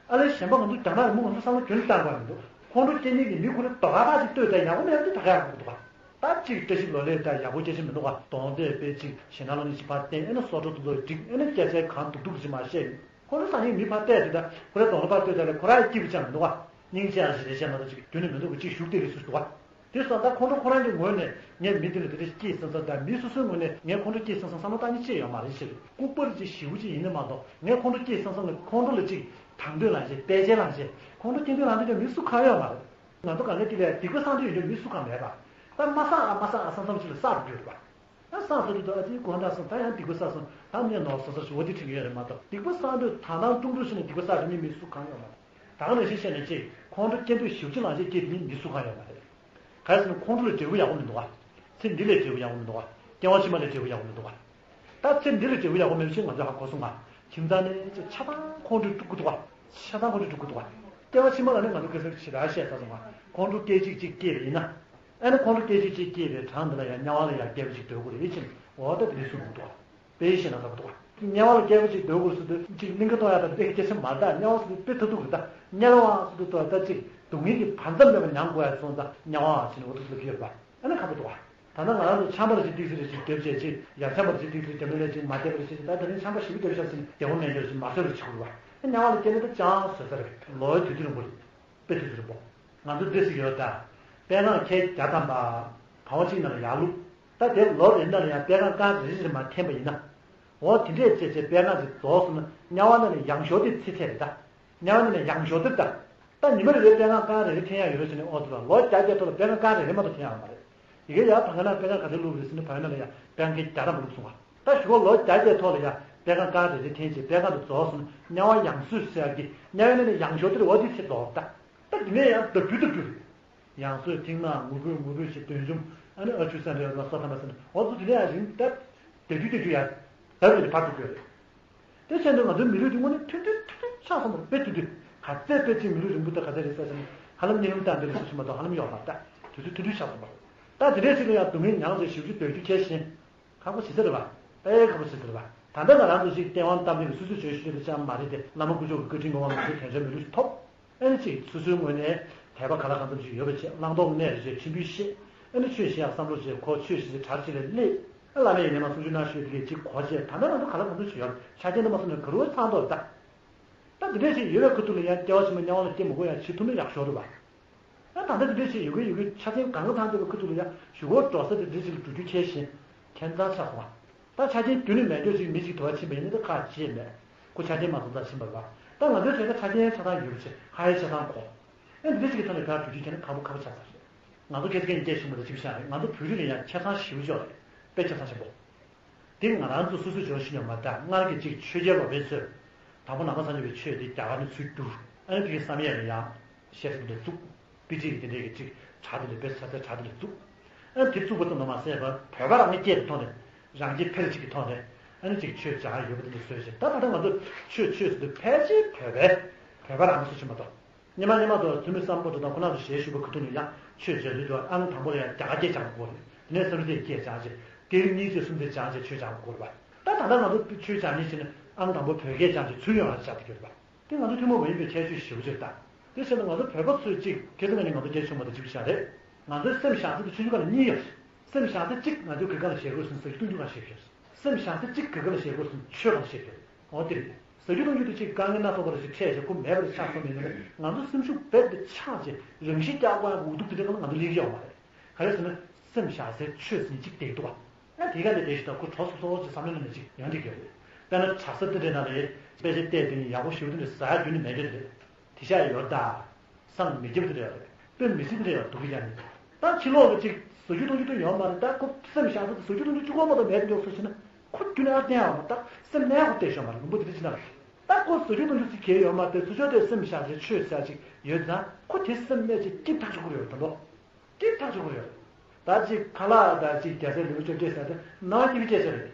ཨ་ལས་གཞན་པ་ང་ཚོ་རྒྱ་ནག་རི་མོ་ང་ཚོ་བསམ་བློ་རྒྱུན་བཏང་དགོས་མི་འདུག་ཁོང་ཁྲོ་སྐྱེ་མཁན་གྱི་མི་ཁོ་རེ་དོ་ག་ཁ་ཅིག་ལྟོས་ད་ཡག་པོ་མེད་པ་དེ་ད་ག་ཡག་པོ་འདུག་ག་ད་ཅིག་བཀྲ་ཤིས་ལོ་ལེགས་ད་ཡག་པོ་སྐྱེ་ཤི་མི་འདུག་ག་གདོང་དེ་དཔེ་ཅིག་ཞེ་ན་ལོ་ནི་ཞིག་ཕར་བསྟན། ཨེ་ན་སོ་ཁྲོ་དུ་ལོ་འགྲིག་ཨེ་ན་སྐྱེ་ཚལ་གང་སྡུག་སྡུག་ཅིག་མ་བཤད། ཁོང་ཁྲོ་ཟ་མཁན་མི་ཕར་བལྟས་དུས་ད་ཁོ་རེ་གདོང་ལ་ཕར་ལྟོས་ད་ལས་ཁོ་ར་ཡི་སྐྱིད་པོ་ཅང་མི་འདུག་ག་སྙིང་རྗེ་ཨ་ཞིག་རེ་བཤད་མ་གཏོགས་ཅིག་རྒྱུན་ནས་མི་འདུག་ག་ཅིག་ཞུགས་ཏེ་རེ་སུ་འདུག་ག་དེ་སོང་ད་ཁོང་ཁྲོ་ཁོ་རང་གི་ངོས་ནས་ངས་མི་འདི་ལ་འདི་འདྲ་སྐྱིད་བསམ་བསམ་དང་མི་སོ་སོའི་ངོས་ནས་ངས་ཁོང་ཁྲོ་སྐྱིད་བསམ་བསམ་བསམ་བློ་བཏང་མཁན་ཅི་ཡོད་མ་རེད་ཟེར། ལྐུགས་པ་རེ་ཅིག་ཞེ་པོ་ཅིག་ཡིན་ནི་མ་གཏོགས་ངས་ཁོང་ཁྲོ་སྐྱིད་བསམ་བསམ་ལ་ཁོང་ཁྲོ་ལ་ཅིག་དང་དོད་ལངས་བྱས་དཔེ་ཆ་ལངས་བྱས་ཁོང་ཁྲོ་སྐྱིད་དོད་ལངས་དོད་ཀྱང་མི་སུ་གང་ཡོད་མ་རེད། ང་ཚོ་གང་ག་དེ་ལས་སྡིག་པ་བསགས་འདོད་ཡོད་མི་སུ་གང་མེད་པ། ད་མ་བསགས་ཨ་མ་བསགས་ཨ་བསམ་བསམ་ཅིག་ལ་བསགས་འགྲོ་རེད་པ། ད་བསགས་ཚར་དུས་ད་ཨ་ཙི་དགོང་དག་སོང་ད་ཡང་སྡིག་པ་བསགས་སོང་ད་ནས་ནོར་སོང་ཟེར་ཞུ་བ་དེ་དྲན་གྱི་ཡོད་རེད་མ་གཏོགས་སྡིག་པ་བསགས་འདོད་ད་ནང་ཀྲུང་ཀྲུང་ཞིག་ནས་སྡིག་པ་བསགས་འདོད་མི་མི་སུ་གང་ཡོད་མ་རེད། ད་ག་ནང་བཞིན་བཤད་ན་ཅིག་ཁོང་ཁྲོ་སྐྱེ་འདོད་ཞེ་པོ་ཅིག་ལངས་བྱས་སྐྱེས་དེ་ནི་མི་སུ་གང་ཡོད་མ་རེད། གལ་སྲིད་ཁོང་ཁྲོ་ལ་འབྲས་བུ་ཡག་པོ་མི་འདུག་ག་ཚེ་འདི་ལས་འབྲས་བུ་ཡག་པོ་མི་འདུག་ག་སྐྱེ་བ་ཕྱི་མ་ལས་འབྲས་བུ་ཡག་པོ་མི་འདུག་ག་ད་ཚེ་འདི་ལས་འབྲས་བུ་ཡག་པོ་མེད་པ་ཞིག་ང་ཚོས་ཧ་གོ་སོང་ང་། ཁྱིམ་ཚང་ནས་ཆ་ཚང་ཁོང་ཁྲོས་དཀྲུག་གི་འདུག་ག་ཆ་ཚང་ཁོང་ཁྲོས་དཀྲུག་གི་འདུག་ག་སྐྱེ་བ་ཕྱི་མ་ལ་ནི་ང་ཚོ་གེ་སར་ཞེ་དྲག་བཤད་ཚར་སོང་ང་། ཁོང་ཁྲོ་སྐད་ཅིག་ཅིག་སྐྱེས་པ་ཡིན་ན། ཨ་ནི་ཁོང་ཁྲོ་སྐད་ཅིག་ཅིག་སྐྱེས་པའི་གྲངས་འདི་ལ་ཡང་དམྱལ་བ་ལ་ཡང་སྐྱེ་བ་ཅིག་འདོད་དགོས་རེད་ཅེས་འོ་ད་དེ་འདྲ་གསུངས་འདུག་ག་དཔེ་ཤེས་ན་ཚ་པོ་འདུག་ག་དམྱལ་བ་ལ་སྐྱེ་བ་ཅིག་འདོད་དགོས་ཟེར་དུས་ཅིག་གླིང་ག་གཏོང་ཡག་དང་དེ་སྐད་ཆ་མ་རེད་ད། དམྱལ་བ་ཟེར་དུས་དཔེ་ཐུབ་ཐུབ་རེད་ད། དམྱལ་བ་ཟེར་དུས་ད་ད་ཅིག་སྡུག་བསྔལ་གྱི་བར་མཚམས་མེད་པ་མྱང་དགོས་ཡག་སོང་ད་དམྱལ་བ་ཟེར་ནས་འོ་ཐུག་ཐུག་གི་ཡོད་རེད་པ། ཨ་ནི་ཁག་པོ་འདུག་ག་ད་ལྟ་ང་རང་ཚོ་ཆམ་པ་རེ་ཅིག་ཏིག་ཙི་རེ་ཅིག་རྡེབ་བྱས་ཅིག་ཡར་ཆམ་པ་རེ་ཅིག་ཏིག་ཙི་རེ་རྡེབ་ན་ལས་ཅིག་མ་བསྡད་པ་རེ་ཅིག་ད་དེ་རིང་ཆམ་པ་ཞེ་པོ་རྡེབ་ཤག་ཟེར་ནས་བདེ་བོ་མེད་འགྱུར་ཅིག་མ་བཟོད་པ་ཅིག་འགྲོ་བ། ཨ་དམྱལ་བ་ལ་སྐྱེས་ན་ད་ཅང་བཟོད་ས་རེད། ལོ་ཡི་དུས་ཚོད་རིང་པོ་རེད། དཔེ་དུས་ཚོད་རིང་པོ། ང་ཚོ་འདི་ཟེར་གྱི་ཡོད་ད། དཔེ་ཁང་ཁལ་བརྒྱ་ཐམ་པ། བང་བ་གཅིག་ནང་ལ་ཡར་བླུགས། ད་དེ་ལོ་རེ་ནང་ལ་ཡང་དཔེ་ཁང་རྐང་རེ་རེ་མར་འཐེན་པ་ཡིན་ན། འོ་དེ་འདྲས་བྱས་བྱས་དཔེ་ཁང་ཅིག་རྫོགས་སོང་ན་དམྱལ་བ་ནང་ནས་ཡང་ཞོར་དེ་ཚེ་ཚད་རེད་ད། དམྱལ་བ་ནང་ནས་ཡང་ཞོར་དེ་ད། ད་ཉི་མ་རེ་རེ་དཔེ་ཁང་རྐང་རེ་རེ་འཐེན་ཡག་ཡོད་རེད་ཟེར་ནས་ཨོ་ཙི་ལ་ལོ་བརྒྱ་བརྒྱ་ཐོག་ལ་དཔེ་ཁང་རྐང་རེ་རེ་མ་གཏོགས་འཐེན་ཡག་ཡོད་མ་རེད། ཡི་གེ་ཡར་བང་ཁ་ནང་དཔེ་ཁང་ག་ཚོད་བླུགས་རེད་ཟེར་ན་བང་ཁ་ནང་ལ་ཡང་དཔེ་ཁང་ཁལ་བརྒྱ་ཐམ་པ་བླུགས་སོང་བ། ད་གཞུག་གུ་ལོ་བརྒྱ་བརྒྱའི་ཐོག་ལ་ཡང་དཔེ་ཁང་རྐང་རེ་རེ་འཐེན་བྱས་དཔེ་ཁང་དུ་རྫོགས་སོང་ན་དམྱལ་བ་ཡང་སོས་ཟེར་ཡག་གི་དམྱལ་བའི་གནས་ནས་ཡང་ཞོར་དེར་འོ་དེ་ཚེ་རྫོགས་ད། ད་དེ་ནས་ཡང་ལྡབ་འགྱུར་ལྡབ་འགྱུར། ཡང་སོས་མཐིང་ནག་ངུ་འབོད་ངུ་འབོད་ཞེས་བདུད་འཇོམས་ཨ་ནི་ཨ་ཆུ་སེམས་རེ་ལ་སོ་ཐ་མ་སེམས་འོ་ཚོ་དེ་ནས་ཡང་རིང་ལྡབ། ལྡབ་འགྱུར་ལྡབ་འགྱུར་ཡང་ལྡབ་རེ་ལ་བར་དུ་དགོས་རེད། དེ་བྱས་ན་ང་ཚོའི་མི་ལུས་འདི་དངོས་གནས་ཐུང་ཐུང་ཐུང་ཐུང་ཆགས་སོང་བ་དཔེ་ཐུང་ཐུང་། ག་ཚད་དཔེ་ཅིག་མི་ལུས་རིང་པོ་དང་ག་ཚད་རེད་ཟེར་ཙམ་ཧ་ལམ་གཉིད་ལམ་བཏང་དེ་ལ་སུ་ཞིག་མ་གཏོགས་ཧ་ལམ་ཡོད་མ་རེད། དུས་ཚོད་ཐུང་ཐུང་ཆགས་སོང་བ། ད་དེ་འདྲའི་ཞིག་ལ་ཡང་སྡུག་བསྔལ་མྱངས་བྱས་ཞིབ་འཇུག་འདོད་རྒྱུ་ཁས་ཤིང་། ཁག་པོ་ཞེ་ས་རེད་པ། དཔེ་ཁག་པོ་ཞེ་ས་རེད་པ། ད་ལྟ་ང་རང་ཚོ་ཞིག་སྟེས་དབང་བཏབ་ནས་སུ་སུ་བྱོས་ཞུ་རྒྱུ་དེ་ཅང་མ་རེད་དེ། བླ་མ་དཀོན་མཆོག་གི་བཀའ་དྲིན་གོ་བ་ང་ཚོ་དོན་ཆེན་མི་ལུས་ཐོབ། ཨེ་ནི་ཅིག་སོ་སོའི་ངོས་ནས་དད་པ་ག་ལ་གང་འཚམ་ཞིག་ཡོད་པ་བྱས། བླང་དོར་གནས་རེ་བྱས་ཆེན་པོའི་བཤད། ཨེ་ནི་ཆོས་བྱེད་ཡག་བསམ་བློ་བྱས་ཁོ་ཆོས་བྱེད་ཅིག་གྲ་ཅིག་ལ་སླེབས། ཨེ་བླ་མས་ཡིན་ནས་མ་གསུང་ཆོས་གནང་ཞུས་དེ་གས་ཅིག་གོ་བྱས། ད་ལྟ་ང་ཚོ་ག་ལ་གང་འཚམ་ཞིག་ཡོད། ཆ་རྐྱེན་དེ་མ་སོང་ན་ག་རུ་ཚང་དོར་ད། ད་འདི་འདྲས་ཞིག་ཡོད་པའི་ཁུ་ཐུག་ལ་ཡང་སྐྱེ་བ་ཕྱི་མ་དམྱལ་བ་ལ་སྐྱེ་མི་དགོས་ཡང་བྱེད་ཐུབ་ན་ཡག་ཤོས་རེད་པ། ད་ད་ལྟ་འདི་འདྲས་ཞིག་ཡོད་གི་ཡོད་གི་ཆ་རྐྱེན་གང་ག་ཚང་བསྡད་པའི་ཁུ་ཐུག་ལ་ཡང་གཞུག་གུ་འགྲོ་ས་དེ་འདི་ཞིག་ལ་འགྲོ་རྒྱུ་ཁས་ཤིང་ཁྱད་མཚར་ཆགས་སོང་བ། ད་ཆ་རྐྱེན་རྒྱུན་ནས་མེད་མཁན་ཞིག་མི་ཞིག་དུ་བ་ཕྱིན་པ་ཡིན་ན་ད་ཁག་ཅིག་མེད། ཁོ་ཆ་རྐྱེན་མ་ཚང་ཙང་ཕྱིན་པ་རེད་པ། ད་ང་ཚོའི་གྲས་ད་ཆ་རྐྱེན་ཆ་ཚང་ཡོད་པ་བྱས་ཧ་ཡ་ཆ་ཚང་གོ། ཨེ་འདི་འདྲས་ཞིག་གི་ཐོག་ནས་ཕར་འགྲོ་རྒྱུ་ཁྱེད་ནི་ཁག་པོ་ཁག་པོ་ཆགས་ཚར་རེད། ང་ཚོ་སྐད་ཆ་སྐད་ཆ་ཞིག་མ་གཏོགས་ཅིག་བཤད་རེད། ང་ཚོ་བོད་རིགས་ལ་ཡང་ཆ་ཚང་ཞེ་པོ་ཅིག་ཡོད་རེད། དཔེ་ཆ་ཚང་ཆེན་པོ། དེ་ང་རང་ཚོ་སོ་སོས་སྦྱོར་ཤེས་ཡོད་མ་རེད། སྔར་གྱི་ཅིག་ཆོས་རྒྱལ་སློབ་དཔོན་ཚོས་དང་པོ་ནང་པ་སངས་རྒྱས་པའི་ཆོས་དེ་རྒྱ་གར་ནས་ཚུར་བསྒྱུར། ཨ་ནི་དེ་གའི་བསམ་ཡས་ལ་ཡང་བཤད་ས་དེ་འདྲ་བཙུགས། དཔེ་ཁྲིད་ཀྱི་དེ་འདྲའི་གི་ཅིག་དྲ་དེ་འདྲ་དཔེ་ཆ་ཚད་དྲ་དེ་འདྲ་བཙུགས། ཨ་ནི་དེ་བཙུགས་པ་ཙམ་དུ་མ་ཟད་པར་བོད་པ་རང་གི་སྐད་ཀྱི་ཐོག་ནས་རང་གི་ཕལ་ཆེར་གྱི་ཐོག་ནས་ ཨ་ནི་ཅིག་ཆོས་སྦྱང་ཡོད་པ་དེ་འདྲ་བཟོས་བྱས། ད་ད་ལྟ་ང་ཚོ་ཆོས་ཆོས་ཟེར་དུས་ཕལ་ཆེར་བོད་པའི་བོད་པ་རང་སུ་ཕྱིན་མ་གཏོགས། སྔོན་མ་སྔོན་མ་དུ་ཐུ་མི་སམ་བྷོ་ཊ་དང་ཁོ་རང་ཚོ་ཞལ་བཞུགས་པ་ཁ་ཐུག་ནས་ཡང་ཆོས་མཇལ་དུས་དུ་ཨང་དང་པོ་ལ་ཡང་རྒྱ་གར་སྐད་སྦྱང་དགོས་རེད། དེ་ནས་སཾ་སྐྲྀ་ཏའི་སྐད་སྦྱངས་བྱས། དེ་རིང་གཉིས་བརྩེགས་གསུམ་བརྩེགས་སྦྱངས་བྱས་ཆོས་སྦྱང་དགོས་རེད་པ། ད་ད་ལྟ་ང་ཚོ་ཆོས་སྦྱང་མཁན་བྱས་ནས་ཨང་དང་པོ་བོད་སྐད་སྦྱངས་བྱས་ཚུར་ཡོང་ཡག་ཆགས་བསྡད་ཡོད་རེད་པ། དེ་ང་ཚོ་ཐུན་མོང་མ་ཡིན་པའི་ཁྱད་ཆོས་ཞེ་པོ་ཅིག་རེད་ད། དེ་བྱས་ན་ང་ཚོ་བོད་པ་ཚོས་གཅིག་ཁ་སང་ནས་ང་ཚོ་སྐད་ཆུང་མ་དང་གཅིག་པ་ཆགས་རེད། ང་ཚོའི་སེམས་བཞག་ས་དེ་ཆུང་ཆུང་སྒང་ལ་གཉིས་ཡོད་རེད། སེམས་བཞག་ས་གཅིག་ང་ཚོའི་གོས་སྒང་ལ་བཞེས་དགོས་ཟེར་ན་ཟ་རྒྱུ་བཏུང་རྒྱུ་སྒང་ལ་བཞེས་དགོས་རེད། སེམས་བཞག་ས་གཅིག་གོས་སྒང་ལ་བཞེས་དགོས་ཟེར་ན་ཆོས་སྒང་ལ་བཞེས་དགོས་རེད། འོ་དེ་རེད། ཟ་རྒྱུ་བཏུང་རྒྱུ་དེ་གཅིག་དཀའ་ངལ་སྣ་ཚོགས་པ་རེ་ཞིག་འཕྲད་བྱས་ཁོ་མེད་པ་རེ་ཆགས་སོང་མིན་ན་ང་ཚོ་སེམས་ཤུགས་རྦད་དེ་ཆག་བྱས་རང་ཤི་རྒྱག་དགོས་ཡག་འུ་ཐུག་དེ་འདྲ་སྒང་ལ་ང་ཚོ་སླེབས་ཀྱི་ཡོད་མ་རེད། ག་རེ་ཟེར་ན་སེམས་བཞག་སའི་ཆོས་ཟེར་མཁན་གཅིག་བསྡད་འདུག་བ། ཨ་དེ་ག་ལས་བསྡད་ཤི་ད་ཁོ་གྲོ་སོ་སོ་ཅིག་བསམ་བློ་ནང་ནས་ཅིག་ཡོང་བསྡད་ཀྱི་ཡོད་རེད། དཔེར་ན་གྲྭ་ས་དེ་འདྲའི་ནང་ལ་དཔེ་ཆ་བལྟས་དེ་ནི་ཡག་པོ་ཞེ་པོ་དེ་འདྲ་ཟ་ཡག་རྒྱུན་ནས་མེད་འགྲོ་རེད། དེ་ཤ་ཡོད་ད། སང་མི་རྒྱབ་དེ་རེད་རེད། དཔེ་མི་སྲིད་དེ་རེད་འདུག་གི་ཡ་ནི། ད་ཕྱི་ལོགས་ལ་ཅིག་ཟ་རྒྱུ་བཏུང་རྒྱུ་དེ་ཡོད་མ་རེད། ད་ཁོ་སེམས་བཞག་ས་དེ་ཟ་རྒྱུ་བཏུང་རྒྱུ་གཅིག་པོ་མ་གཏོགས་མེད་འགྲོ་སོང་ཞེ་ན། ཁོ་རྒྱུན་ནས་ཨ་བསྟན་ཡོད་མ་ད་སེམས་ནས་ཁོ་བལྟས་ཤོག་མ་རེད། ལུང་པ་དེ་འདྲ་ཅིག་ན་རེད། ད་ཁོ་ཟ་རྒྱུ་བཏུང་རྒྱུ་ཅིག་གལ་ཡོད་མ་རེད། ཟ་ཆོག་དེ་སེམས་བཞག་ཅིག་ཆོས་ཟེར་ཅིག་ཡོད་ཙང་ཁོ་དེ་སེམས་ནས་ཅིག་སྐྱིད་ཐག་ཆོད་ཀྱི་རེད་ད་འདོ། སྐྱིད་ཐག་ཆོད་ཀྱི་རེད། ད་ཅིག་ཁ་ལག་ད་ཅིག་རྒྱ་སེ་ལུག་སྤྱོད་སྤྲད་ཟེར་ཏེ་ནང་སྐྱིད་པའི་སྐད་ཆ་རེད།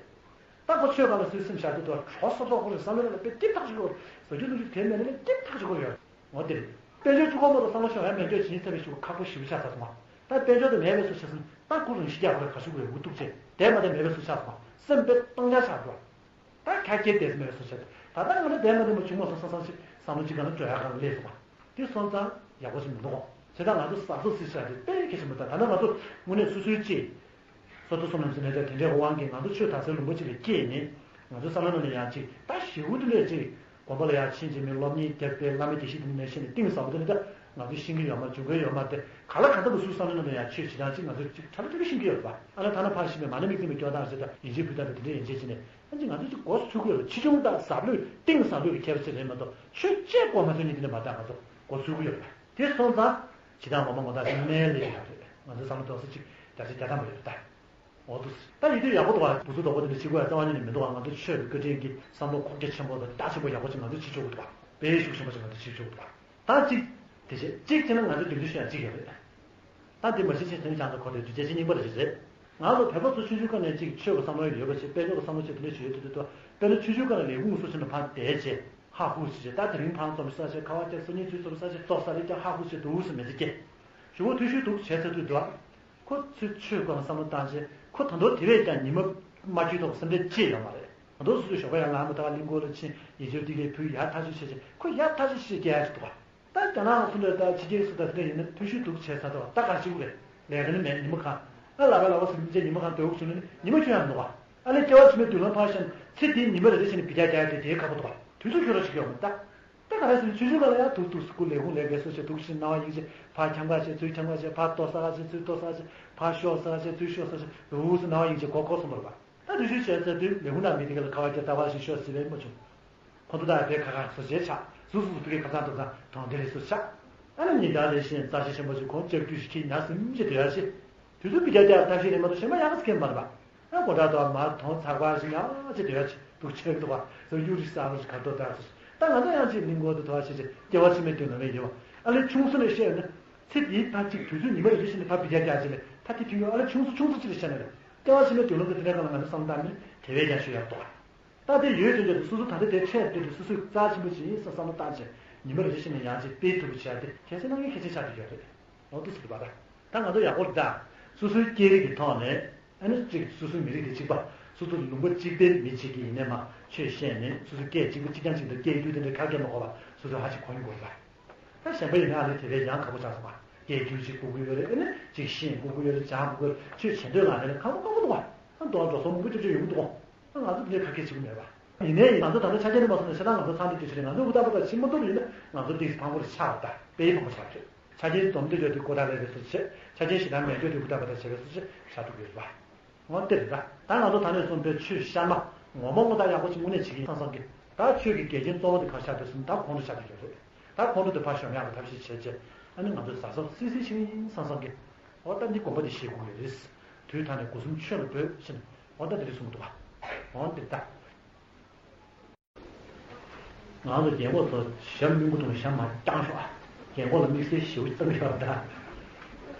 ད་ཁོ་ཆོས་སྒང་ལ་སུའི་སེམས་བཞག་དུས་དུ་གྲོ་སོ་སོ་ཁོ་རེ་བསམ་བློ་ལ་དཔེ་སྐྱིད་ཐག་ཆོད་ཀྱི་རེད། ཟ་རྒྱུ་བཏུང་རྒྱུ་དེ་མེད་ན་ནི་སྐྱིད་ཐག་ཆོད་ཀྱི་རེད། འོ་དེ་རེད། དཔལ་འབྱོར་གཅིག་པོ་མ་གཏོགས་བསམ་བློ་ཤོར་ཡ་མེད་འདོད་བྱེད་ཐབས་ཤུགས་ཁག་པོ་ཞེ་པོ་ཆགས་ཚར་སོང་བ། ད་དཔལ་འབྱོར་དེ་མེད་པའི་སུ་ཆགས་སོང་ད་ཁོ་རང་ཤི་རྒྱག་པར་ག་ཤུགས་རེད། འུ་ཐུག་ཆེ་དེ་མ་དེ་མེད་པའི་སུ་ཆགས་སོང་སེམས་དཔེ་སྟོང་རྐྱང་ཆགས་འགྲོ། ད་ཁ་སྐད་དེ་མེད་སོ་བྱས། ད་ལྟ་ང་ཚོ་བསྡད་མ་ཐུབ་པ་བྱུང་མ་སོང་བསམ་བསམ་ཞིག་བསམ་བློ་གཅིག་ག་ན་འགྲོ་ཡག་ག་ལ་སླེབས་སོང་བ། དེ་སོང་ཙང་ཡག་པོ་ཞིག་མི་འདུག་གོ། བྱས་ཙང་ང་ཚོ་གཟབ་གཟབ་སི་ཤ་དེ་དཔེ་གལ་ཆེན་པོ་ད། ད་ལྟ་ང་ཚོ་དངོས་གནས་སོ་སོའི་ཅིག་སོ་ཐོ་སོ་ནམ་སི་ནས་དེ་འདྲའི་དབང་གིས་ང་ཚོ་ཆོས་དར་སའི་ལུང་པ་ཅིག་ལ་སྐྱེས་ནས་ང་ཚོ་བསམ་བློ་ནང་ནས་ཡང་ཅིག་ད་ཞེ་པོ་དེ་ལས་ཅིག་དགོན་པ་ལ་ཡང་ཕྱིན་ཅིག་མི་སློབ་གཉེར་རྒྱབ་སྟེ་བླ་མའི་དགེ་བཤེས་དེ་ནས་ཤེས་ནས་གཏིང་ཟབ་པོ་དེ་འདྲ་ང་ཚོ་ཤེས་ཀྱི་ཡོད་མ་རེད། འཇུག་གི་ཡོད་མ་རེད། དེ་ག་ལ་ག་འདྲ་པོ་སུ་བསམ་བློ་ནང་ནས་ཡང་ཆོས་བྱེད་སྟངས་ཅིག་ང་ཚོ་ཅིག་གྲ་ལ་ཐུག་གི་ཤེས་ཀྱི་ཡོད་རེད་པ། ཨ་ལ་ཐ་ན་ཕར་ཕྱིན་པའི་མ་ཎི་དམིགས་བརྩེ་མའི་སྐྱོར་སྟངས་ཟེར་ད་ཡིན་གཅིག་ཕུལ་སྟངས་དེ་འདྲ་ཡིན་གཅིག་བྱས་ནས། ཨ་ནི་ང་ཚོ་ཅིག་མགོ་ཚོས་ཀྱི་ཡོད་རེད། ཆེ་ཆུང་དང་ཟབ་ལོས་གཏིང་ཟབ་ལོས་ཀྱི་ཁྱད་པར་ཅིག་རེད་མ་གཏོགས་ཆོས་བྱེད་དགོས་མ་ཚོད་ནི་དེ་འདྲ་མ་གཏོགས་ང་ཚོ་མགོ་ཚོས་ཀྱི་ཡོད་རེད། དེ་སོང་ཙང་ཇི་ལྟར་ངོ་མ་ངོ་ཐག་ཅིག་སྨན་ལས་ཡག་རེད། ང་ཚོ་བསམ་བློ་གཏོང་ས་ཅིག་བརྒྱ་ཆ་བརྒྱ་ཐམ་པ་ཡོད་རེད་ད། འོ་འདུག་ད་ཡིན་དུས་ཡག་པོ་འདུག་བ། བུ་ཚོ་དོག་པོ་དེ་འདྲ་བྱེད་དགོས་ཡ་རྩ་བ་ཉིད་ནས་མི་འདུག་བ། ང་ཚོ་ཆོས་ཀྱི་བཀའ་དྲིན་གྱིས་བསམ་བློ་ཁོག་རྒྱ་ཆེན་པོ་དང་རྒྱ་ཆེན་པོ་ཡག་པོ་ཅིག་ང་ཚོ་བྱེད་ཆོག་གི་འདུག་བ། དཔེ་ཤུགས་ཆེན་པོ་ཅིག་ང་ཚོ་བྱེད་ཆོག་གི་འདུག་བ། ད་གཅིག་དེ་བྱས་གཅིག་བྱས་ན་ང་ཚོ་འདི་འདྲ་ཞུ་ཡ་གཅིག་ཡོད་རེད། ད་འདི་མ་བྱེད་ཕྱིན་དེ་ནི་ཅང་ཚོ་གོ་དེ་དུས་རྒྱ་ཆེ་རྙིང་པ་རེ་ཞིག་རེད། ང་ཚོ་བོད་པ་ཚོ་ཆུང་ཆུང་སྒང་ནས་གཅིག་ཆོས་ཀྱི་བསམ་བློ་ཡོད་པ་བྱས། དཔལ་འབྱོར་གྱི་བསམ་བློ་བྱས་དེ་འདྲ་བྱས་ཡོད་དུས་དུས་དཔེར་ན་ཆུང་ཆུང་སྒང་ནས་ལས་ཁུངས་སོ་སོ་ནས་ཕར་བསྡད་བྱས་ཧ་ཧུ་བྱས་བྱས། ད་དེ་རིང་ཕར་འཛོམས་ས་བྱས་ཁ་པར་བརྒྱབ། སང་ཉིན་ཚུར་འཛོམས་ས་བྱས་ཏོག་ཙམ་ལས་ཀྱང་ཧ་ཧུ་བྱས་འདུག་ཟེར་མི་ཚེ་སྐྱེལ། ཞུ་བོ་ཐུ་ཤུ་འདུག་བྱས་ཚར་དུས་དུས། ཁོ་ཚོས་ཆོས་སྐོར་བསམ་བློ་བཏང་བྱས་ཁོ་ད་དུང་དེ་བས་ཀྱང་ཉི་མ་མ་འཁྱོལ་ཐོག་སེམས་ཁྲལ་ཅི་ཡོད་མ་རེད། ད་དུང་སོ་སོའི་ཞོགས་པ་ཡར་ལངས་མ་ཐག་གླིང་སྐོར་ལ་ཕྱིན། ཡིད་སྤྱོད་འདི་གའི་ཕུལ། ཡག་ཐག་ཆོད་བྱས་བྱས་ཁོ་ཡག་ཐག་ཆོད་བྱས་སྐྱེལ་ཡག་ཅིག་འདུག་བ། ད་རྒྱ་ནག་སུ་འདྲ་ད་ཕྱི་རྒྱལ་སུ་ད་དེ་འདྲ་ཡིན་ན་ཐུ་ཤུ་འདུག་བྱས་ཚར་འདུག་བ། ད་ག་ཅིག་རེད། ལས་ཀ་ནི་མེད། ཉི་མ་གང་ཨ་ལ་བ་ལ་བ་ཟེར་མི་ཚེ་ཉི་མ་གང་སྡོད་དགོས་བྱུང་ན་ནི་ཉི་མ་འཁྱོལ་ཡག་མི་འདུག་བ། ཨ་ལས་སྐྱེ་བ་ཕྱི་མའི་མདུན་ལམ་ཕར་བཞག་ན་ཚེ་འདིའི་ཉི་མ་རེ་རེ་བཞིན་ནས་འབུད་རྒྱག་རྒྱག་ཡག་དེ་དེའི་ཁག་པོ་འདུག་བ། དུས་ཚོད་འཁྱོལ་རོགས་བྱེད་ཀྱི་ཡོད་མ་རེད་ད། ད་ག་རེ་ཟེར་ན་ཆུང་ཆུང་སྒང་ལ་ཡང་འདུག་འདུག་སེ་སྐུ་ལས་ཁུངས་ལས་ཀའི་སོ་བྱས་འདུག་ཕྱིན་སྣང་བ་ཡིན་བྱས་ཕར་འཁྱམ་ག་བྱས་ཚུར་འཁྱམ་ག་བྱས་ཕར་ལྟོ་ཟ་ག་བྱས་ཚུར་ལྟོ་ཟ་ག་བྱས་ཕར་ཤོག་ཟ་ག་བྱས་ཚུར་ཤོག་ཟ་ག་བྱས་འདུག་སེ་སྣང་བ་ཡིན་བྱས་གོ་གོ་སོང་བ་རེད་པ། ད་རེ་ཞུ་བྱས་ཚར་དུས་ལས་ཁུངས་ནང་མི་དེ་ག་ལ་ཁ་པར་བརྒྱབ། ད་བར་ཞིག་ཤོག་ཟེར་བས་མ་བྱུང་། ཁོ་ཚོ་ད་བས་ཁ་ཁ་སོ་བྱས་ཆགས་ཟུག་ཟུག་ཟུག་དེ་གའི་ཁ་སང་འདུག་ས་གྲོང་སྡེ་ལས་སུ་ཆགས། ཨ་ནི་ཉིན་ལྟར་ལས་བཞིན་རྩ་ཆེ་ཆེན་པོ་ཞིག་ཁོང་ལྕགས་ཀྱུ་ཞིག་ཁྱེར་ཉར་ཟིན་བྱས་སྡོད་ཡག་ཅིག་དུས་ཚོད་འབུད་རྒྱག་རྒྱག་ཐབས་ཤེས་རེད་མ་གཏོགས་གཞན་པ་ཡག་ག་ཟེར་མཁན་མ་རེད་པ། ཨ་སྒོ་འགྲམ་དུ་མར་དོང་ཚགས་པ་ཞིག་ཉར་བྱས་སྡོད་ཡག་ཅིག་འདུག་ཆེ་འདུག་བ། ཟ་རྒྱུ་རིགས་གསར་པ་ཞིག་ག་འདྲ་འདུག་ཟེར། ད་ང་ཚོ་ཡང་ཅིག་གླིང་སྐོར་དུ་དོ་བ་བྱས་བྱས་སྐྱེ་བ་ཕྱི་མའི་མདུན་ལམ་ཡིན་པ། ཨ་ལས་ཆུང་ས་ནས་བཤད་ཡོད་ན་ཚེ་འདིའི་ཕར་ཅིག་དུས་ཚོད་ཉི་མ་རེ་རེ་བཞིན་ནས་ཕར་འབུད་རྒྱག་རྒྱག་བྱས་ནས་ད་དེ་ཕན་ཡོན་ཨ་ལས་ཆུང་ས་ཆུང་ས་ཅིག་ལ་བཤད་ན་རེད། སྐྱེ་བ་ཕྱི་མའི་མདུན་ལམ་དུ་དེ་འདྲའི་སྒང་ལ་ང་ཚོ་བསམ་བློ་བཏང་ནས་དེ་བས་ཀྱང་ཞུ་ཡག་འདུག་བ། ད་དེ་ཡོད་ཙམ་ཅིག་ཏུ་སོ་སོ་ད་ལྟ་དེ་འཕྲད་བསྡད་དུས་སོ་སོས་རྩ་ཆེན་པོ་ཅིག་ཡིན་བསམ་བསམ་བློ་བཏང་བྱས་ཉི་མ་རེ་རེ་བཞིན་ནས་ཡང་ཅིག་སྤེལ་ཐུབ་པ་བྱས་ཏེ་གལ་ཆེ་གནང་མཁན་གལ་ཆེན་ཆགས་བསྡད་ཡོད་རེད། འོ་འདུག་སེ་འདུག་པ། ད་ད་ང་ཚོ་ཡག་པོ་རེད་ད། སོ་སོའི་སྐད་རིགས་ཀྱི་ཐོག་ནས་ཨ་ནི་གཅིག་སོ་སོའི་མི་རིགས་དེ་གཅིག་པ། སོ་སོ་ལུང་པ་གཅིག་པའི་མི་གཅིག་གིས་ཡིན་ནའི་མ་ཆོས་བཤད་ནས་སོ་སོའི་སྐད་གཅིག་པ་གཅིག་རྐྱང་གཅིག་དང་སྐད་སྒྱུར་དེ་འདྲའི་ཁ་སྐད་མ་གོ་བ་སོ་སོའི་ཧ་ཅིག་གོ་མྱོང་དགོས་རེད་པ། ད་གཞན་པ་ཡིན་ན་ཨ་ནི་དེ་བས་ཡང་ཁག་པོ་ཆགས་སོང་བ། སྐད་སྒྱུར་ཅིག་དགོས་ཀྱི་ཡོད་རེད། ཨ་ནི་ཅིག་ཤེས་དགོས་ཀྱི་ཡོད་རེད། སྦྱང་དགོས་ཀྱི་ཡོད་རེད། ཆོས་བྱེད་འདོད་ལ་ཨ་ནི་ཁག་པོ་ཁག་པོ་འདུག་བ། ཨ་མདོ་སྔགས་འགྲོ་སོང་མང་པོ་ཅོ་ཅོ་ཡོང་གི་འདུག་གོ། ང་ཚོ་དེ་འདྲའི་ཁ་སྐད་བྱེད་ཀྱི་མེད་པ། ཡིན་ནའི་ང་ཚོ་ད་ལྟ་ཆ་རྐྱེན་དེ་མ་སོང་ན་ཤ་སྟག་ང་ཚོ་ཚང་མ་དེ་ཆ་རེད། ང་ཚོ་འུ་ད་པ་ད་ཕྱི་མ་གཏོགས་ཡིན་ན་ང་ཚོ་འདི་ཕངས་པོ་རེ་ཆགས་པ་ད་དཔེ་ཕངས་པོ་ཆགས་ཀྱི། ཆ་རྐྱེན་འཛོམས་དུས་ཡོད་དུས་ཀོ་ད་ལས་རེ་སོ་བྱེད། ཆ་རྐྱེན་ཞེ་དྲག་མེད་དུས་དེ་འུ་ད་པ་ད་བྱེད་རེ་སོ་བྱེད་བྱ་ཐུབ་ཀྱི་རེད་པ། འོ་དེ་རེད་ད། ད་ང་ཚོ་ད་ནས་བཟུང་པའི་ཆོས་གཤའ་མ་ངོ་མ་ངོ་ད་ཡག་པོ་ཞིག་དངོས་གནས་བྱེད་ཀྱི་ཡིན་བསམ་བསམ་གི། ད་ཆོས་ཀྱི་འགལ་རྐྱེན་གཙོ་བོ་དེ་ག་ཆགས་འདུག་ཟེར་ན་ད་ཁོང་ཁྲོ་ཆགས་ཀྱི་ཡོད་རེད། ད་ཁོང་ཁྲོ་དེ་ཕར་ཞོག་ཡག་གི་ཐབས་ཤེས་བྱས་བྱས་ཨ་ནི་ང་ཚོ་གཟབ་གཟབ་སིག་སིག་བྱེད་ཀྱི་ཡིན་བསམ་བསམ་གི། འོ་ད་འདི་དགོངས་པ་འདི་བཞེས་དགོས་ཀྱི་རེད། དུས་ད་ནས་སྒོ་གསུམ་ཆོས་ལ་འབོད་ཟེར་ནས་འོ་ད་འདི་རེད་གསུངས་འདུག་ག། འོ་འདི་ད། ང་ཚོ་རྒན་གོག་ཚོ་ཞྭ་སྨྱུ་གུ་འཐུང་ཞྭ་མ་རྐྱང་ཤོག་ཨ། རྒན་གོག་ལ་དམིགས་བསལ་ཞེ་པོ་བཏང་ཤོག་ད།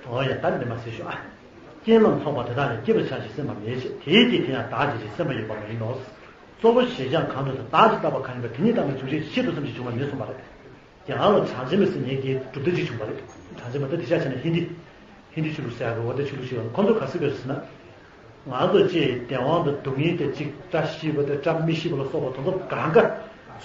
འོ་ཡ་ད་འདི་མ་ཟེར་ཤོག་ཨ། རྐྱེན་རྣམས་ཚོགས་པ་དེ་དག་ལས་སྐྱེས་པ་ཆ་ཤས་སེམས་པ་མེད་ཅེས། དེའི་རྐྱེན་དེ་ཡང་བདག་བྱེད་ཅེས་སེམས་པ་ཡོད་པ་མ་ཡིན་ནོ། གཙོ་བོ་ཞེས་བྱ་གང་དུ་དང་བདག་ཅེས་བཏགས་པ་གང་ཡིན་པ་དེ་ཉིད་བཏགས་པའི་འཇུག་ཡུལ་ཤེས་པ་ཙམ་ཞིག་བྱུང་བ་མིན་གསུངས་པ་རེད། དེ་ཡང་ལ་གྲངས་ཅན་པའི་སེམས་ཉིད་ཀྱི་གྲུབ་མཐའ་གཅིག་བྱུང་བ་རེད། གྲངས་ཅན་པ་ད་དེ་ཆ་བཞག་ན་ཧིན་དི། ཧིན་དི་ཆོས་ལུགས་ཟེར་ཡག་གི་འོ་དེ་ཆོས་ལུགས་ཤིག་ཡོད་རེད། ཁོང་ཚོ་ག་ཟེར་གི་རེད་ཟེར་ན། ང་ཚོ་ཅིག་བདེན་དབང་དང་སྡུག་བསྔལ་དེ་གཅིག་བཀྲ་ཤིས་པ་དང་བཀྲ་མི་ཤིས་པ་ལ་སོགས་པ་དེ་ཚོ་གང་ག་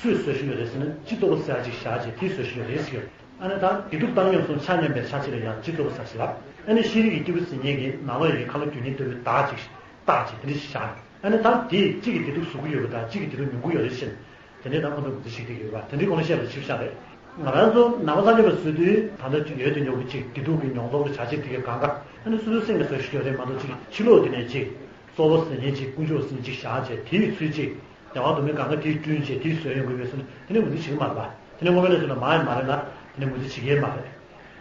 སུས་བཟོ་བཞིན་ཡོད་རེད་ཟེར་ན། སྤྱི་ཚོགས་པ་ཟེར་ཡག་ཅིག་བཞག་བྱས་དེས་བཟོ་བཞིན་ཡོད་རེད་ཟེར་གི་ཡོད། ཨ་ནི་ད་བདེ་སྡུག་བཏང་སྙོམས་སོང་ཆ་མཉམ་པའི་ཆ་ཤས་ལ་ཡང་སྤྱི་ཚོགས་པ་ཟེར་ཞིག་ལ། ཨ་ནི་ཤེས་རིག་གི་སྐྱེས་བུ་ཟེར་མཁན་གྱིས་ནང་ལོགས་ཡི་ཁ་ལོ་སྒྱུར་མཁན་ལྟ་བུའི་བདག་ཅིག་བཏགས་བྱས་དེ་འདྲ་ཞིག་བཞག་ཨ་ནི་ད་དེས་གཅིག་གི་བདེ་སྡུག་བཟོ་གི་ཡོད་པ་དང་གཅིག་གི་བདེ་སྡུག་མྱོང་གི་ཡོད་རེད་ཟེར། དེ་ནས་ད་ཁོང་ཚོ་མི་ཚེ་ཞིག་བསྡད་ཀྱི་ཡོད་པ་དེ་འདྲའི་སྒང་ལ་བཤད་པ་ཞིབ་ཆ་རེད། ང་རང་ཚོ་ནང་པ་སངས་རྒྱས་པ་བཟོ་དུས་ད་ལྟ་ཡོད་དུ་ཡོད་ཀྱི་ཅིག་བདེ་སྡུག་གི་མྱོང་ཚོར་གྱི་བྱ་བྱེད་དེ་གའི་གང་ག་ཨ་ནི་སོ་སོའི་སེམས་ཀྱིས་བཟོ་ཤེས་ཀྱི་ཡོད་རེད་མ་གཏོགས་ཅིག་ཕྱི་ལོགས་དེ་ནས་ཅིག་གཙོ་བོ་ཟེར་མཁན་ཅིག་དཀོན་མཆོག་ཟེར་མཁན་ཅིག་བཞག་བྱས་དེའི་ཚུལ་ཅིག་བདེན་དཔང་འདུག་མིན་གང་ག་དེའི་སྐྲུན་བྱས་དེའི་བཟོས་ཡོང་གི་ཡོད་ཟེར་ན་དེ་ནི་ངོ་མ་ནས་བྱེད་ཀྱི་མ་རེད་པ། དེ་ནི་དངོས་གནས་བྱེད་ཀྱི་མ་རེད་ན་དེ་ནི་ངོས་འཛིན་བྱེད་ཀྱི་མ་རེད།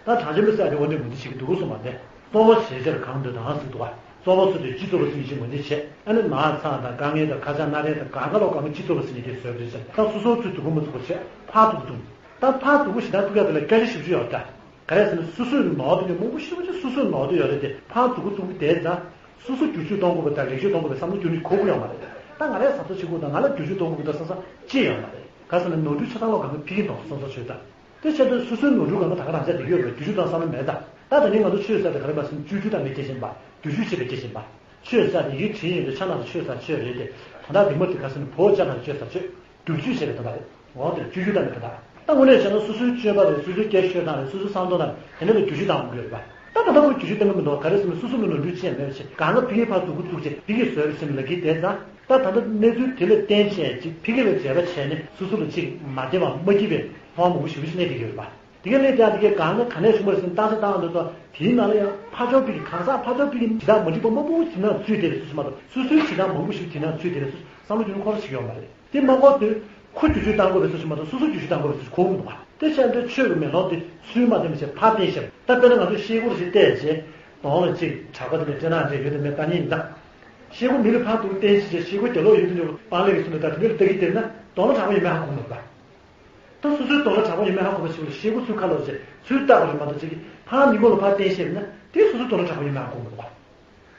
ད་གྲངས་ཅན་པའི་ས་དེ་འོ་འདི་ངོས་འཛིན་བྱེད་ཀྱི་འདུག་གསུངས་པ་འདི། གཙོ་བོ་ཞེས་བྱར་གང་འདོད་དང་ཟེར་འདུག་བ། གཙོ་བོ་སུ་དེ་སྤྱི་གཙོ་བོ་ཟིན་ཞིང་ངོས་འཛིན་བྱེད། ཨ་ནི་ནགས་ཚང་དང་དཀའ་ངལ་དང་ཁ་ཆག་སྣ་རལ་དང་གང་ག་ལོག་གང་གི་སྤྱི་གཙོ་བོ་ཟིན་ནས་དེ་བཟོས་པ་རེད་ཟེར། ད་སོ་སོའི་ཚུལ་སྡུག་པོ་མི་ཚུགས་པ་བྱས་ཕར་ཚུར་བརྡུང་། ད་ཕར་སྡུག་པོ་ཞེ་དྲག་ཐུག་ཡག་དེ་ལ་སྐད་ཆ་ཞིབ་ཞིབ་ཡོད་ད། ག་རེ་ཟེར་ན་སོ་སོའི་ནོར་དེ་ཉོ་མང་པོ་ཞེ་པོ་ཅིག་སོ་སོའི་ནོར་དེ་ཡོད་རེད་དེ་ཕར་སྡུག་པོ་བརྡུང་དེ་ཙང་། སོ་སོ་བསྒྱུར་བཅོས་གཏོང་དགོས་པ་དང་ལེགས་བཅོས་གཏོང་དགོས་པའི་བསམ་བློ་བསྒྱུར་ནས་གོ་དགོས་ཡོད་མ་རེད། ད་ང་རས་བཟའ་ཚོ་བྱེད་དགོས་དང་ང་ལ་བསྒྱུར་བཅོས་གཏོང་དགོས་པ་དང་བསམ་བསམ་ཅི་ཡོད་མ་རེད། ག་ཟེར་ན་ནོར་འཁྲུལ་ཆ་ཚང་ལོག་གང་གི་ཕ་གི་ནོར་སོ་སོ་བྱོས་དང་། དེ་བྱས་དུས་སོ་སོའི་ནོར་འཁྲུལ་གང་ག་ད་ག་རང་ཆ་དེ་ཡོད་རེད། བསྒྱུར་བཅོས་གཏོང་བསམ་བློ་མེད་ད། ད་དེ་ནས་ང་ཚོ་ཆོས་ཟེར་དེ་ག་རེ་མ་ཟིན་བཅོས་བསྒྱུར་དང་མི་སྐྱེ་བཞིན་པ། བསྒྱུར་བཅོས་བྱེད་པའི་སྐྱེ་བཞིན་པ། ཆོས་ཟེར་དེ་ཡིག་བྲིས་ཡོད་དེ་ཆ་ནང་དུ་ཆོས་ཟེར་ཆོས་རེད་དེ། ད་ལྟ་རིག་མ་དེ་ག་ཟེར་ན་བོད་ཆ་ནང་དུ་ཆོས་ཟེར་ཆོས། བསྒྱུར་བཅོས་བྱས་པའི་དོན་དག་རེད། འོ་དེ་བཅོས་བསྒྱུར་བཏང་བའི་དོན་དག་ད་དངོས་གནས་བྱས་ན་སོ་སོའི་སྤྱོད་པ་རེད། སོ་སོའི་སྐད་ཤོད་སྟངས་རེད། སོ་སོའི་བསམ་བློ་དང་དེ་འདྲ་ལ་བསྒྱུར་བཅོས་བཏང་དགོས་ཀྱི་ཡོད་རེད་པ། ད་ད་ལྟ་ཁོས་བསྒྱུར་བཅོས་བཏང་གི་མི་འདུག་ག་རེ་ཟེར་ན་སོ་སོ་ལ་ནོར་འཁྲུལ་ཅི་ཡང་མེད་པ་བྱས་གང་ག་ཕ་གིའི་ཕར་སྡུག་པོ་བཙུགས་བྱས་ཕ་གིས་བཟོས་པ་ཟེར་ནས་ལབ་ཀྱི་བསྡད་ཙང་། ད་ད་ལྟ་གནས་ཚུལ་དེ་ལ་བརྟེན་བྱས་ཅིག་ཕ་གི་ལ་འབྲེལ་བ་བྱས་ནས་སོ་སོ་ལ་ཅིག་མ་བདེ་བ་མ་སྐྱིད་པའི་ལྷོང་མང་པོ་ཞེ་པོ་ཅིག་གནས་བསྡད་ཀྱི་ཡོད་རེད་པ། དེ་ག་ལས་ཀྱང་དེ་གའི་གང་ན་ག་ནས་བྱུང་བ་རེད་ཟེར་ན་བརྟག་དཔྱད་བཏང་འདོད་ཙང་དེའི་ནང་ལ་ཡང་ཕར་ཕྱོགས་ཕ་གི་གང་ཟག་ཕར་ཕྱོགས་ཕ་གི་བྱེད་སྟངས་མ་འགྲིག་པ་མང་པོ་བྱེད་སྟངས་ཚུད་བསྡད་རེད། སོ་སོ་མ་གཏོགས་སོ་སོའི་བྱེད་སྟངས་མང་པོ་ཞིག་བྱེད་སྟངས་ཚུད་བསྡད་རེད། སོ་སོ་བསམ་བློ་རྒྱུ་ནོར་ཁོ་རང་ཞིག་ཡོད་མ་རེད། དེ་མ་གོ་དུས་ཁོ་བསྒྱུར་བཅོས་བཏང་དགོས་པའི་སོ་སོ་མ་གཏོགས་སོ་སོ་བསྒྱུར་བཅོས་བཏང་དགོས་པའི་སོ་སོ་གོ་གི་མི་འདུག་བ། དེ་བྱས་དུས་ཆོས་ཀྱི་མེ་ལོང་དེ་ཚུར་མ་བསྟན་པ་བྱས་ཕར་བསྟན་ཤེས་པ། ད་དཔེར་ན་ང་ཚོས་ཤེལ་སྒོ་ཞིག་བལྟས་རྗེས་གདོང་ལ་ཅིག་གྲགས་པ་དེ་ནས་སྤྲེལ་ནག་འདྲ་ཡོད་དམ་མེད་ལྟ་མཁན་ཡིན་ཙང་། ཤེལ་སྒོ་མེ་ལ་ཕར་ཚུར་བསྟན་ཤེས་བྱས་ཤེལ་སྒོ་རྒྱབ་ལོགས་ཡོད་དུས་ནས་པང་ལེབ་ཀྱི་ཚུལ་ནས་ད་དེ་འདྲ་ལ་ལྟ་གི་བསྡད་ན་གདོང་ལ་གྲགས་པ་ཡོད་མེད་ཧ་གོ་གི་མི་འདུག་བ། ད་སོ་སོའི་གདོང་ལ་གྲགས་པ་ཡོད་མེད་ཧ་གོ་བ་ཞིག་ལ་ཤེལ་སྒོ་ཚུར་ཁ་ལོག་བྱས་ཚུར་ལྟ་དགོས་རེད་མ་གཏོགས་ཅིག་གིས་ཕར་མི་མགོ་ལ་ཕར་བསྟན་ཤེས་ན་དེ་སོ་སོའི་གདོང་ལ་གྲགས་པ་ཡོད་མེད་ཧ་གོ་མི་འདུག་བ།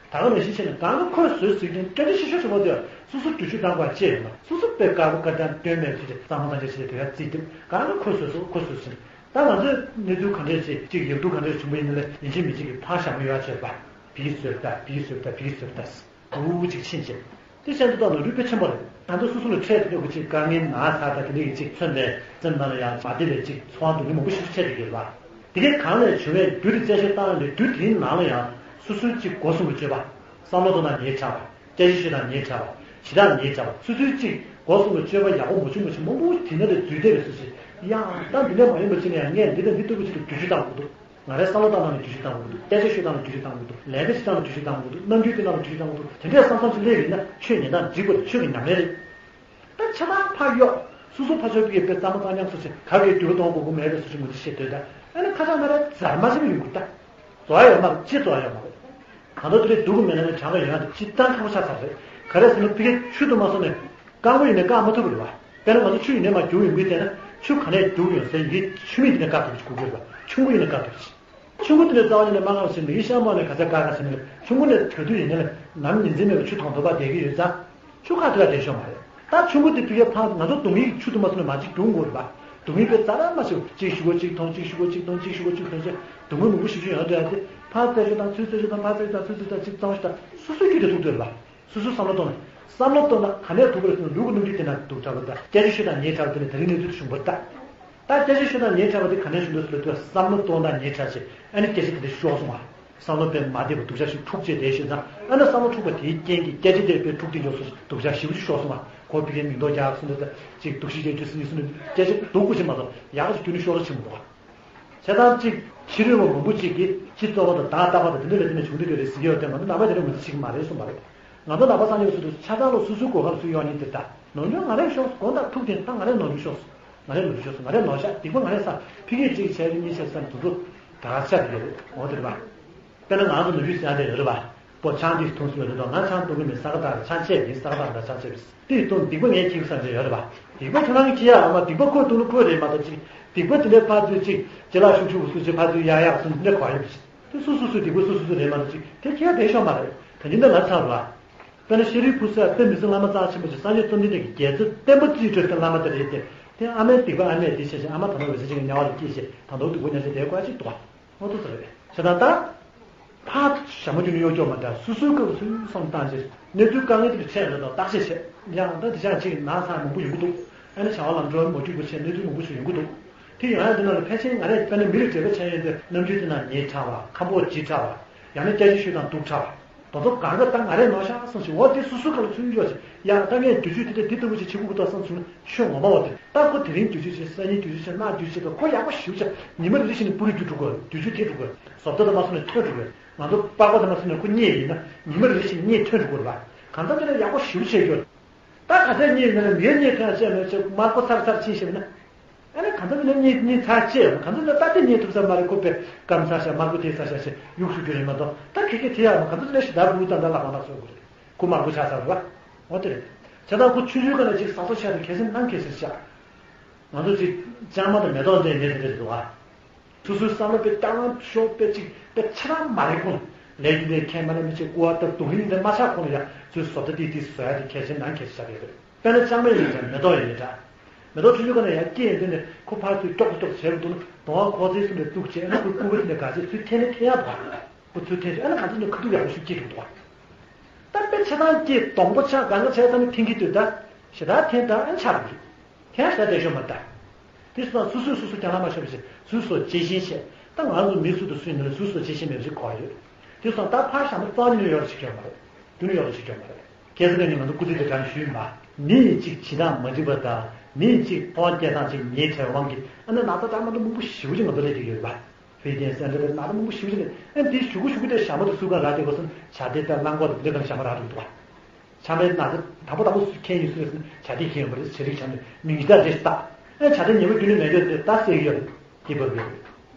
ད་ག་ནང་བཞིན་བྱས་ནས་གང་ག་ཁོས་བཟོས་ཟིག་ཀྱང་སྐད་ཆ་ཤོད་ཤོད་བྱེད་མ་ཐུབ་ཡ། སོ་སོ་བསྒྱུར་བཅོས་བཏང་དགོས་ཡ་ཅི་ཡོད་མ་རེད། སོ་སོ་དཔེ་དཀར་པོ་དཀར་རྐྱང་སྟོན་མེད་ཅིག་རེད། གཙང་མ་གཙང་རྐྱང་ཞིག་རེད། དེ་ག་རྩིས་ཐེབས་གང་ག་ཁོས་བཟོས་སོ་ཁོས་བཟོས་ཟིན། ད་ང་ཚོས་གནས་ཚུལ་ག་འདྲས་ཅིག་ཅིག་ཡག་སྡུག་ག་འདྲས་བྱུང་བ་ཡིན་ན་ལས་ཡིན་གཅིག་མིན་གཅིག་གིས་ཕར་བཞག་མ་ཡོད་ཅེས་པ། བིས་བཟོས་པ་ད་བིས་བཟོས་པ་ད་བིས་བཟོས་པ་ད། འུ་ཅིག་ཕྱིན་ཆད། དེ་བཞིན་དུ་ད་ནོར་འཁྲུལ་དཔེ་ཆེན་པོ་རེད། ད་ལྟ་སོ་སོ་ལ་འཕྲད་དེ་ཡོད་ཀྱི་ཅིག་དཀའ་ངལ་ན་ཚ་དང་དེ་འདྲ་ཡི་ཅིག་མཚོན་པའི་སེམས་ནང་ལ་ཡང་མ་བདེ་བའི་ཅིག་ཚོར་བ་སྡུག་བསྔལ་མང་པོ་ཞིག་འཕྲད་དེ་ཡོད་པ། དེ་གས་གང་ལས་བྱུང་བའི་རྒྱུ་དེ་རྩད་ཞིབ་བཏང་ཡོང་དུས་རྒྱུ་དེའི་ནང་ལ་ཡང་སོ་སོའི་ཅིག་སྒོ་གསུམ་གྱི་སྤྱོད་པ། བསམ་བློ་གཏོང་སྟངས་ཉེ་དྲགས་པ། སྐད་ཆ་ཤོད་སྟངས་ཉེ་དྲགས་པ། བྱེད་སྟངས་ཉེ་དྲགས་པ། སོ་སོའི་ཅིག་སྒོ་གསུམ་གྱི་སྤྱོད་པ་ཡག་པོ་མ་བྱུང་མ་བྱུང་མང་པོ་དེ་ནང་ལ་འཛུལ་བསྡད་པའི་སོ་སོ། ཡང་ད་འདི་འདྲ་མ་ཡིན་པ་ཅིག་ལ་ཡང་ངས་འདི་དང་འདི་ལྟ་བུ་ཅིག་ལ་བསྒྱུར་བཅོས་བཏང་དགོས་འདུག་ང་རའི་བསམ་བློ་བཏང་སྟངས་ལ་བསྒྱུར་བཅོས་བཏང་དགོས་འདུག་སྐད་ཆ་ཤོད་སྟངས་ལ་བསྒྱུར་བཅོས་བཏང་དགོས་འདུག་ལས་ཀ་བྱེད་སྟངས་ལ་བསྒྱུར་བཅོས་བཏང་དགོས་འདུག་རྣམ་འགྱུར་སྟོན་སྟངས་ལ་བསྒྱུར་བཅོས་བཏང་དགོས་འདུག་དེ་འདྲས་བསམ་བསམ་ཅིག་སླེབས་ཡོད་ན་ཆོས་ཉན་སྟངས་འགྲིག་པ་རེད། ཆོས་ཀྱི་ཉམས་ལེན་རེད། ད་ཆ་ཚང་ཕར་གཡོག་སོ་སོ་ཕར་ཕྱོགས་ཀྱི་དཔེ་གཙང་མ་གཙང་རྐྱང་སོ་ཞིག་ག་གེ་འགྱུར་བ་གཏོང་དགོས་ཀྱི་མེད་པའི་སོ་ཞིག་ངོས་འཛིན་བྱེད་འདོད་ད། ཨ་ནི་ཁ་ཆག་སྣ་རལ་རྫར་མ་ཞིག་ཡོང་གི་ད། བཟོ་ཡ་ཡོད་མ་རེད། ཅི་བཟོ་ཡ་ཡོད་མ་རེད། གང་ལྟར་དེ་རིང་སྡུག་གི་མེད་ན་ནི་གྲང་གི་ཡོད་ན་དེ་སྤྱིར་བཏང་ཁག་པོ་ཆགས་ཚར་རེད། ག་རེ་ཟེར་ན་ཕ་གིར་ཆུ་དུ་མ་སོང་ནས་རྐང་པ་ཡིན་ནས་བཀག་མ་ཐུབ་པ་རེད་བ། དཔེར་ན་ང་ཚོ་ཆུ་ཡིན་ནས་མར་རྒྱུག་ཡོང་གི་བལྟས་ན་ཆུ་ག་ནས་རྒྱུག་ཡོང་ཟེར་ཡིན་ཆུ་མིག་དེ་ནས་བཀག་ཐུབ་ཀྱི་དགོས་ཀྱི་རེད་བ། ཆུང་ཀུ་ཡིན་ན་བཀག་ཐུབ་ཀྱི། ཆུང་ཀུ་དེ་ནས་རྩ་བ་ཉིད་ནས་མ་བཀག་ཟེར་ན་ཡིན་ཤ་མོ་ནས་ག་ཚད་བཀག་ག་ཟེར་ན་ཆུང་ཀུ་ནས་ག་དུས་ཡིན་ནའི་ནམ་ཉིན་མཚན་མེད་པར་ཆུ་ཐོག་འདོགས་པ་བསྡད་ཀྱི་ཡོད་ཙང་། ཆུ་ཁ་ཐུག་ཡ་དེ་ཤོར་མ་རེད། ད་ཆུང་ཀུ་དེ་ཕ་གིར་ཕར་ང་ཚོ་སྡུག་བསྔལ་ཆུ་དུ་མ་སོང་ནས་མ་ཅིག་རྒྱུག་འགྲོ་རེད་པ། སྡུག་བསྔལ་དཔེ་རྩ་ར་མ་ཤེས་ཅིག་ཤུ་གོ་ཅིག་ཐོང་ཅིག་ཤུ་གོ་ཅིག་ཐོང་ཅིག་ཤུ་གོ་ཅིག་ཐོང་ཅིག་སྡུག་བསྔལ་མང་པོ་ཞེ་པོ་ཅིག་ཡོང་འདྲ་ཡ་དེ་ཕར་རྩད་གཅོད་དང་ཚུར་རྩད་གཅོད་དང་ཕར་རྩད་གཅོད་དང་ཚུར་རྩད་གཅོད་ཅིག་གཙང་བཤེར་དང་སོ་སོའི་རྒྱུད་དེ་ཐུག་འདོད་རེད་པ། སོ་སོའི་བསམ་བློ་གཏོང་ན་བསམ་བློ་གཏོང་ན་ག་ནས་ཐུག་པ་རེད་ཟེར་ན་ལུས་ཀྱི་རྣམ་འགྱུར་དེ་ན་སྡུག་དྲགས་པ་དང་སྐད་ཆ་ཤོད་སྟངས་ཉེ་དྲགས་པ་དེ་ནས་དེ་རིང་གནས་ཚུལ་དེ་བྱུང་བ་རེད་ད། ད་སྐད་ཆ་ཤོད་སྟངས་ཉེ་དྲགས་པ་དེ་ག་ནས་བྱུང་འདུག་ཟེར་ལབ་དུས་བསམ་བློ་གཏོང་སྟངས་ཉེ་དྲགས་ཤིག་ཨ་ནི་སྐད་ཆ་དེ་འདྲ་ཤོར་སོང་བ། བསམ་བློ་དཔེ་མ་བདེ་བ་སྡུག་ཅག་ཞིག་འཁྲུག་བྱས་བསྡད་ཤེས་ཙང་ཨ་ནི་བསམ་བློ་འཁྲུག་པ་དེའི་རྐྱེན་གྱིས་སྐད་ཆ་དེ་དཔེ་འཁྲུག་སྟེ་འཇོག་སོང་སྡུག་ཅག་ཞེ་པོ་ཅིག་ཤོར་སོང་བ། ཁོ་ཕ་གིར་མིང་འདོགས་རྒྱག་སོང་འདུག་ཅིག་སྡུག་ཤི་བྱས་བཅུ་སྲིད་སོང་འདུག་སྐད་ཆ་སྡུག་པོ་ཅིག་མ་གཏོགས་ཡག་ཅིག་རྒྱུན་ནས་ཤོར་ར་ཕྱིན་མི་འདུག་བ། བྱས་ཙང་ཅིག་ཕྱི་རོལ་པ་མང་པོ་ཅིག་གིས་སྤྱི་གཙོ་བོ་དང་བདག་རྟག་པ་དང་དེ་འདྲ་ལ་བརྟེན་ནས་བྱུང་བསྡད་ཀྱི་རེད་ཟེར་གྱི་ཡོད་དེ་ང་ཚོ་ནང་པ་དེ་འདྲ་ངོས་འཛིན་བྱེད་ཀྱི་མ་རེད་གསུངས་པ་རེད། ང་ཚོ་ནང་པ་སངས་རྒྱས་པ་ཚོ་དུ་ཆ་ཚང་ལོ་སོ་སོའི་གོ་སྐབས་སུ་ཡོང་ཉིན་དེ་ལྟ། ནོར་འཁྲུལ་ང་རང་ཤོར་སོང་། དགོངས་དག་ཐུགས་བདེན། ད་ང་རང་ནོར་འཁྲུལ་ཤོར་སོང་། ང་རང་ནོར་འཁྲུལ་ཤོར་སོང་། ང་རང་ནོར་ཤག་སྡིག་པ་ང་རང་བསགས། ཕ་གིར་གཅིག་བྱས་རེད་གཉིས་བྱས་བསམ་དུ་ཚོ་ད་ག་ཆ་རེད་ཡོད་རེད་འོ་དེ་རེད་པ། དཔེར་ན་ང་ཚོ་ནོར་འཁྲུལ་ཟེར་ཡ་དེ་ཡོད་རེད་པ། པོ་ཆང་དེ་འཐུང་སོང་ཡོད་རེད་དོ། ང་ཆང་འཐུང་གི་མིན། ས་ག་ད་ཆང་ཆད་མིན། ས་ག་ད་ད་ཆང་ཆད་པས་དེ་འཐུང་སྡིག་པ་ངས་ཁྱེར་བསམ་བྱས་ཡོད་རེད་པ། སྡིག་པ་ཁྱོད་རང་གིས་ཁྱེར་ཡ་ཨ་མ་སྡིག་པ་ཁོས་འཐུང་ནི་ཁོས་རེད་མ་གཏོགས་ཅིག་སྡིག་པ་དེ་འདྲའི་ཕར་ཚུར་ཅིག་ཅི་ལ་ཤུགས་ཆུ་བུ་སུ་ཅིག་ཕར་ཚུར་ཡ་ཡག་སུ་འདྲ་གོ་ཡོད་པ་ཅིག་དེ་སུ་སུ་སུ་སྡིག་པ་སུ་སུ་སུ་རེད་མ་གཏོགས་ཅིག་དེ་ཁྱེར་ཡ་དེ་ཤོག་མ་རེད། ད་ཉིན་ད་ང་ཚང་རུ་ཨ། དཔེར་ན་ཤཱ་རིའི་བུ་ཟེར་དཔེ་མི་སྲིད་བླ་མ་རྩ་ཆེན་པོ་ཅིག་སངས་རྒྱས་བཅོམ་ལྡན་འདས་ཀྱི་རྒྱལ་མཚན་བསྟན་པ་རྩིས་སྤྲོད་མཁན་བླ་མ་དེ་རེད་དེ། དེ་ཨ་མའི་སྡིག་པ་ཨ་མས་དེ་བྱས་ཤིང་ཨ་མ་དང་པོ་རེ་ཚེ་ཅིག་དམྱལ་བ་ལ་སྐྱེས་ཤིང་ད་དུང་སྡུག་པོ་མྱངས་ཤིང་དེའི་བཀའ་ཅིག་འདུག་པ། འོ་དེ་ཚོ་རེད། བྱས་ཙང་ད། ཕར་ཞྭ་མོ་རྒྱུག་ནས་གཡོག་སྐྱོར་མ་འདྲ། སོ་སོའི་སྐབས་སུ་བསམ་བཏང་བྱས་གནས་ཚུལ་དཀའ་ངལ་དེ་འཕྲད་ཡོད་དང་བརྟག་དཔྱད་བྱས་ཡང་ད་དེ་ཅང་ཅིག་ན་ཚ་མང་པོ་ཡོང་གི་འདུག་ཨ་ནི་བྱ་བ་ལམ་འགྲོ་མ་འགྲིག་པ་བྱས་གནས་ཚུལ་མང་པོ་ཞིག་ཡོང་གི་འདུག་དེ་ཡོང་ཡ་དེ་ནང་ལ་ཕལ་ཆེར་ང་རས་དཔེར་ན་མི་ལ་འབྲེལ་བ་བྱས་ཡོང་དུས་ནམ་རྒྱུན་དེ་ན་ཉེས་ཕྲ་བ་ཁམ་པོ་ལྗིད་ཕྲ་བ་ཡང་ན་སྐྱ་ཤི་ཤོས་དང་སྡུག་ཕྲ་བ། དེ་ཚོ་གང་ག་ད་ང་རས་ནོར་ཤག་བསམ་ཞིག་འོ་དེ་སོ་སོའི་སྐབས་ལ་ཚུར་འཇོག་བྱས་ཡང་ད་ངས་བསྒྱུར་བཅོས་དེ་འདྲ་འདི་ལྟ་བུ་ཞིག་བྱེད་དགོས་ཀྱི་འདུག་བསམ་སོང་ན་ཆོས་ངོ་མ་བ་དེ་ད་ཁོ་དེ་རིང་བསྒྱུར་བཅོས་བྱས་སང་ཉིན་བསྒྱུར་བཅོས་བྱས་གནངས་བསྒྱུར་བཅོས་བྱས་ད་ཁོ་ཡག་པོ་ཞེ་པོ་ཅིག་ཉི་མ་རེ་རེ་བཞིན་ནས་སྤུ་རུ་འགྱུར་འགྲོ་དགོས་བསྒྱུར་བཅོས་ཐེབས་འགྲོ་དགོས། བཟོ་ལྟ་དང་མ་སོང་ནས་ཐོན་འགྲོ་དགོས། ང་ཚོ་པགས་པ་དང་མ་སོང་ནས་ཁོ་རྙེད་ཡིན་ན་ཉི་མ་རེ་རེ་བཞིན་རྙེད་ཐོན་འགྲོ་དགོས་རེད་པ། གང་ལྟར་དེ་ལ་ཡག་པོ་ཞེ་པོ་བྱས་ཡོད། ད་ག་ཚད་རྙེད་ཡིན་ན་ལ་མིའི་རྙེད་ཐོན་ཡ་བྱས་མེད་ཚེ་དམར་པོ་ཚར་ཚར་ཕྱིན་ཤེས་མེད་ན། ཨ་ནི་གང་ཚོད་ནས་རྙེད་རྙེད་ཚར་བཅད་ཡོང་གང་ཚོད་ནས་ད་དེ་རྙེད་ཐུབ་ས་མ་རེད་ཁོ་པས་སྐམ་ཚར་ཤག་དམར་པོ་དེ་ཚར་ཤག་ཞེས་གཡུག་ཤུགས་རྒྱུ་རེད་མ་གཏོགས་ད་ཁེ་ཁེ་དེ་ཡང་གང་ཚོད་ནས་ཞེ་དྲག་བུ་ད་ད་ལ་མ་ན་སོ་དགོས་རེད། ཁོ་དམར་པོ་ཆགས་ཚར་བ། འོ་དེ་རེད། བྱས་ཙང་ཁོ་ཆུང་ཆུང་སྒང་ནས་ཅིག་ཟ་སོ་ཆགས་དེ་གལ་སྲིད་སྣང་གལ་སྲིད་ཤག་ང་ཚོ་ཅིག་ལྕང་མ་དང་མེ་ཏོག་འདྲའི་ནས་དེ་འདྲ་རེད་འདུག་ཨ། སོ་སོའི་བསམ་བློ་དཔེ་སྐྱང་ཤོག་དཔེ་ཅིག་དཔེ་ཆ་རང་མ་རེད་ཁོང་ལས་ཀྱི་ལས་ཁྱད་མ་ལས་མི་ཆེ་ཀུ་བ་ལྟར་སྡུག་ཧིང་འདྲ་མ་ཆགས་ཁོང་ལ་ཡ་ཚོའི་བཟོ་ལྟ་ཏིག་ཏིག་བཟོ་ཡ་དེ་གལ་ཆེན་ནང་གལ་ཆེ་ཆགས་ཡོད་རེད། དཔེར་ན་ལྕང་མ་ཡིན་ཙང་མེ་ཏོག་ཡིན་འདྲ། མེ་ཏོག་ཆུང་ཆུང་ག་ནས་ཡ་སྐྱེས་ཡོང་དུས་ནས་ཁོ་ཕར་ཚུར་ཀྱོག་ཀྱོག་བྱས་པ་འདུག་ན་གདོང་བ་ཁོག་རྩེ་གསུམ་ལས་བཙུགས་བྱས་ཨ་ནི་ཁོའི་ཀུ་བ་དེ་ནས་ག་ཚོད་ཚུར་འཐེན་ནས་འཐེན་ཡ་འདུག་ཨ། ཁོ་ཚུར་འཐེན་བྱས་ཨ་ནི་ག་ཚོད་ནས་ཁ་ཐུག་ཡག་པོ་ཞིག་སྐྱེས་འདུག་འདུག་ཨ། ད་དཔེ་ཆ་ཚང་སྐྱེས་སྡོང་པོ་ཆགས་གང་ག་བྱས་ཙང་ནས་འཐེན་གྱི་འདུག་ད་ཞེ་དྲག་འཐེན་ད་ཨ་ནི་ཆགས་འདུག་འཐེན་ཞེ་དྲག་བསྡད་ཤོག་མ་ད། དེ་སོང་ཙང་སོ་སོས་སོ་སོ་རྒྱང་ལ་མ་ཤོར་བ་བྱས་སོ་སོ་གཅེས་ཤིང་བྱས་ད་ང་ཚོ་མི་སུ་དང་སུ་ཡིན་ན་སོ་སོ་གཅེས་ཤིང་མེད་པ་ཞིག་གོ་ཡོད། དེ་སོང་ད་ཕར་བཞག་ན་རྩ་བ་ཉིད་ནས་ཡོད་རེ་ཞིག་ཡོད་མ་རེད། རྒྱུན་ནས་ཡོད་རེ་ཞིག་ཡོད་མ་རེད། ཁྱེད་ཚོ་ནས་ང་ཚོ་སྐུ་ཚེ་དེ་གྲངས་ཞུས་མ། མི་ཡིས་གཅིག་བྱེད་སྟངས་མ་འགྲིག་པ་དང་མི་ཡིས་གཅིག་ཕོ་བ་སྐྱེ་སྟངས་གཅིག་ཉེས་བྱས་དབང་གིས་ཨ་ནི་ན་ཚ་དྲག་མ་འདུག་མང་པོ་ཞེ་པོ་ཅིག་ང་ཚོ་སླེབས་ཀྱི་ཡོད་རེད་པ། བོད་ཀྱི་སེམས་ཁྲལ་དེ་ན་ཚ་མང་པོ་ཞེ་པོ་ཅིག་སླེབས་ཨ་ནི་དེ་གཞུག་གུ་གཞུག་གུ་དེ་ཞྭ་མོ་དེ་སུ་གང་རག་དེ་གོ་སོང་བྱ་དེ་ལྟར་གླང་གོག་དེ་ལེ་གང་ཞྭ་མོ་རག་འགྲོ་འདུག་པ། ཆམ་པའི་ན་ཚ་དང་པོ་དང་པོ་སུ་མཁྱེན་ཡིན་སུ་རེད་ཟེར་ན་བྱ་དེ་མཁྱེན་ཡོད་པ་རེད་བྱ་རིགས་ཆམ་པའི་མིང་གཞི་དག་རེ་ཞིག་བཏགས་ཨ་བྱ་དེ་ཉེ་བོ་རྒྱུན་ནས་མེད་འགྱོ་དེ་ད་སེ་གི་ཡོད་རེད་དེ་བབ་ཡོད་རེད།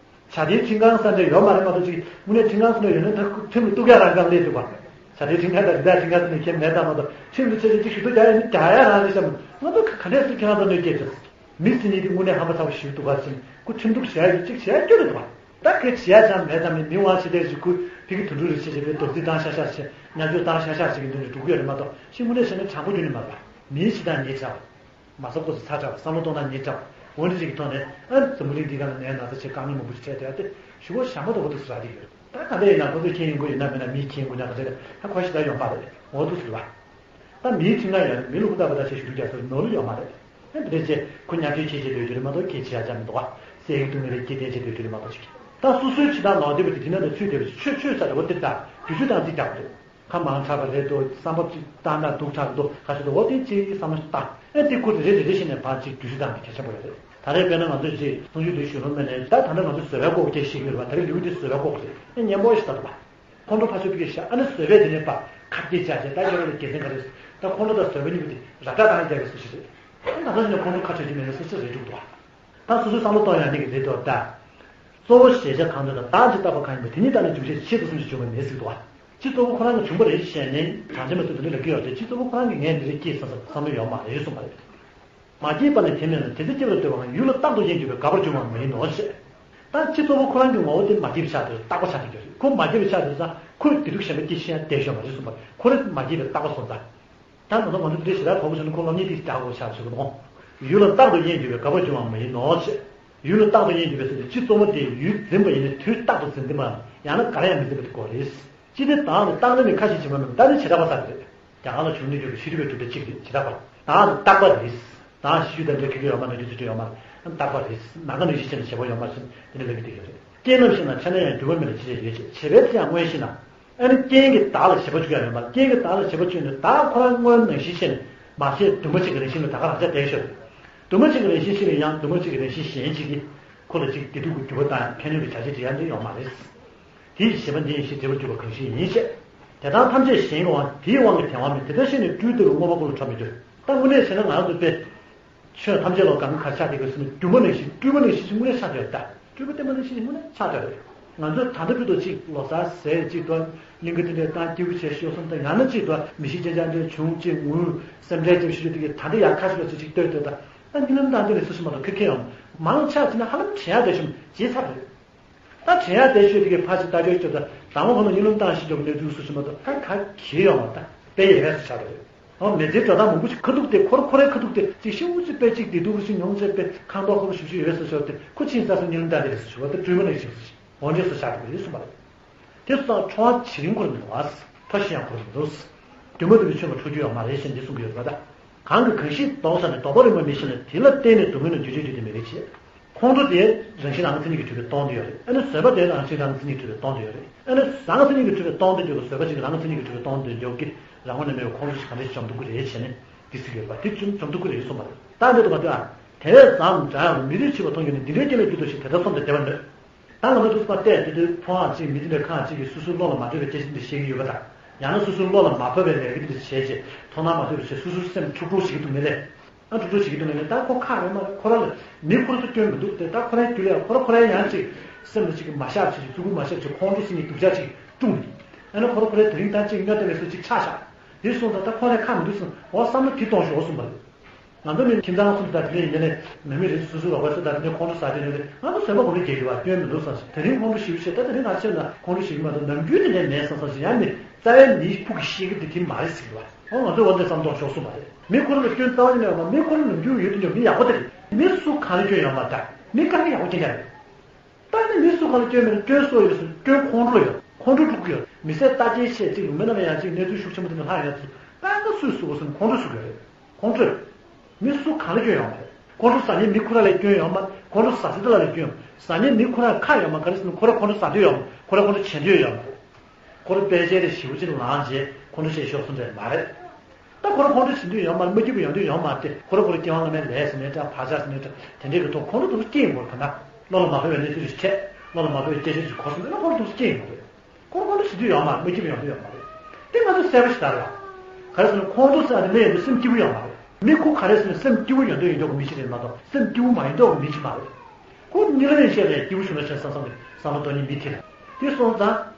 བྱ་དེའི་ཁྲིམས་ཁང་ས་འདྲ་ཡོད་མ་རེད་མ་གཏོགས་ཅིག་དངོས་གནས་ཁྲིམས་ཁང་ས་འདྲ་ཡོད་ན་ད་ཁྲིམས་ལ་གཏུག་ཡ་རང་གང་སླེབས་འདུག་པ། བྱ་དེའི་ཁྲིམས་ཁང་དང་རི་དྭགས་ཁྲིམས་ཁང་ས་འདྲ་མཁྱེན་མེད་ད་མ་གཏོགས་ཁྲིམས་ལ་ཆེ་ཆེ་ཅིག་ཞུ་གཏུག་རྒྱག་ཡ་ནི་རྒྱག་ཡ་རང་རེད་བསམ་ང་ཚོ་ག་ག་འདྲས་སུ་ཁྱེད་རང་ཚོ་གནོད་སྐྱེལ་ཆོག་མི་སེམས་ཉིད་དེ་དངོས་གནས་ཧམ་པ་ཚ་པོ་ཞིག་འདུག་ག་ཟེར་ནས་ཁོ་ཁྲིམས་གཏུག་བྱེད་ཡ་ཡོད་ཅིག་བྱེད་ཡ་སྐྱོ་རེད་འདུག་པ། ད་ཁོས་བྱེད་ཡ་ཅང་མེད་ཙང་མི་མི་དབང་ཆེ་ལྟས་ཞིག་ཁོས་ཕ་གི་དུད་འགྲོ་རེ་བྱེད་བྱེད་པའི་རྡོག་རྫིས་བཏང་ཤག་ཤག་བྱེད་ཉམས་བཅོས་བཏང་ཤག་ཤག་བྱེད་ཀྱི་འདུག་ནས་འགྲོ་གི་ཡོད་རེད་མ་གཏོགས་ཤི་དངོས་གནས་བྱས་ན་དྲང་པོ་རྒྱུན་ནས་མ་རེད་པ། མིའི་ཕྱི་ཐག་ཉེ་ཆ་བ། མ་བསམ་དགོས་སུ་ཚ་དྲགས་བསམ་བློ་གཏོང་སྟངས་ཉེ་དྲགས་འོ་འདི་ཅིག་གི་ཐོག་ནས་ཨ་འཛམ་བུ་གླིང་འདི་སྒང་ལ་ནད་ན་ཚ་ཆེ་དཀའ་ངལ་མང་པོ་ཞིག་འཕྲད་བསྡད་ཡ་དེ་ཞུ་བ་ཞྭ་མོ་དང་འོ་འདུག་སུ་རག་གི་ཡོད་རེད། ད་ག་འདྲ་ཡིན་ན་ཁོ་ཚོས་མཁྱེན་ཡོང་གི་ཡོད་ན་མེད་ན་མིས་མཁྱེན་དགོས་ན་ག་ཚོད་རེད་ད་ཁོ་ཞེ་དྲག་ཡོང་པ་རེད་འོ་འདུག་སུ་རེད་པ། ད་མིའི་ཁྲིམས་ཁང་ཡང་མི་ལ་ཧུར་ཐག་པ་ད་ཆ་ཞུ་རྒྱུ་རྒྱག་སོགས་ནོར་ལུགས་ཡོད་མ་རེད། ཨེ་འདི་འདྲ་བྱས་ཁོ་ཉམས་བཅོས་ཁྱེད་ཀྱིས་སྡོད་རྒྱུ་རེད་མ་གཏོགས་ཁྱེད་བྱེད་ཡ་ཅང་མི་འདུག་བ། སྲས་ཡིག་ཏུ་མི་རེད་ཀྱི་བསྟན་བྱེད་སྡོད་རྒྱུ་རེད་མ་གཏོགས་ཅིག་ད་སོ་སོའི་ཕྱི་ཐག་ནོར་བསྡད་པ་དེ་དེ་ན་ད་ཚུད་བསྡད་པ་ཅིག་ཆོས་ཆོས་ས་རེད་བ་དེ་ད་དུས་ཚོད་དང་རྩིས་རྒྱག་དགོས་རེད། ཁ་མང་དྲགས་པ་རེད་འདུག་བསམ་པ་ཅིག་བཏང་ན་སྡུག་དྲགས་འདུག་ག་ཚོད་འདུག་འོ་དེ་ཅིག་བསམ་བློ་ཞིག་བཏང་ཨེ་དེ་ཁུར་དེ་རེ་རེ་རེ་བྱས་ནས་ཕར་ཅིག་དུས་ཚོད་དང་དེ་གལ་ཆེན་པོ་རེད། ད་རེས་དཔེར་ན་ང་ཚོས་ཅིག་གསུང་ཆོས་དེ་ཞུ་རོགས་མེད་ནས་ད་ད་ལྟ་ང་ཚོས་བཟོད་པའི་སྐོར་སྐད་བཤད་ཀྱི་ཡོད་རེད་བ། ད་རེས་ལེའུ་དེ་བཟོད་པའི་སྐོར་རེད་ཨེ་སྙན་པོ་ཞིག་ལྟ་འདུག་བ། ཁོང་ཁྲོ་ཕར་ཕྱོགས་ཕ་གིར་བཞག་ཨ་ནི་བཟོད་པས་དེ་ནས་པ་ཁ་གཏད་བཅག་བྱས་ད་ཁྱོད་རང་ལ་དགེ་མཚན་ག་རེ། ད་ཁོང་ཁྲོ་དང་བཟོད་པ་གཉིས་པོ་དེ་ར་ཏྲ་བཏང་རྒྱག་གི་སུ་ཞིག་རེད། ཨ་ན་ཚ་ནས་ཁོང་ཁྲོ་ཁ་ཆོད་ཀྱི་མེད་ན་སུ་ཞིག་རེད་འགྲུབ་འདུག་ད་སོ་སོའི་བསམ་བློ་གཏོང་ཡག་ནི་གི་རེད་འདུག་ད། གཙོ་བོ་གཞལ་བྱ་གང་འདོད་དང་བདག་ཅེས་བཏགས་པ་གང་ཡིན་པ་དེ་ཉིད་བཏགས་ནས་འཇུག་བྱེད་ཆེད་དུ་གསུངས་ཤིང་འཇུག་པ་མེད་ཟེར་གྱི་འདུག་བ། སྤྱི་གཙོ་བོ་ཁོ་རང་གི་བྱུང་བ་རེད་ཞེས་ནས་དྲང་ཆ་མེད་ཚུལ་དུ་འདི་ལ་བསྐྱེད་པ་སྟེ་སྤྱི་གཙོ་བོ་ཁོ་རང་གིས་ངས་འདི་རེ་བསྐྱེད་བསམ་བསམ་བསམ་བློ་ཡོད་མ་རེད་གསུངས་པ་རེད། མ་སྐྱེས་པ་ནི་དེ་མེད་ན་དེ་ཚེ་སྐྱེ་བར་འདོད་པའང་ཡུལ་ལ་རྟག་ཏུ་དབྱེན་གྱུར་པའི་དགག་པར་འགྱུར་བ་མ་ཡིན་ནོ་ཞེས། ད་སྤྱི་གཙོ་བོ་ཁོ་རང་གི་ངོ་བོ་དེ་མ་སྐྱེས་པའི་ཆ་དེ་རྟག་པ་ཆགས་ཀྱི་ཡོད་རེད། ཁོ་མ་སྐྱེས་པའི་ཆ་དེ་ཙང་ཁོས་དེ་དུས་གཞན་པ་སྐྱེ་ཤེས་ཡང་བསྡད་ཤོག་མ་རེད་གསུངས་པ་ཁོ་རང་མ་སྐྱེས་པའི་རྟག་པ་སོང་ཙང་། ད་ང་ཚོ་ང་ཚོ་འདི་འདྲའི་ཞེ་དྲག་གོ་བོ་བྱུང་ན་ཁོ་སློབ་གཉེར་དེ་ཞེ་དྲག་གོ་བོ་ཆགས་ཞུ་གི་འདུག་ཡུལ་ལ་རྟག་ཏུ་དབྱེན་གྱུར་པའི་དགག་པར་འགྱུར་བ་མ་ཡིན་ནོ་ཞེས། ཡུལ་ལ་རྟག་ཏུ་དབྱེན་གྱུར་པའི་ཟེར་ཏེ་སྤྱི་གཙོ་བོ་དེ་ཡུལ་འཛིན་པ་ཡིན་ན་དུས་རྟག་ཏུ་འཛིན་འཛིན་པའམ་ཡང་ན་ག་ལ་ཡང་མི་འཛིན་པ་དེ་གོ་རེད། ཅི་སྟེ་བདག་ནི་བཏང་ན་ནི་ཁ་ཞེས་བྱ་བ་མིན་ད་ནི་བྱེ་བྲག་པ་ཟེར་རེད། རྒྱ་གར་ལ་བྱུང་གནས་གྱུར་པའི་ཤེས་རིག་པའི་གྲུབ་མཐའ་གཅིག་རེད་བྱེ་བྲག་པ། བདག་ནི་རྟག་པ་རེད། བདག་ཤེས་རྒྱུ་དང་འབྲེལ་གྱི་ཡོད་མ་ནོར་རྒྱུ་ཚུལ་ཁྲིམས་ཡོད་མ་རྟག་པ་རེད། ནམ་མཁའ་ནང་བཞིན་ཆེ་ན་བྱེད་པོ་ཡོད་མ་ཟེར་དེ་ནི་ལབ་ཀྱི་དེ་ཡོད་རེད། རྐྱེན་རྣམས་ཤེས་ན་ཆ་ན་ཡང་འགྱུར་བ་མེད་ལ་ཅི་བྱེད་ཡོད་ཅེས་བྱེད་པའི་ཚེ་ཡང་མངོན་ཤེས་ན། ཨ་ནི་རྐྱེན་གྱིས་བདག་ལ་བྱེད་པ་བཅུག་ཡ་མེད་པར་རྐྱེན་གྱིས་བདག་ལ་བྱེད་པ་བཅུག་ནས་བདག་ཁོ་རང་སྔོན་ནང་བཞིན་ཤེས་ནས་མ་ཤེས་འདུན་པ་གཅིག་གི་རང་བཞིན་ལ་ད་ག་རང་ཆ་བསྡད་ཤོག་འདུན་པ་གཅིག་གི་རང་བཞིན་ཤེས་ནས་ཡང་འདུན་པ་གཅིག་གི་རང་བཞིན་གཞན་གཅིག་གིས་ཁོ་ལ་གཅིག་བདེ་སྡུག་གི་འགྱུར་བ་བཏང་ཡང་ཕན་གནོད་ཀྱི་བྱ་བྱེད་འབྲི་ཡ་འདི་ཡོང་མ་རེད། དེ་ཡི་ཞེན་པ་འདི་ཡིན་ཞེས་འབྲེལ་བར་འགྱུར་བ་གང་ཞིག་ཡིན་ཞེས། དེ་དག་ཐམས་ཅད་གཞན་གྱི་དབང་དེའི་དབང་གིས་དེ་དབང་མིན་དེ་ལྟར་ཤེས་ནས་སྤྲུལ་ལྟ་བུའི་མངོན་པ་ཀུན་ལ་འཕྲོད་མི་འགྱུར། ད་དངོས་གནས་བྱས་ན་ང་རང་ཚོ་དཔེ། ཆོས་ཐམས་ཅད་ལ་གང་ག་ཆགས་དེ་ག་སེམས་སྒྱུ་མ་ནང་བཞིན་སྤྲུལ་པ་ནང་བཞིན་དངོས་གནས་ཆགས་བསྡད་ཡོད་ད། སྤྲུལ་པ་བསྟན་པ་ནང་བཞིན་དངོས་གནས་ཆགས་བསྡད་རེད། ང་ཚོས་ད་ལྟ་བར་དུ་གཅིག་ལོ་གསར་ཟེར་གཅིག་ཏུ་གླིང་ག་དེ་འདྲའི་བཏང་སྐྱིད་པོ་བྱས་ཤོག་སོང་ད་ཡང་ན་གཅིག་ཏུ་མི་ཤི་རྐྱེན་ཅག་འདྲའི་བྱུང་གཅིག་ངུ་སེམས་ཁྲལ་བྱེད་ཤུགས་དེ་ག་ད་འདྲ་ཡག་ཁ་ཤོག་ཅིག་ཅིག་ལྟོས་ལྟོས་ད། ད་རྨི་ལམ་བཏང་དེ་ལས་སུ་ཞིག་མ་གཏོགས་ཁེ་ཁེ་ཡང་མང་ཆགས་ཅིག་ན་ཧ་ལམ་དྲན་ཡག་དེ་ཤོམ་ཇེ་ཚ་རེད། ད་དྲན་ཡག་དེ་ཤོད་དེ་ག་ཕ་ཞིག་ལྟ་སྐྱོ་སྐྱོ་ད་དང་པོ་ཁོ་ན་རྨི་ལམ་བཏང་ཤི་འཇོག་གནས་ཚུལ་སུ་ཞིག་མ་གཏོགས་ད་ག་གེ་ཡོང་བ་ད། དཔེ་ཡོད་པས་སུ་ཆགས་པ་རེད། ཨོ་མི་ཚེའི་འགྲོ་སྟངས་མང་པོ་ཞིག་ཁ་ཐུག་དེ་ཁོ་ར་ཁོ་རའི་ཁ་ཐུག་དེ་ཅིག་ཤེའུ་ཅིག་དཔེ་གཅིག་བདེ་སྡུག་རེ་ཞིག་མྱོང་ཚེ་དཔེ་ཁང་པ་ཁོ་ར་ཞུ་ཞུ་ཡོད་པས་སུ་ཆགས་ཏེ་ཁོ་ཕྱིན་ས་སུ་ཉིན་ལ་འདྲ་དེ་རེད་སུ་ཞུ་བ་དེ་སྤྲུལ་མ་ནས་ཞིག་སུ་ཞིག་འོ་འདྲས་སུ་ཆགས་འགྲོ་གི་རེད་གསུངས་པ་རེད། དེ་སོང་ཙང་འཕྲོ་བ་བྱེ་རིང་ཁོ་ར་མི་འདུག་བ། མཐའ་བཞི་ཡང་ཁོ་ར་མི་འདུག་དུས་མ་དུས་ཀྱི་ཆོས་མ་འཕྲོ་རྒྱུ་ཡོད་མ་རེད་ཞེས་འདི་གསུང་གི་ཡོད་པ་ད། གང་གིས་གང་ཞིག་བཟློག་བྱ་ནས་བཟློག་པ་རིག་པ་མི་ཤེས་ན་དེ་ལ་བརྟེན་ནས་སྡུག་བསྔལ་རྣམས་འདུས་བྱས་རྒྱུ་དེ་མེད་པའི་ཕྱིར། ཁོང་ཁྲོ་དེ་རང་བཞིན་རང་མཚན་ཉིད་ཀྱིས་གྲུབ་པའི་སྟོང་དུ་ཡོད་རེད། ཨ་ནི་བཟོད་པ་དེ་རང་བཞིན་རང་མཚན་ཉིད་ཀྱིས་གྲུབ་པའི་སྟོང་དུ་ཡོད་རེད། ཨ་ནི་རང་མཚན་ཉིད་ཀྱིས་གྲུབ་པའི་སྟོང་དུ་འཇོག་བཟོད་པ་ཅིག་རང་མཚན་ཉིད་ཀྱིས་གྲུབ་པའི་སྟོང་དུ་འཇོག་གི་རང་ངོས་ནས་མེད་པའི་ཁོང་ཁྲོ་ཞིག་ག་འདྲ་ཞིག་འཇོམས་ཐུབ་ཀྱི་རེད་བྱས་ནས་འདི་ཟེར་གྱི་ཡོད་པ་དེ་ཅུང་འཇོམས་ཐུབ་ཀྱི་རེད་གསུངས་པ་རེད། ད་འདི་དུ་མ་ལྟོས་ཨ། དེ་བས་ཙམ་འདྲ་ཡང་མི་རིགས་འཆི་བ་མཐོང་ཡོད་ནས་འདི་འདྲའི་རྐྱེན་ལས་རྒྱུ་འདུག་ཞེས་དེ་ལྟར་སོམས་ཏེ་བདེ་བར་མོས། ད་ང་ཚོ་ཐུགས་པ་བལྟས་དེ་དུས་ཕོ་ཨང་གཅིག་མི་དེ་འདྲ་ཁང་གཅིག་གིས་སོ་སོའི་བློ་ལ་མ་འདོད་པའི་སྐད་ཆ་འདི་བཤད་ཀྱི་ཡོད་པ་དང་། ཡང་ན་སོ་སོའི་བློ་ལ་མ་བབས་པའི་ལས་ཀ་འདི་འདྲ་བྱས་རྗེས་མཐོང་སྣང་མ་འདོད་པ་བྱས་སོ་སོའི་སེམས་འཁྲུག་འཁྲུག་བྱེད་ཀྱི་འདུག་མེད་ལས། ཨ་འཁྲུག་འཁྲུག་བྱེད་ཀྱི་འདུག་མེད་ལས་ད་ཁོ་ཁག་རེད་མ་རེད། ཁོ་རང་ལ་མི་ཁོ་རང་ཚོ་སྐྱོན་མི་འདུག་དེ་ད་ཁོ་རང་རྒྱུད་ལ་ཡང་ཁོ་རང་ཁོ་རང་ཡང་ཅིག་སེམས་ལ་ཅིག་མ་བཞག་བྱས་ཅིག་རྩུབ་པོ་མ་བཞག་ཅིག་ཁོང་ཁྲོ་ཟེར་མཁན་སྡུག་ཅག་ཅིག་སྐྲུངས་ནས། ཨ་ནི་ཁོ་རང་ཁོ་རང་དེ་རིང་ད་ཅིག་སྨྱོ་ལྟ་མེད་སོ་ཅིག་ཆགས་བཞག་དེ་སོང་ཙང་ད་ཁོ་རང་ཁག་མི་འདུག་སོང་འོ་བསམ་བློ་དེ་གཏོང་ཤོག་གསུངས་པ་རེད། ང་ཚོ་ནི་ཁྱིམ་ཚང་གསུམ་དང་དེ་ནས་ཡིན་ནའི་མི་མི་རེ་སོ་སོའི་རོགས་པ་ཚོ་དང་དེ་ནས་ཁོང་ཁྲོ་ཟ་དེ་ནས་ང་ཚོ་བཟོད་པ་གོ་ནས་རྒྱལ་གྱི་བ་སྐྱོན་མི་འདུག་བསམ་ཞིང་དེ་རིང་ཁོང་ཁྲོ་ཞིག་བྱེད་ད་དེ་རིང་ང་ཚོས་ན་ཁོང་ཁྲོ་ཞིག་མ་གཏོགས་ནམ་རྒྱུན་དེ་ནས་མེད་བསམ་བསམ་ཞིང་ཡང་ནི་རྩ་བའི་མིའི་ཕུགས་ཀྱི་ཤེས་ཀྱི་དེ་དེ་མ་རེད་ཟེར་གྱི་བ་ཨོ་ང་ཚོས་འོ་འདྲ་བསམ་གཏོང་ཤོག་གསུངས་པ་རེད། མི་ཁོ་རང་ལ་སྐྱོན་རྩ་བ་ཉིད་ནས་ཡོད་མ་མི་ཁོ་རང་ནམ་རྒྱུན་ཡོད་དུ་ཉོ་མི་ཡག་པོ་དེ་རེད། མི་སུ་གང་ལ་སྐྱོན་ཡོད་མ་རེད། མི་གང་ག་ཡག་པོ་སྐྱོན་ཡག་རེད། ད་ནི་མི་སུ་གང་ལ་སྐྱོན་མེད་ན་སྐྱོན་སོ་ཡོད་སོ་སྐྱོན་ཁོང་ཁྲོ་ལ་ཡོད་ཁོང་ཁྲོ་འཁྲུག་གི་ཡོད་མི་སེར་ལྟ་སྐྱེལ་བྱས་ཅིག་ལུང་མེད་ན་མེད་ཡང་ཅིག་གནས་ཚུལ་ཤུགས་ཆེན་པོ་དེ་འདྲ་ལྷག་ཡོང་ཚེ་ད་ནི་སུས་སུ་གོ་སོང་ཁོང་ཁྲོ་ཟུག་གི་ཡོད་རེད། ཁོང་ཁྲོས་མི་སུ་གང་ལ་སྐྱོན་ཡོང་མ་རེད། ཁོང་ཁྲོ་ཟ་མཁན་མི་ཁོ་རང་ལ་སྐྱོན་ཡོང་མ་ཁོང་ཁྲོ་ཟ་ཟེར་དེ་ལ་ལ་སྐྱོན་ཡོང་ཟ་མཁན་མི་ཁོ་རང་ཁ་ཡོང་མ་ག་རེ་ཟེར་ན་ཁོ་རང་ཁོང་ཁྲོ་ཟ་འདོད་ཡོད་མ་ཁོ་རང་ཁོང་ཁྲོ་བྱེད་འདོད་ཡོད་མ་རེད། ཁོ་རང་དཔེ་ཆའི་རིགས་ཞེ་པོ་ཅིག་ལངས་རྗེས་ཁོང་ཁྲོ་བྱས་ཤོར་སོང་འདྲ་མ་རེད། ད་ཁོ་རང་ཁོང་ཁྲོ་བྱེད་འདོད་ཡོད་མ་རེད། མ་སྐྱིད་པོ་ཡོང་འདོད་ཡོད་མ་རེད། ཁོ་རང་ཁོ་རང་སྐྱེ་བ་སྔ་མའི་ལས་ཟིན་ནས་འདྲ་བག་ཆགས་ཟིན་ནས་འདྲ་དེ་འདྲའི་གི་ཐོག་ཁོང་ཁྲོ་འདུག་སྐྱེ་ཡོང་གི་རེད། ད་བློ་ལ་མ་བབས་པའི་གནས་ཚུལ་ཞིག་འཕྲད། བློ་ལ་མ་བབས་པའི་སྐད་ཆ་ཞིག་གོ་སོང་ན་ཁོང་ཁྲོ་འདུག་སྐྱེ་ཡོང་གི་རེད། ཁོ་རང་ཁོང་ཁྲོ་བྱེད་འདོད་ཡོད་མ་རེད། མ་སྐྱིད་པོ་ཡོང་འདོད་ཡོད་མ་རེད། དེ་ང་ཚོ་གསལ་པོ་ཞིག་ལྟར་ལ། ག་རེ་ཟེར་ན་ཁོང་ཁྲོ་ཟེར་བ་དེ་ནས་ཡོང་དུས་སེམས་སྐྱིད་པོ་ཡོད་མ་རེད། མི་ཁོ་ག་རེ་ཟེར་ན་སེམས་སྐྱིད་པོ་ཡོང་འདོད་ཡིན་མདོག་གི་མི་ཞིག་རེད་མ་གཏོགས་སེམས་སྐྱིད་པོ་མ་ཡིན་མདོག་གི་མི་ཞིག་མ་རེད། ཁོ་གཉིས་ཀ་ནས་བཤད་ལས་སྐྱིད་པོ་བྱུང་ན་ཆེ་བསམ་བསམ་གི་བསམ་བློ་གཏོང་མཁན་མི་དེ་རེད། དེ་སོང་ཙང་།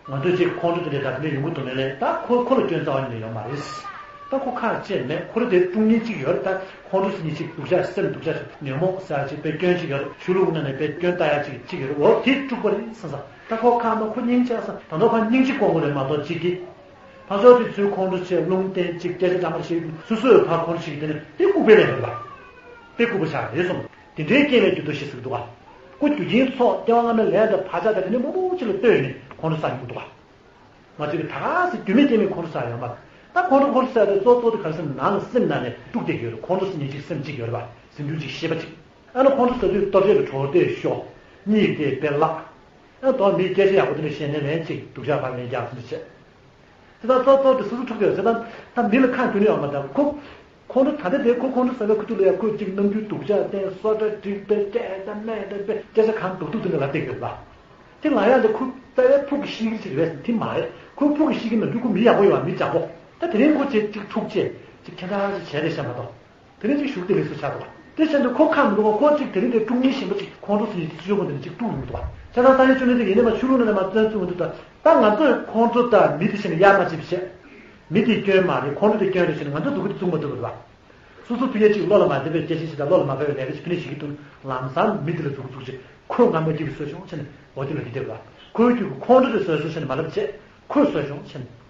ང་ཚོས་ཅིག་ཁོང་ཁྲོ་དེ་འདྲའི་ད་དེ་འདྲའི་ཡོང་གི་འདུག་མེད་ལས་ད་ཁོ་ཁོ་ལ་སྐྱོན་རྩ་བ་ཉིད་ནས་ཡོད་མ་རེད། ད་ཁོ་ཁག་ཅེས་མེད་ཁོ་རང་དེ་སྐྲུན་མཁན་གཅིག་ཡོད་རེད། ད་ཁོང་ཁྲོ་ཟེར་མཁན་གཅིག་སྡུག་ཅག་སེམས་སྡུག་ཅག་ཉོན་མོངས་ཟེར་ཡ་གཅིག་དཔེ་སྐྱོན་གཅིག་ཡོད་རེད། ཆོས་ལུགས་ནང་ནས་དཔེ་སྐྱོན་ལྟ་ཡ་གཅིག་གཅིག་ཡོད་རེད། འོ་དེ་དཀྲུགས་པ་རེད་བསམ་ས། ད་ཁོ་ཁག་མ་ཁོ་སྙིང་རྗེ་ས་ད་ནོ་ཕ་སྙིང་རྗེ་སྐོང་དགོས་རེད་མ་གཏོགས་གཅིག་གིས། ཕ་ཕྱོགས་དེ་ཚོའི་ཁོང་ཁྲོ་བྱས་རླུང་བསྟན་གཅིག་སྐད་ཆ་འདྲ་མར་བཤད་རྒྱུ་སོ་སོས་ཕར་ཁོང་ཁྲོ་བྱེད་ཀྱི་དེ་ནི་དེ་ལྐུགས་པའི་ལས་རེད་པ། དཔེ་ལྐུགས་པ་ཆགས་རེད་སོང་། དེ་འདྲའི་རྐྱེན་ལས་རྒྱུ་འདུག་ཞེས་ཟེར་གྱི་འདུག་ག་ཁོ་རྒྱུ་རྐྱེན་ཚོགས་སྐྱེ་བ་སྔ་མའི་ལས་དང་བག་ཆགས་དང་དེ་འདྲའི་མང་པོ་ཅིག་ལ་ལྟོས་ནས་ཁོང་ཁྲོ་ཟ་ཡོང་གི་འདུག་ག་ང་ཚོས་ཀྱི་ད་ག་སེ་རྒྱུ་མེད་རྐྱེན་མེད་ཁོང་ཁྲོ་ཟ་ཡོང་མ་རེད། ད་ཁོང་ཁྲོ་ཁོང་ཁྲོ་ཟ་དེ་གཙོ་གཙོ་དེ་ག་རེ་ཟེར་ན་ནང་ལ་སེམས་ནང་ནས་དཀྲུགས་བསྡད་ཀྱི་ཡོད་རེད། ཁོང་ཁྲོ་ཟེར་མཁན་གཅིག་སེམས་གཅིག་ཡོད་རེད་པ། ཟིང་སྐྱོན་གཅིག་ཤེས་པ་གཅིག་ཨ་ནི་ཁོང་ཁྲོ་ཟ་དུས་ལྟོ་ཆས་ཀྱི་གྲོགས་དེ་ཤོག་གཉིད་དེ་དཔེ་བརླག་ཨ་དོ་མིའི་སྐད་ཆ་ཡག་པོ་དེ་འདྲ་བཤད་ནས་ལན་གཅིག་སྡུག་ཅག་ཕར་ལན་རྒྱག་ཟིན་བྱས། དེ་དག་གཙོ་གཙོ་དེ་སོ་སོ་འཁྲུག་ཡོད་ཟེར་ན་ད་མི་ལ་ཁ་རྒྱུན་ནས་ཡོང་མ་ད་ཁོ། ཁོང་ཁྲོ་ད་ལྟ་དེ་ཁོ་ཁོང་ཁྲོ་ཟ་བའི་ཁུ་ཐུག་ལ་ཡ་ཁོས་གཅིག་རྣམ་འགྱུར་སྡུག་ཅག་བསྟན་སོ་ཏྲ་འགྲིག་པའི་སྐད་ད་སྨད་ད་པའི་སྐད་ཆ་གང་སྡུག་སྡུག་དེ་འདྲ་ལབ་བསྡད་ཡོད་ལ། དེ་ལ་ཡང་དེ་ཁོ་རྩ་བའི་ཕུགས་ཀྱི་གཤིས་ཀྱི་ཅིག་རེད་ཟེར་དེ་མ་རེད། ཁོའི་ཕུགས་ཀྱི་གཤིས་ཀྱི་ནང་དུ་ཁོ་མི་ཡག་པོ་ཡོད་པ་མི་འཇགས་པོ། ད་དེ་རིང་ཁོ་བྱས་གཅིག་འཁྲུག་བྱས་གཅིག་ཁྱད་མཚར་ཅིག་བྱས་ཏེ་བཤད་མ་གཏོགས། དེ་ནས་ཅིག་ཞུགས་ཏེ་ལས་སུ་ཆགས་འདུག་བ། དེ་བྱས་ཏེ་ཁོ་ཁག་མི་འདུག་བ། ཁོ་ཅིག་དེ་རིང་དེ་དཀྲུག་མཁན་གཞན་པ་ཅིག་ཁོང་ཁྲོ་ཟེར་ནས་ཅིག་སྤྱོད་སྒོ་འདི་ནས་ཅིག་དཀྲུག་མི་འདུག་བ། བྱས་ཙང་ས་ཡ་ཅོ་ནེ་དེ་ཡིན་ནས་མ་ཆོས་ལུགས་ནང་ནས་མ་བཙན་བཙུགས་མི་འདུག་ད་ད་ང་ཚོས་ཁོང་ཁྲོ་དང་མི་དེ་བཞིན་ཡར་མ་བྱེད་པ་བྱས། མི་དེའི་སྐྱོན་མ་རེད། ཁོང་ཁྲོ་དེ་སྐྱོན་རེད་ཟེར་ནས་ང་ཚོས་སྡུག་གི་བཙུགས་མ་ཐུབ་པ་རེད་བ། སོ་སོ་ཕི་ཡ་ཅིག་བློ་ལ་མ་བདེ་བའི་སྐད་ཆ་ཞིག་དང་བློ་ལ་མ་དགའ་བའི་ལས་ཀ་ཞིག་ཕི་ནས་བྱེད་ཀྱི་འདུག་ལམ་སང་མི་དེ་ལ་མཛུབ་གུ་བཙུགས་བྱས་ཁོས་ང་མ་སྐྱིད་པའི་བཟོ་བྱུང་ཟེར་ནས་འོ་དེ་ལ་འདི་བསྡད་པ། ཁོའི་རྒྱུད་ཀྱི་ཁོང་ཁྲོ་དེ་བཟོས་སོང་ཟེར་ནས་མ་ལབ་བྱས་ཁོས་བཟོས་བྱུང་ཟེར་ནས།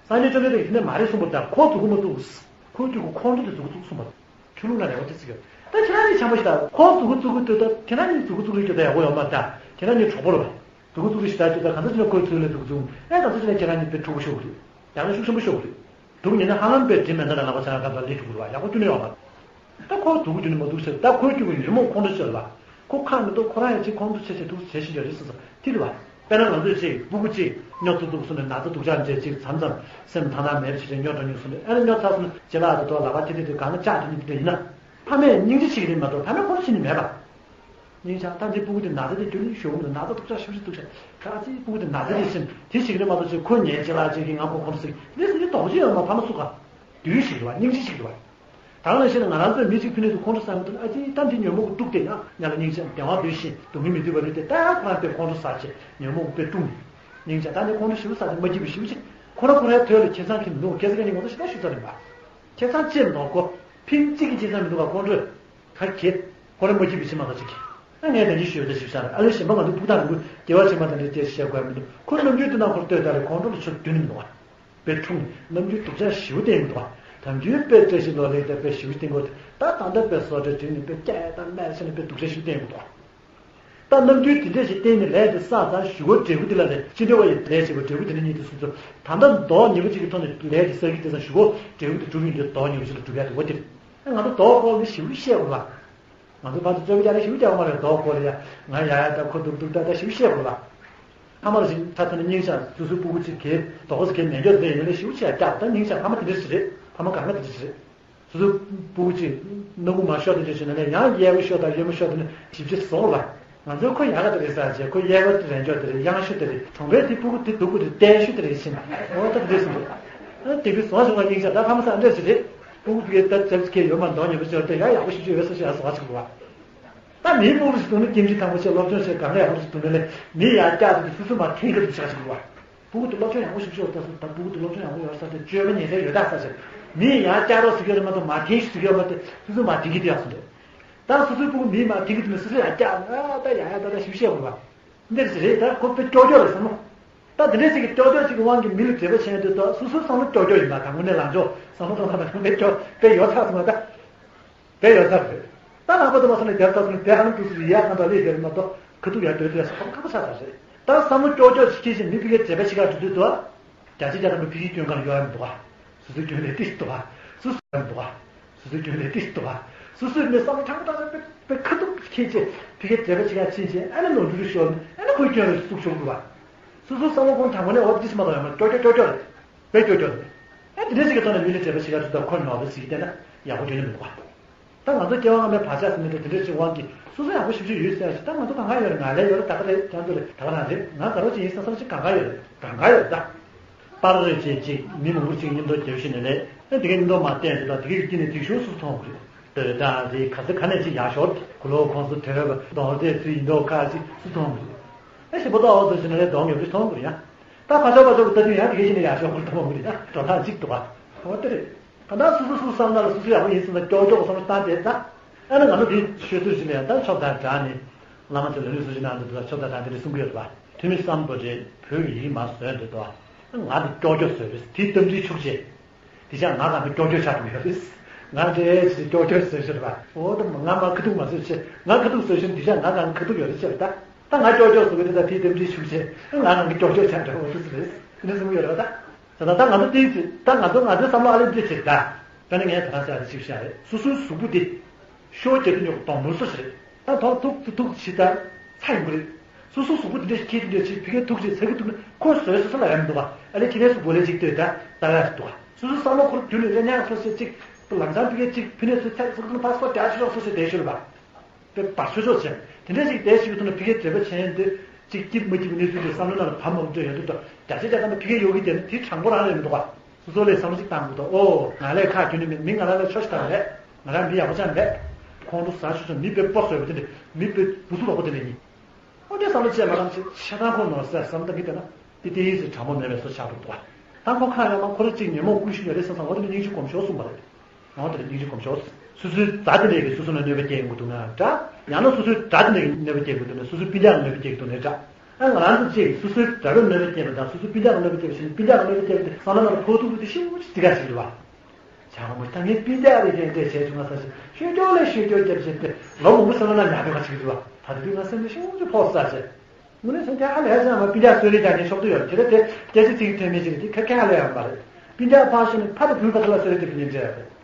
སངས་རྒྱས་བཅོམ་ལྡན་འདས་ཀྱིས་དེ་འདྲ་མ་རེད་གསུངས་པ་དང་ཁོ་མཛུབ་གུ་མ་བཙུགས། ཁོའི་རྒྱུད་ཀྱི་ཁོང་ཁྲོ་དེ་མཛུབ་གུ་བཙུགས་གསུངས་པ། ཆོས་ལུགས་ལ་རེ་བ་དེ་བརྩི་གི་ཡོད། ད་ཁྱེད་རང་གཉིས་འཆམ་པོ་ཞིག་ད་ཁོ་མཛུབ་གུ་བཙུགས་གི་འདུག་ད་ཁྱེད་རང་གཉིས་མཛུབ་གུ་བཙུགས་གི་འདུག་ད་ཡག་པོ་ཡོད་མ་རེད། ད་ཁྱེད་རང་གཉིས་གྲོགས་པོ་རེད་པ། མཛུབ་གུ་བཙུགས་གི་ཞིག་ད་ཅིག་ད་གང་ཚ་ཅི་ན་ཁོའི་ཚུལ་ལས་མཛུབ་གུ་བཙུགས་ཨེ་གང་ཚ་ཅི་ན་ཁྱེད་རང་གཉིས་དཔེ་འཁྲུག་པོ་ཤོར་གི་རེད། ཡང་ན་ཤུགས་ཆེན་པོ་ཤོར་གི་རེད། སྡུག་ཉེས་ན་ཧ་ལམ་དཔེ་དྲི་མེད་ན་ར་ལག་པ་ཆ་ར་གང་ཚ་ལས་འཁྲུག་གི་རེད་པ། ཡག་པོ་ཁྱོན་ནས་ཡོད་མ་རེད། ད་ཁོ་སྡུག་གུ་རྒྱུ་ནི་མ་སྡུག་ཟེར་ད་ཁོའི་རྒྱུད་ཀྱི་ཉོན་མོངས་ཁོང་ཁྲོ་ཆེ་ལ་ཁོ་ཁག་མི་འདུག་ཁོ་རང་ཡང་ཅིག་ཁོང་ཁྲོ་ཆེ་ཆེ་འདུག་བྱེད་བཞིན་ཡོད་རེད་ཟེར་ཙང་དེ་རེད་པ། དཔེར་ན་ང་ཚོས་ཅིག་སྤུ་གུ་ཅིག་སྨྱོ་ཙུག་ཙུག་གསུངས་ནས་ན་ཚ་སྡུག་ཅག་འདྲ་ཅིག་མཚམས་མཚམས་སེམས་ཐང་ཐང་མེད་པ་ཞིག་རེད། སྨྱོ་འགྲོ་མྱོང་གསུངས་ནས་ཨ་ནི་སྨྱོ་ཚར་སོང་ན་ལྕེ་ལག་དང་ཐོག་ལག་པ་དེ་དེ་དེ་གང་ན་ལྕགས་དེ་ཉིད་དེ་ཡིན་ན་ཕ་མས་སྙིང་རྗེ་བྱེད་ཀྱི་རེད་མ་གཏོགས་ཕ་མས་ཁོང་ཁྲོ་བྱེད་ནི་མེད་པ། སྙིང་རྗེ་ད་འདི་སྤུ་གུ་དེ་ན་ཚ་དེ་རྒྱུན་རིང་ཞུ་འོང་དུ་ན་ཚ་སྡུག་ཅག་ཞེ་པོ་ཞིག་འདུག་ཤག་ད་ཨ་ཙི་སྤུ་གུ་དེ་ན་ཚ་དེ་བཞིན་དེ་བྱེད་ཀྱི་རེད་མ་གཏོགས་ཅིག་ཁོ་ཉལ་ལྕེ་ལག་ཅིག་གིས་ང་ཁོ་ཁོང་ཁྲོ་ཟེར་དེ་ཟེར་ནི་དོགས་གཅོད་ཡོད་མ་ཕ་མ་སུ་ག་དུས་ཞིག་རེད་པ། སྙིང་རྗེ་ཞིག་རེད་པ། ད་ག་ནང་བཞིན་ང་རང་ཚོས་མི་གཅིག་ཕུད་ནས་དུ་ཁོང་ཁྲོ་ཟ་མི་ཐུབ་ན་ཨ་ཙི་ད་འདི་ཉོན་མོངས་ཀྱི་དཀྲུག་དེ་ཡང་ཉ་ལ་སྙིང་རྗེ་བདེ་བ་འདོད་བཞིན་སྡུག་བསྔལ་མི་འདོད་པ་རེད་དེ་ད་ཁོ་རང་དཔེ་ཁོང་ཁྲོ་ཟ་བྱས་ཉོན་མོངས་དཔེ་དཀྲུག་ནས་སྙིང་རྗེ་ད་ནི་ཁོང་ཁྲོ་ཞེ་པོ་ཟ་དེ་མ་སྐྱིད་པ་ཞེ་པོ་ཅིག་ཁོ་རང་ཁོ་རའི་དོད་ལ་ཁྱད་མཚར་གྱི་མི་འདུག་སྐད་ཆ་ག་ནི་ངོ་ཚ་ཞེ་དྲག་ཞུ་ཚར་རེད་པ། ཁྱད་མཚར་ཅི་མི་འདུག་གོ་ཕིང་གཅིག་གི་ཁྱད་མཚར་མི་འདུག་ག་ཁོང་ཁྲོས་ག་གེ་ཁོ་རང་མ་སྐྱིད་པའི་ཕྱི་མ་ག་ཅིག་གི་ཨ་ངས་དེ་འདྲ་ཞུས་ད་ཞིབ་ཆ་རེད། ཨ་ལས་གཞན་པ་ང་ཚོ་ཕུགས་ཐག་རིང་པོ་སྐྱེ་བ་ཕྱི་མ་དང་འདྲ་སྐྱེ་བཤད་དགོས་མི་འདུག་ཁོ་རྣམ་འགྱུར་དེ་ན་ཁོར་ལྟོས་ད་རེད། ཁོང་ཁྲོ་ལ་ཆུ་རྒྱུན་མི་འདུག་ག་དཔེ་འཁྲུངས་ནས་རྣམ་འགྱུར་སྡུག་ཅག་ཞེ་པོ་བསྟན་གྱི་འདུག་དམ་ཆོས་དཔེ་བཀྲ་ཤིས་ལོ་ལེགས་དང་དཔེ་ཞེ་པོ་བསྟན་གྱི་འདུག་ད་ད་ལྟ་དཔེ་བཟོ་གྲྭ་བསྒྲིགས་ནས་དཔེ་སྐྱ་དང་སྨད་ཟེར་ནས་དཔེ་སྡུག་ཅག་ཞེ་པོ་བསྟན་གྱི་འདུག་ད་རྣམ་འགྱུར་དེ་འདྲ་ཞིག་བསྟན་ནས་ལས་དེ་བསགས་ཙང་གཞུག་གུ་འབྲས་བུ་དེ་ལ་ལས་ཅི་འདྲ་བ་ཡི་ལས་བྱེད་པ་འབྲས་བུ་དེ་ནི་གཉིས་དེ་སོང་ཙང་། ད་ལྟ་མདོག་ཉེས་པོ་གཅིག་གི་ཐོག་ནས་ལས་དེ་བསགས་ཀྱི་དེ་ཙང་གཞུག་གུ་འབྲས་བུ་དེ་འགྲུབ་ཡིན་དུས་མདོག་ཉེས་པོ་ཞིག་ལ་འགྲུབ་ཡ་དེ་འོ་དེ་རེད། ང་ཚོ་མདོག་སྐོར་ནི་ཞེ་པོ་བཤད་དགོས་པ། ང་ཚོ་ཕར་ཚུར་རྩོད་པ་རྒྱག་ན་ཞེ་པོ་རྒྱག་དགོས་མ་རེད། མདོག་སྐོར་ལ་ཡ་ང་ཡ་ཡ་ད་ཁོ་སྡུག་སྡུག་ད་ད་ཞེ་པོ་བཤད་དགོས་པ། ཐ་མ་ལ་ཞིག་ད་ཐ་ན་སྙིང་རྗེ་སོ་སོའི་སྤུ་གུ་གཅིག་གིས་མདོག་ཁ་ཟེར་མཁན་མེད་འཇོག་དེ་ཡིན་ལ་ཞེ་པོ་བྱས་རྒྱག་ད་སྙིང་རྗེ་ཕ་མ་དེ་འདྲ་ཞིག་རེད། ཕ་མ་གང་ག་དེ་འདྲ་ཞིག་རེད། སོ་སོའི་སྤུ་གུ་གཅིག་སྣ་ཁུག་མར་ཤོར་དེ་འདྲ་བྱས་ན་ནས་ཡང་གཡས་པ་ཤོར་དང་གཡོན་མ་ཤོར་དེ་ནས་ཞིབ་ཆ་བཟོ་དགོས་པ། ང་ཚོའི་ཁོ་ཡག་ག་དེ་རེད་ཟེར་བྱས་ཁོ་གཡས་པ་དེ་རན་འཇོག་དེ་རེད། གཡང་ཤོ་དེ་རེད། གྲོང་པའི་དེ་སྤུ་གུ་དེ་སྡུག་པོ་རེད། བརྟན་ཤོ་དེ་རེད་ཟེར་ནས་འོ་ད་དེ་འདྲ་ཟེར་འདུག་ཨ་དེ་གི་བཟོ་བྱུང་བ་སྙིང་རྗེ་ད་ཕ་མ་ས་འདྲ་ཞིག་རེད། སྤུ་གུ་དེ་ག་ད་ཙེབ་ཁའི་ཡོད་མ་མདོག་ཉེས་པོ་ཅིག་ཡོད་དེ་ཡང་ཡག་པོ་ཞིབ་ཆ་ཡོད་ས་ཞིག་ཡང་བཟོ་བ་ཅིག་དགོས་པ། ད་མིའི་སྤུ་གུ་ཞིག་འདུག་ན་ཁྱིམ་གཞིས་དང་པོ་བྱས་སློབ་སྦྱོང་བྱས་གང་ག་ཡག་པོ་ཞིག་འདུག་ན་ལས་མི་ཡར་བཀྱག་དེ་སོ་སོ་མར་འཐེན་གི་འདུག་ཆགས་ཤིག་འདུག་བ། སྤུ་གུ་དེ་སློབ་སྦྱོང་ཡག་པོ་ཞིག་ཤོར་ད་སོ་ད་སྤུ་གུ་དེ་སློབ་སྦྱོང་ཡག་པོ་ཡོད་ས་དེ་སྤྱོད་པ་ཉེས་ཆད་ཡོད་ད་ས་ཞིག་མི་ཡར་བཀྱག་རོགས་ཟེར་གི་ཡོད་མ་གཏོགས་མར་འཐེན་ཞིག་ཟེར་གི་ཡོད་མ་དེ་སོ་སོ་མར་འཐེན་གི་དེ་ཡག་སོང་རེད། ད་སོ་སོའི་སྤུ་གུ་མིའི་མར་འཐེན་གི་དེ་ནི་སོ་སོ་ཡར་བཀྱག་ཨ་ད་ཡ་ཡ་ད་ད་ཞིབ་བཤད་དགོས་པ། འདིར་ཞིག་རེད་ད་ཁོ་དཔེ་ཀྱོག་ཀྱོག་རེད་བསམ་བློ། ད་དེ་འདྲས་ཞིག་གི་ཀྱོག་ཀྱོག་ཅིག་གི་དབང་གིས་མི་ལ་འབྲེལ་བ་བྱས་དུས་ད་སོ་སོའི་བསམ་བློ་ཀྱོག་ཀྱོག་ཡིན་པ་དང་དངོས་གནས་ལངས་ཕྱོགས་བསམ་བློ་གཏོང་ཐབས་དང་དཔེ་ཀྱོག་དཔེ་ཡོ་ཚགས་སོང་བ་ད། དཔེ་ཡོད་ཚར་རེད། ད་ལྷག་པར་དུ་མ་སོང་ནས་དེབ་ལྟ་སོང་ནས་དེ་ཧ་ལམ་དུས་སུ་ཡ་གང་དུ་ལས་ཡོད་མ་གཏོགས་ཁ་ཐུག་ཡར་སྡོད་དུས་ཡ་ཁ་ཁ་པོ་ཆགས་ཚར་རེད། ད་བསམ་བློ་ཀྱོག་ཀྱོག་ཅིག་ཁྱེར་བཞིན་མི་ཕ་གིར་འབྲེལ་བ་ཞིག་ག་འགྲོ་དུས་དུ་བ། བརྒྱ་ཆ་བརྒྱ་ཐམ་པ་ཕ་གིའི་སྐྱོན་གང་ཡོད་ཡ་མི་འདུག་བ། སོ་སོའི་སྐྱོན་ལས་ཏིས་འདུག་བ། སོ་སོའི་སྐྱོན་འདུག་བ། སོ་སོའི་སྐྱོན་ལས་ཏིས་འདུག་བ། སོ་སོའི་མི་བསམ་བློ་ཐང་ཐང་ཐང་པའི་ཁ་ཐུག་ཁྱེར་བྱས་ཕ་གིར་འབྲེལ་བ་ཞིག་ག་ཕྱིན་བྱས་ཨ་ནི་ལོ་འབྲུ་རུ་ཤོར་ནས་ཨ་ནི་ཁོའི་སྐྱོན་ལ་ཟུག་ཤོར་དགོས་བ། སོ་སོའི་བསམ་བློ་ཁོང་དང་པོ་ནས་འོ་ཏིས་མ་གཏོགས་ཡ་མ་ཀྱོག་ཀྱོག་ཀྱོག་ཀྱོག་རེད། དཔེ་སྐྱོ་སྐྱོ་རེད། ཨ་དེ་འདྲ་ཞིག་གི་ཐོག་ནས་མི་ལ་འབྲེལ་བ་ཞིག་ག་འགྲོ་དུས་ཁོ་ནོར་བུ་ཞིག་བལྟས་ན་ཡག་པོ་ཁྱོན་ནས་མི་འདུག་བ། ད་ང་ཚོ་སྐྱེ་བ་སྔ་མའི་བག་ཆགས་ཟེར་མི་འདྲ་དེ་འདྲ་ཞིག་དབང་གིས་སོ་སོ་ཡག་པོ་ཞིབ་ཞིབ་ཡོད་ཟེར་ཡ་ཞིག་ད་ང་ཚོ་གང་ག་ཡོད་རེད། ང་ལ་ཡོད་རེད། ད་ག་རེད། ཁྱེད་ཚོ་རེད། ད་ག་རང་རེད། ང་དགའ་རོགས་ཅིག་ཡིན་བསམ་བསམ་ཞིག་གང་ག་ཡོད་རེད། གང་ག་ཡོད་རེད་ད། པར་རེ་བྱས་ཅིག་མི་མང་པོ་ཅིག་མཉམ་དུ་རྒྱབ་ཤིག་ནས་ལས་ཨ་དེ་གའི་མཉམ་དུ་མ་བསྟན་ཞིག་དང་དེ་གའི་དཀྱིལ་ནས་དེ་ཤོར་སུ་མཐོང་གི་རེད། ལྟོས་དང་དེ་ག་ས་ག་ནས་ཅིག་ཡར་ཤོར་གུ་ལོ་ཁོང་ཚོ་དོལ་བ་རྡོག་རྫས་ཚུལ་ཡིན་མདོག་ཁ་ཅིག་སུ་མཐོང་གི་རེད། ཨ་ཞིག་པོ་ཏོག་ཨོ་ཚོ་ཞིག་ནས་ལས་གདོང་ཡོད་པའི་མཐོང་གི་རེད་ཡ། ད་ཕ་ཤོག་ཕ་ཤོག་གི་ལྟ་དུས་ཡང་དེ་གའི་ཞིག་ནས་ཡར་ཤོག་གུར་གཏོང་བ་མི་རེད་ཡ། འགྲོ་སྟངས་གཅིག་འདུག་བ། འོ་དེ་རེད། གང་ལྟར་སོ་སོ་སོ་བསམ་ན་ལ་སོ་སོ་ཡག་པོ་ཡིན་སོང་ན་ཀྱོག་ཀྱོག་བསམ་བློ་བཏང་བསྡད་ད། ཨ་ནི་ང་ཚོ་འདི་ཤོད་ཚུལ་ཞིག་ལ་ཡང་ད་ཆོབ་དང་འདྲ་ནི། བླ་མ་ཚོས་ལ་ལུས་སུ་ཞིག་གནང་འདུག་ད་ཆོབ་དང་འདྲ་འདི་འདྲ་གསུང་གི་ཡོད་པ། ཐུ་མི་སམ་བྷོ་ཊས་བོད་ཀྱི་ཡི་གེ་མར་བཟོས་འདུག་ད། ང་འདི་ཀྱོག་ཀྱོག་བཟོས་རེད། དེ་གཏམ་འདྲིའི་ཕྱུག་ཆེ། དེ་ཅག་ང་གང་གི་ཀྱོག་ཀྱོག་ཆགས་འགྲོ་ཡོད་རེད། ང་འདྲའི་ཞིག་ཀྱོག་ཀྱོག་བཟོས་ཤོད་པ། འོ་ད་ང་མ་ཁ་ཐུག་མ་བཟོས་ཆེ། ང་ཁ་ཐུག་བཟོས་ཤོད་དེ་ཅག་ང་གང་གི་ཁ་ཐུག་ཡོད་རེད་ཆེ་ད། ད་ང་ཀྱོག་ཀྱོག་བཟོ་གི་རེད། ད་དེ་གཏམ་འདྲིའི་ཕྱུག་ཆེ། ང་གང་གི་ཀྱོག་ཀྱོག་ཆགས་འགྲོ་འོ་དེ་ཚོ་རེད། དེ་འདྲ་གསུང་གི་ཡོད་རེད་བ་ད། ད་ད་ང་ཚོ་དེ་ད་ང་ཚོ་ང་ཚོའི་བསམ་བློ་ཨ་ལེ་འདི་ཆེ་ད། དཔེར་ན་ངས་ད་ལྟ་ཟེར་ཡ་དེ་ཞིབ་བཤད་རེད། སོ་སོའི་གཟུགས་པོ་དེ་ཤོ་རྒྱག་གི་ཉོག་གདོང་ནོར་སོ་ཞིག་རེད། ད་དོག་ཐུག་ཐུག་ཐུག་ཞིག་ད་ཚ་ཡོང་གི་རེད། སོ་སོའི་གཟུགས་པོ་དེ་འདྲ་ཞིག་ཁྱེད་དེ་འདྲ་ཞིག་ཕི་ཁའི་ཐུག་ཞིག་ཚ་གི་ཐུག་ན་ཁོ་བཟོས་སོ་སོ་ལ་ཡ་མི་འདུག་བ། ཨ་ལེ་ཁྱེད་རའི་གཟུགས་པོ་ལས་ཅིག་ལྟོས་ད་ལྟ་ཡ་ཞིག་འདུག་བ། སོ་སོའི་བསམ་བློ་ཁོར་རྒྱུ་ནས་རེ་ཉག་སོ་ཞིག་ཅིག་ལམ་སང་ཕི་ཁའི་ཅིག་ཕི་ནས་ཚུར་ཐད་སོ་སོ་ཕར་སོ་རྒྱག་ཤོག་སོ་ཞིག་བསྡད་ཤོད་ལ་བ། དཔེ་བར་ཆོད་ཆོག་བྱས། དེ་འདྲ་ཞིག་བསྡད་ཞིག་ཐུག་ན་ཕི་ཁའི་འབྲེལ་བ་བྱས་ཡོང་དུས་ཅིག་སྐྱིད་མ་སྐྱིད་པའི་གནས་ཚུལ་དེ་བསམ་བློ་ནང་ལ་བབས་མ་འདོད་ཡོང་དུས་ད་བརྒྱ་ཆ་བརྒྱ་ཐམ་པ་ཕི་ཁའི་ཡོད་ཀྱི་དེ་ནི་དེ་དྲང་པོ་རང་རེད་མི་འདུག་ག་སོ་སོ་ལས་བསམ་བློ་ཞིག་བཏང་དགོས་འདུག་ཨོ་ང་ལས་ཁ་རྒྱུན་ནས་མི་མི་ང་རང་ལས་ཆོ་ཞིག་བཏང་རེད། ང་རང་མི་ཡག་པོ་ཅང་རེད། ཁོང་ཁྲོ་ཟ་ཆོག་ཆོག་མི་དཔེ་སྤོ་བཟོས་པ་དེ་འདྲ་མི་དཔེ་བུ་ཚུགས་ལོག་པ་དེ་འདྲ་ཡིན། ཨོ་དེ་བསམ་བློ་བཅས་མ་རང་ཆེ་ཆ་ཚང་ཁོ་ནོར་ཟེར་བསམ་བཏང་གི་དེ་ན་དེ་དེ་ཡིན་ཟེར་དྲང་པོ་མེད་པའི་བཟོ་ཆགས་འདུག་འདུག་ག་ད་ཁོ་ཁ་ཡང་མ་ཁོ་ར་གཅིག་ཉོན་མོངས་ཀུན་ཤེས་ཡོད་རེད་བསམ་བསམ་འོ་དེ་ནི་སྙིང་རྗེ་སྒོམ་ཤོག་གསུངས་པ་རེད། འོ་དེ་ནི་སྙིང་རྗེ་སྒོམ་ཤོག་སོ་སོའི་དགྲ་དེ་འདྲས་ཀྱིས་སོ་སོ་ལ་གནོད་པ་སྐྱེལ་དགོས་འདུག་ན་འདྲ། ཡང་ན་སོ་སོའི་དགྲ་དེ་འདྲས་ཀྱིས་གནོད་པ་སྐྱེལ་དགོས་འདུག་ན་སོ་སོའི་སྤུན་ཀྱག་ལ་གནོད་པ་སྐྱེལ་དགོས་འདུག་ན་འདྲ། ཨ་ང་རང་ཚོ་གཅིག་སོ་སོའི་དགྲ་ལ་གནོད་པ་སྐྱེལ་བ་དང་སོ་སོའི་སྤུན་ཀྱག་ལ་གནོད་པ་སྐྱེལ་བ་བཞིན་སྤུན་ཀྱག་ལ་གནོད་པ་སྐྱེལ་བ་དེ་བསམ་བློ་ནང་ལ་ཕོག་ཐུབ་པ་དེ་ཤིན་ཏུ་ཅིག་དཀའ་ཞིག་རེད་བ། བྱ་བ་མོ་ད་ངའི་སྤུན་ཀྱག་རེད་དེ་འདྲས་བྱས་བྱུང་ང་ས་ཞིག་ཤོད་སྐྱོ་ལས་ཤོད་སྐྱོ་རྒྱབ་བྱས་ཏེ་ལོ་མང་པོ་བསམ་བློ་ནང་ཉར་བའི་ཁ་ཅིག་རེད་བ། ད་དེ་དུས་ང་སེམས་ནས་ཤིན་ཏུ་ཕོག་ས་ཞིག་དངོས་གནས་སེམས་ཁྲལ་ཧ་ལས་ཡ་ཟེར་ན་མ་སྤུན་ཀྱག་གསོད་རེས་རྒྱག་མཁན་ཤོག་ཏུ་ཡོད་རེད། དེ་ལ་དེ་སྐད་ཆ་ཚིག་ཐོན་མེད་ཅིག་རེད། དེ་ཁ་ཁ་ཧ་ལས་ཡོད་མ་རེད། སྤུན་ཀྱག་ཕར་ཞོག་ནས་ཕ་དང་བུའི་བར་དུ་ལ་གསོད་རེས་རྒྱག་མཁན་འདྲ་ཡོད་རེད།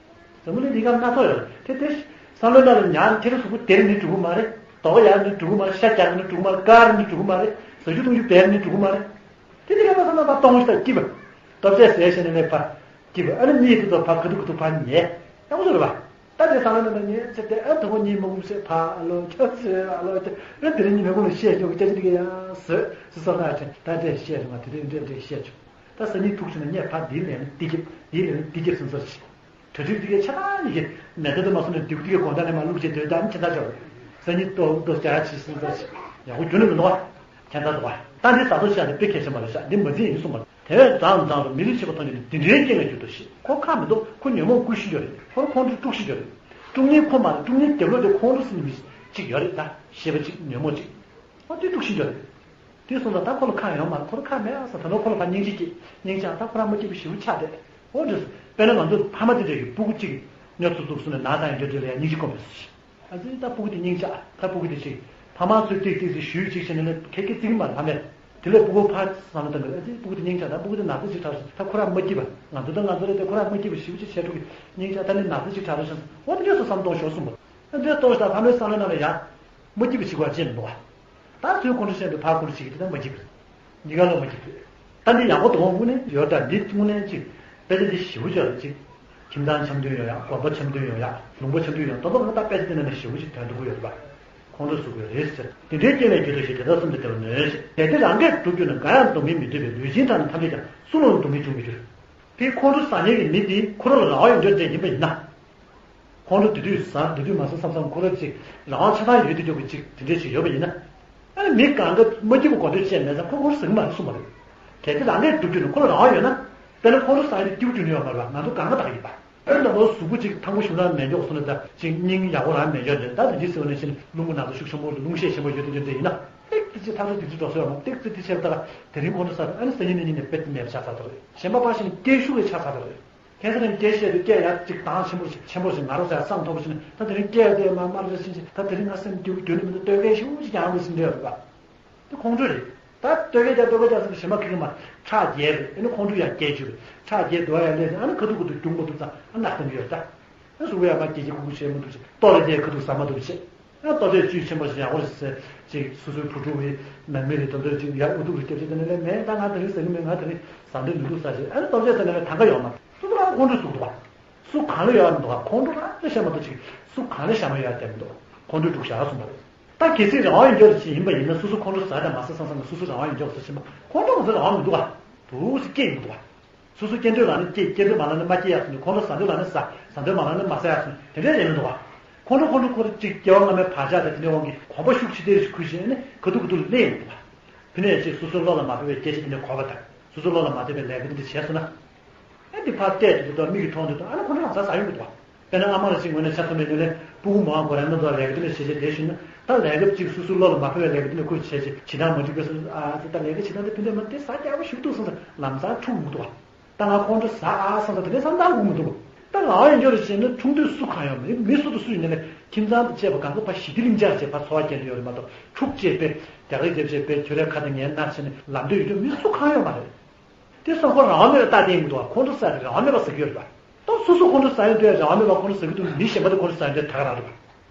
འཛམ་བུ་གླིང་འདི་ག་སྣ་ཚོགས་ཡོད་རེད། དེ་དེ་བསམ་བློའི་ནང་ལ་ཉར་ཁྱེད་རང་གཟུགས་པོ་དེར་ནི་འགྲོ་གི་མ་རེད། རྡོག་ཡར་ནི་འགྲོ་གི་མ་རེད། ཤ་རྒྱག་ནི་འགྲོ་གི་མ་རེད། དཀར་ནི་འགྲོ་གི་མ་རེད། ཟ་རྒྱུ་འཐུང་རྒྱུ་བེར་ནི་འགྲོ་གི་མ་རེད། དེ་དེ་ག་ད་བསམ་ན་ཕར་གཏོང་ཞིག་ད་སྐྱིད་པ། ལྟོ་ཆས་ཟས་བཞེས་ནས་ནས་ཕར་སྐྱིད་པ་ཨ་ནི་གཉིད་དེ་ཚོ་ཕར་ཁ་ཐུག་ཁ་ཐུག་ཕར་ཉལ་ཡག་པོ་ཚོ་རེད་བ། ད་དེ་བསམ་བློའི་ནང་ལ་ཉལ་ཚེ་དེ་ཨ་དུ་བ་གཉིད་མ་ཁུག་ཚེ་ཕ་ཨ་ལོ་ཁྱོད་ཚེ་ཨ་ལོ་དེ་ཨ་དེ་རིང་ཉིན་མོ་ལ་བཤད་ཆོག་གི་སྐད་ཆ་དེ་ག་ཡང་ཟོས་སུ་སོགས་ན་ཨ་ཁྲེན་ད་འདྲས་བཤད་རུང་བ་དེ་རིང་འདྲས་འདྲས་བཤད་ཆོག་ད་སང་ཉིན་ཐུག་བྱུང་ན་ངས་ཕ་འདིའི་ལན་ནི་འདི་རྒྱབ་འདིའི་ལན་ནི་འདི་རྒྱབ་སོང་ཚར་ཞིག་གྲ་སྒྲིག་འདི་གའི་ཆ་ཚང་ཡི་གེ་མེ་མདའ་དུ་མ་སོང་ནས་འདི་གུ་འདི་གའི་དགོང་དག་ནས་མ་བླུགས་བྱས་སྡོད་ད་ནི་ཁྱེད་ད་ཆོག་རེད། སང་ཉིན་ལྟོ་ལྟོ་བྱ་ཆེ་སོང་ཚར་ཞིག་ཡག་པོ་རྒྱུ་ནི་མི་འདུག་བ། ཁྱད་མཚར་འདུག་བ། ད་འདི་ཟ་ཐོ་ཤ་ནི་དཔེ་གལ་ཆེན་པ་རེད་ཤག་འདི་མ་འཛིན་ཡིན་གསུངས་པ། དེ་བས་མཛངས་མཛངས་རུ་མི་རིགས་ཆེ་བ་ཐོན་ནས་འདི་འདྲའི་རྐྱེན་ངན་གྱུར་ཏོ་ཞེས་ཁོ་ཁག་མི་འདུག་ཁོ་ཉོན་མོངས་ཀུན་ཤེས་ཡོད་རེད། ཁོ་ཁོང་ཁྲོ་དཀྲུག་ཤེས་ཡོད་རེད། དཀྲུག་མཁན་ཁོ་མ་རེད། དཀྲུག་མཁན་རྒྱབ་ལོགས་དེ་ཁོང་ཁྲོ་ཟིན་མི་གཅིག་ཡོད་རེད་ད། ཤེས་པ་གཅིག་ཉོན་མོངས་གཅིག་ཁོ་དེ་དཀྲུག་ཤེས་ཡོད་རེད། དེ་སོང་ཙང་ད་ཁོ་ལ་ཁག་ཡོད་མ་རེད། ཁོ་ལ་ཁག་མེད་ཨ་ས། ད་ནོ་ཁོ་ལ་ཕར་སྙིང་རྗེ་སྐྱེས། སྙིང་རྗེ་ཨ། ད་ཁོ་རང་མ་སྐྱིད་པ་ཞེ་པོ་ཆགས་བསྡད། འོ་འདྲ་སོང་། དཔེར་ན་ང་ཚོ་ཕ་མ་དེ་འདྲ་གི་སྤུ་གུ་གཅིག་གཉའ་ཚུགས་ཚུགས་སོང་ནས་ན་ཚ་ཡོང་དུས་དེ་ལ་ཡང་སྙིང་རྗེ་སྐོམ་པས་སོ་ཞིག་ཨ་ཙི་ད་སྤུ་གུ་དེ་སྙིང་རྗེ་ཨ། ད་སྤུ་གུ་དེ་ཅིག་ཕ་མ་ཚོས་ཏིག་ཏིག་ཙི་ཞུས་ཅིག་བྱས་ནས་ལས་ཁེ་ཁེ་བརྩི་གི་མ་རེད་ཕ་མས། དེ་ལས་སྤུ་གུ་ཕར་བསམ་བློ་བཏང་གི་ཨ་ཙི་སྤུ་གུ་དེ་སྙིང་རྗེ། ད་སྤུ་གུ་དེ་ན་ཚ་ཅིག་དྲག་སོང་། ད་ཁོ་རང་མ་སྐྱིད་པ། ང་ཚོ་ད་ང་ཚོ་རེད་དེ་ཁོ་རང་མ་སྐྱིད་པ་ཞེ་པོ་ཅིག་བྱས་འགྲོ་གི། སྙིང་རྗེ་ད་ནི་ན་ཚ་ཅིག་དྲག་རེད་བྱུང་། འོ་དེ་འདྲས་སུ་བསམ་གཏོང་ཤོར་སོང་བ། ཨ་འདྲས་གཏོང་ཞིག་ད་ཕ་མའི་བསམ་བློའི་ནང་ལ་ཡ། མ་སྐྱིད་པ་བྱེད་དགོས་ཅེས་མི་འདུག་བ། ད་ཚོའི་ཁོང་ཁྲོ་བཤད་འདུག་ཕར་ཁོང་ཁྲོ་བྱེད་ཀྱི་འདུག་ད་མ་སྐྱིད་པ་རེད། གཉིས་ཀ་ལ་མ་སྐྱིད་པ་རེད། ད་འདི་ཡག་པོ་འདུག་དངོས་གནས་ཡོད། ད་འདི་དངོས་གནས་ཅིག་དཔེ་ཆ་འདི་ཞེ་པོ་ཅིག་ཡོད་རེད་ཅིག་ཁྱིམ་ཚང་འཆམ་མཐུན་ཡོང་ཡག་དགོན་པ་འཆམ་མཐུན་ཡོང་ཡག་ལུང་པ་འཆམ་མཐུན་ཡོང་ཡག་ད་དུང་ད་དཔེ་ཆ་འདི་ནང་ནས་ཞེ་པོ་ཅིག་དོན་སྡུག་པོ་ཡོད་རེད་པ། ཁོང་ཁྲོ་ཟུག་པའི་རེད་ཟེར། དེ་འདྲའི་རྐྱེན་ལས་བརྒྱུད་དོ་ཞེས་དེ་དག་གསུམ་དུ་བདེ་བ་ནོན་ཞེས། གལ་ཏེ་རང་གིས་བསྒྲུབ་གྱུར་ན། འགའ་ཡང་སྡུག་བསྔལ་མི་འདོད་པས། ལུས་ཅན་དག་ནི་ཐམས་ཅད་ཀྱང་། སུ་ལུ་ཡང་སྡུག་བསྔལ་འབྱུང་མི་འགྱུར། དེ་ཁོང་ཁྲོ་ཟ་མཁན་གྱི་མི་དེ་ཁོ་རང་ལ་རང་དབང་ཡོད་འདོད་འདྲ་ཡིན་པ་ཡིན་ན། ཁོང་ཁྲོ་དེ་དུས་ཟ་དེ་དུས་མ་ཟ་བསམ་བསམ་ཁོ་རང་ཅིག་རང་དབང་ཆ་ཚང་ཡོད་དུས་སྐྱོ་གི་ཅིག་དེ་འདྲས་ཅིག་ཡོད་པ་ཡིན་ན། ཨ་ནི་མི་གང་ག་མ་སྐྱིད་པ་གོ་འདོད་བྱས་མེད་ཙང་ཁོ་ཁོང་ཁྲོ་ཟ་གི་མ་རེད་གསུངས་པ་རེད། གལ་ཏེ་རང་གིས་བསྒྲུབ་རྒྱུ་ན་ཁོ་ལ་རང་དབང་ཡོད་ན། དཔེར་ན་ཁོང་ཁྲོ་ཟ་ཡ་དེ་སྐྱིད་པོ་འགྲོ་ནི་ཡོད་མ་རེད་པ། ང་ཚོ་གང་ག་བདག་ཡིན་པ། ཨ་ནི་ནང་ལོགས་གཟུགས་པོ་ཅིག་ཐང་པོ་ཞུ་ན་མེད་མགྱོགས་སོང་ན་ད་ཅིག་སྙིང་ཡག་པོ་རང་མེད་མགྱོགས་རེད། ད་དེ་འདྲས་ཟེར་བ་ནང་བཞིན་རླུང་གི་ནང་དུ་ཤུགས་ཆེན་པོ་རླུང་ཤས་ཆེན་པོ་ཡོད་དེ་འདྲས་ཡིན་ན། ཏིག་ཙི་ཅིག་ཐག་ཆོད་ཏིག་ཙི་འགྲོ་སྲོལ་ཡོད་མ་ཏིག་ཙི་ཏིག་ཆེ་ད་དེ་རིང་ཁོང་ཁྲོ་ཟ་ཨ་ནི་སང་ཉིན་གནངས་ཉིན་ནས་དཔེ་མེད་པ་ཆགས་ཚར་ད་རེད། གཞན་པ་ཕར་ཕྱིན་སྐད་ཤུགས་ཀྱིས་ཆགས་ཚར་ད་རེད། ཁ་སང་ནས་སྐད་བཤད་དུས་སྐད་ཡར་ཅིག་གདངས་ཆེན་པོ་ཞིག་ཆེན་པོ་ཞིག་ང་རང་ཚོ་ཡར་བསམ་མཐོ་པོ་ཞིག་ནས་ད་དེ་རིང་སྐད་དེ་མར་དམར་རེ་ཕྱིན་ཞིག་ད་དེ་རིང་ང་སེམས་སྐྱིད་པོ་རྒྱུན་ནས་མི་འདུག་སྟོད་སྐད་ཤུགས་ཅིག་རྒྱག་དགོས་ཟིན་འདྲ་ཡོད་རེད་པ། དེ་ཁོང་ཁྲོ་རེད། ད་སྟོད་སྐད་རྒྱག་སྟོད་སྐད་རྒྱག་ཟེར་ནས་གཞན་པ་ཁེ་གི་མ། ཁྲག་རྒྱས་རེད། ཨ་ནི་ཁོང་ཁྲོ་ཡང་རྒྱས་བཅུག་རེད། ཁྲག་རྒྱས་འདུག་ཡང་ལས་ཨ་ནི་ཁ་ཐུག་ཁ་ཐུག་རྒྱུག་མ་ཐུབ་ཙང་ཨ་ནག་སྟོང་གི་ཡོད་ད། ཨ་གཟུགས་པོ་ཡང་མ་སྐྱིད་སྐྱིད་ཁུག་ཁུག་བྱེད་མ་ཐུབ་ཅིག་ལྟོ་རེ་རྒྱས་ཁ་ཐུག་ཟ་མ་ཐུབ་བྱེད། ཨ་ལྟོ་ཆས་བཅུད་ཆེན་པོ་ཞིག་ཡག་པོ་ཞིག་ཟེར་ཅིག་སོ་སོའི་བུ་ཕྲུག་གི་ནང་མི་རེད་དོ་འདོད་ཅིག་ཡར་ཨུ་ཐུག་རེ་རྒྱབ་བྱེད་དེ་ནས་ལས་མེད་ད་ང་དེ་རིང་ཟ་གི་མེད་ང་དེ་རིང་ཟ་འདོད་མི་འདུག་ཟ་བྱེད། ཨ་ནི་ལྟོ་ཆས་ཟ་ནས་ལས་ཐང་ག་ཡོད་མ་རེད། སོ་སོ་རང་ཁོང་ཁྲོ་ཟུག་འདུག་བ། སུ་གང་ལ་ཡོད་མི་འདུག་ག་ཁོང་ཁྲོ་རང་ལ་བཤད་མ་གཏོགས་ཅིག་སུ་གང་ལ་བཤད་མ་ཡོད་བསྡད་མི་འདུག་ཁོང་ཁྲོས་དཀྲུགས་བཞག་སོང་བ་རེད། ད་གལ་སྲིད་རང་དབང་ཡོད་འགྱོག་ཅིག་ཡིན་པ་ཡིན་ན་སོ་སོ་ཁོང་ཁྲོ་ཟ་དང་མ་ཟ་བསམ་བསམ་ན་སོ་སོ་རང་དབང་ཡོད་འགྱོག་ཟེར་ཕྱིན་པ་ཁོང་ཁྲོ་ང་ཚོ་རང་དབང་མི་འདུག་ག་འདུག་སེ་སྐྱེ་ཡིན་འདུག་ག་སོ་སོ་སྐྱེ་འདོད་ལ་ནི་སྐྱེ་སྐྱེ་འདོད་མ་ལ་ནི་མ་སྐྱེ་ཡག་སོང་ནས་ཁོང་ཁྲོ་ཟ་འདོད་ལ་ནི་ཟ་ཟ་འདོད་མ་ལ་ནི་མ་ཟ་ཡག་སོང་དེ་འདྲས་ཡིན་མི་འདུག་ག་ཁོང་ཁྲོ་ཁོང་ཁྲོ་ཁོང་ཁྲོ་ཅིག་སྐྱེ་བ་སྔ་མའི་བག་ཆགས་དང་དེ་འདྲའི་དབང་གིས་གོམས་པ་ཤུགས་ཆེ་དེ་རེ་ཞིག་ཁུར་བྱས་ནས་ག་དུས་ག་དུས་ལ་སླེབས་ཡོང་གི་འདུག་ག་དེ་ནས་ཅིག་སོ་སོའི་བློ་ལ་མ་ཕེབས་པའི་སྐད་ཆ་དེ་འདྲ་གོ་བ་དང་སོ་སོའི་བློ་ལ་མ་ཕེབས་པའི་ལས་ཀ་དེ་འདྲ་བྱས་སོང་ན། ཨ་འདི་ཕར་བལྟས་དུས་དུས་མིག་གིས་མཐོང་དུས་དུས་ཨ་ནི་ཁོ་རང་ལ་ཟ་ཟ་ཡོང་གི་འདུག་བ། དཔེར་ན་ཨ་མ་ལ་ཅིག་ངོས་ནས་ཆ་མཚོན་པའི་ངོས་ནས་སྤུ་གུ་མང་བ་གོ་ར་ནི་འདུག་ལས་ཀ་དེ་འདྲ་བྱས་བྱས་བསྡད་ཞུས་ན་ད་ལས་ཀ་ཅིག་སོ་སོའི་བློ་ལ་མ་ཕེབས་པའི་ལས་ཀ་དེ་འདྲ་ཁུར་བྱས་བྱས་ཇི་ལྟར་མ་འགྲིག་པའི་སོ་ཨ་ཙི་ད་ལས་ཀ་བྱེད་སྟངས་དེ་ཕན་ཐོགས་མ་དེ་ཟ་རྒྱག་པ་ཞུགས་འདུག་སོང་ཙང་ལམ་སང་འཁྲུག་མི་འདུག་བ། ད་ང་ཁོང་ཁྲོ་ཟ་ཨ་སོང་ཙང་དེ་འདྲ་བསམ་སྟངས་འོང་མི་འདུག་ད་རང་དབང་ཡོད་འགྱོག་རེ་བྱས་ན་ཆུང་དུས་སུ་གང་ཡོད་མི་མི་སུ་དང་སུ་ཡིན་ནའི་ཁྱིམ་ཚང་དང་བཅས་པ་གང་ག་ཕར་ཞི་བདེ་གླིང་ཆགས་བྱས་ཕར་འཚོ་བ་སྐྱེལ་འདོད་ཡོད་རེད་མ་གཏོགས་འཁྲུག་བྱས་པས་རྒྱག་རེས་རྒྱབ་བྱས་པས་ཁྱོད་རའི་ཁ་དང་ངའི་སྣ་བྱས་ནས་ལམ་འདོད་ཡོད་འགྱོག་མི་སུ་གང་ཡོད་མ་རེད། དེ་སོང་ཁོ་རང་དབང་མེད་པའི་རྟགས་བསྟན་གྱི་འདུག་བ། ཁོང་ཁྲོ་ཟ་དེ་རང་དབང་མེད་པ་ཟ་གི་ཡོད་རེད་པ། ད་སོ་སོ་ཁོང་ཁྲོ་ཟ་ཡོང་དུས་རང་དབང་མེད་པ་ཁོང་ཁྲོ་ཟ་གི་འདུག་མི་གཞན་པ་དེ་ཁོང་ཁྲོ་ཟ་ཡོང་དུས་ད་ག་རང་རེད་པ།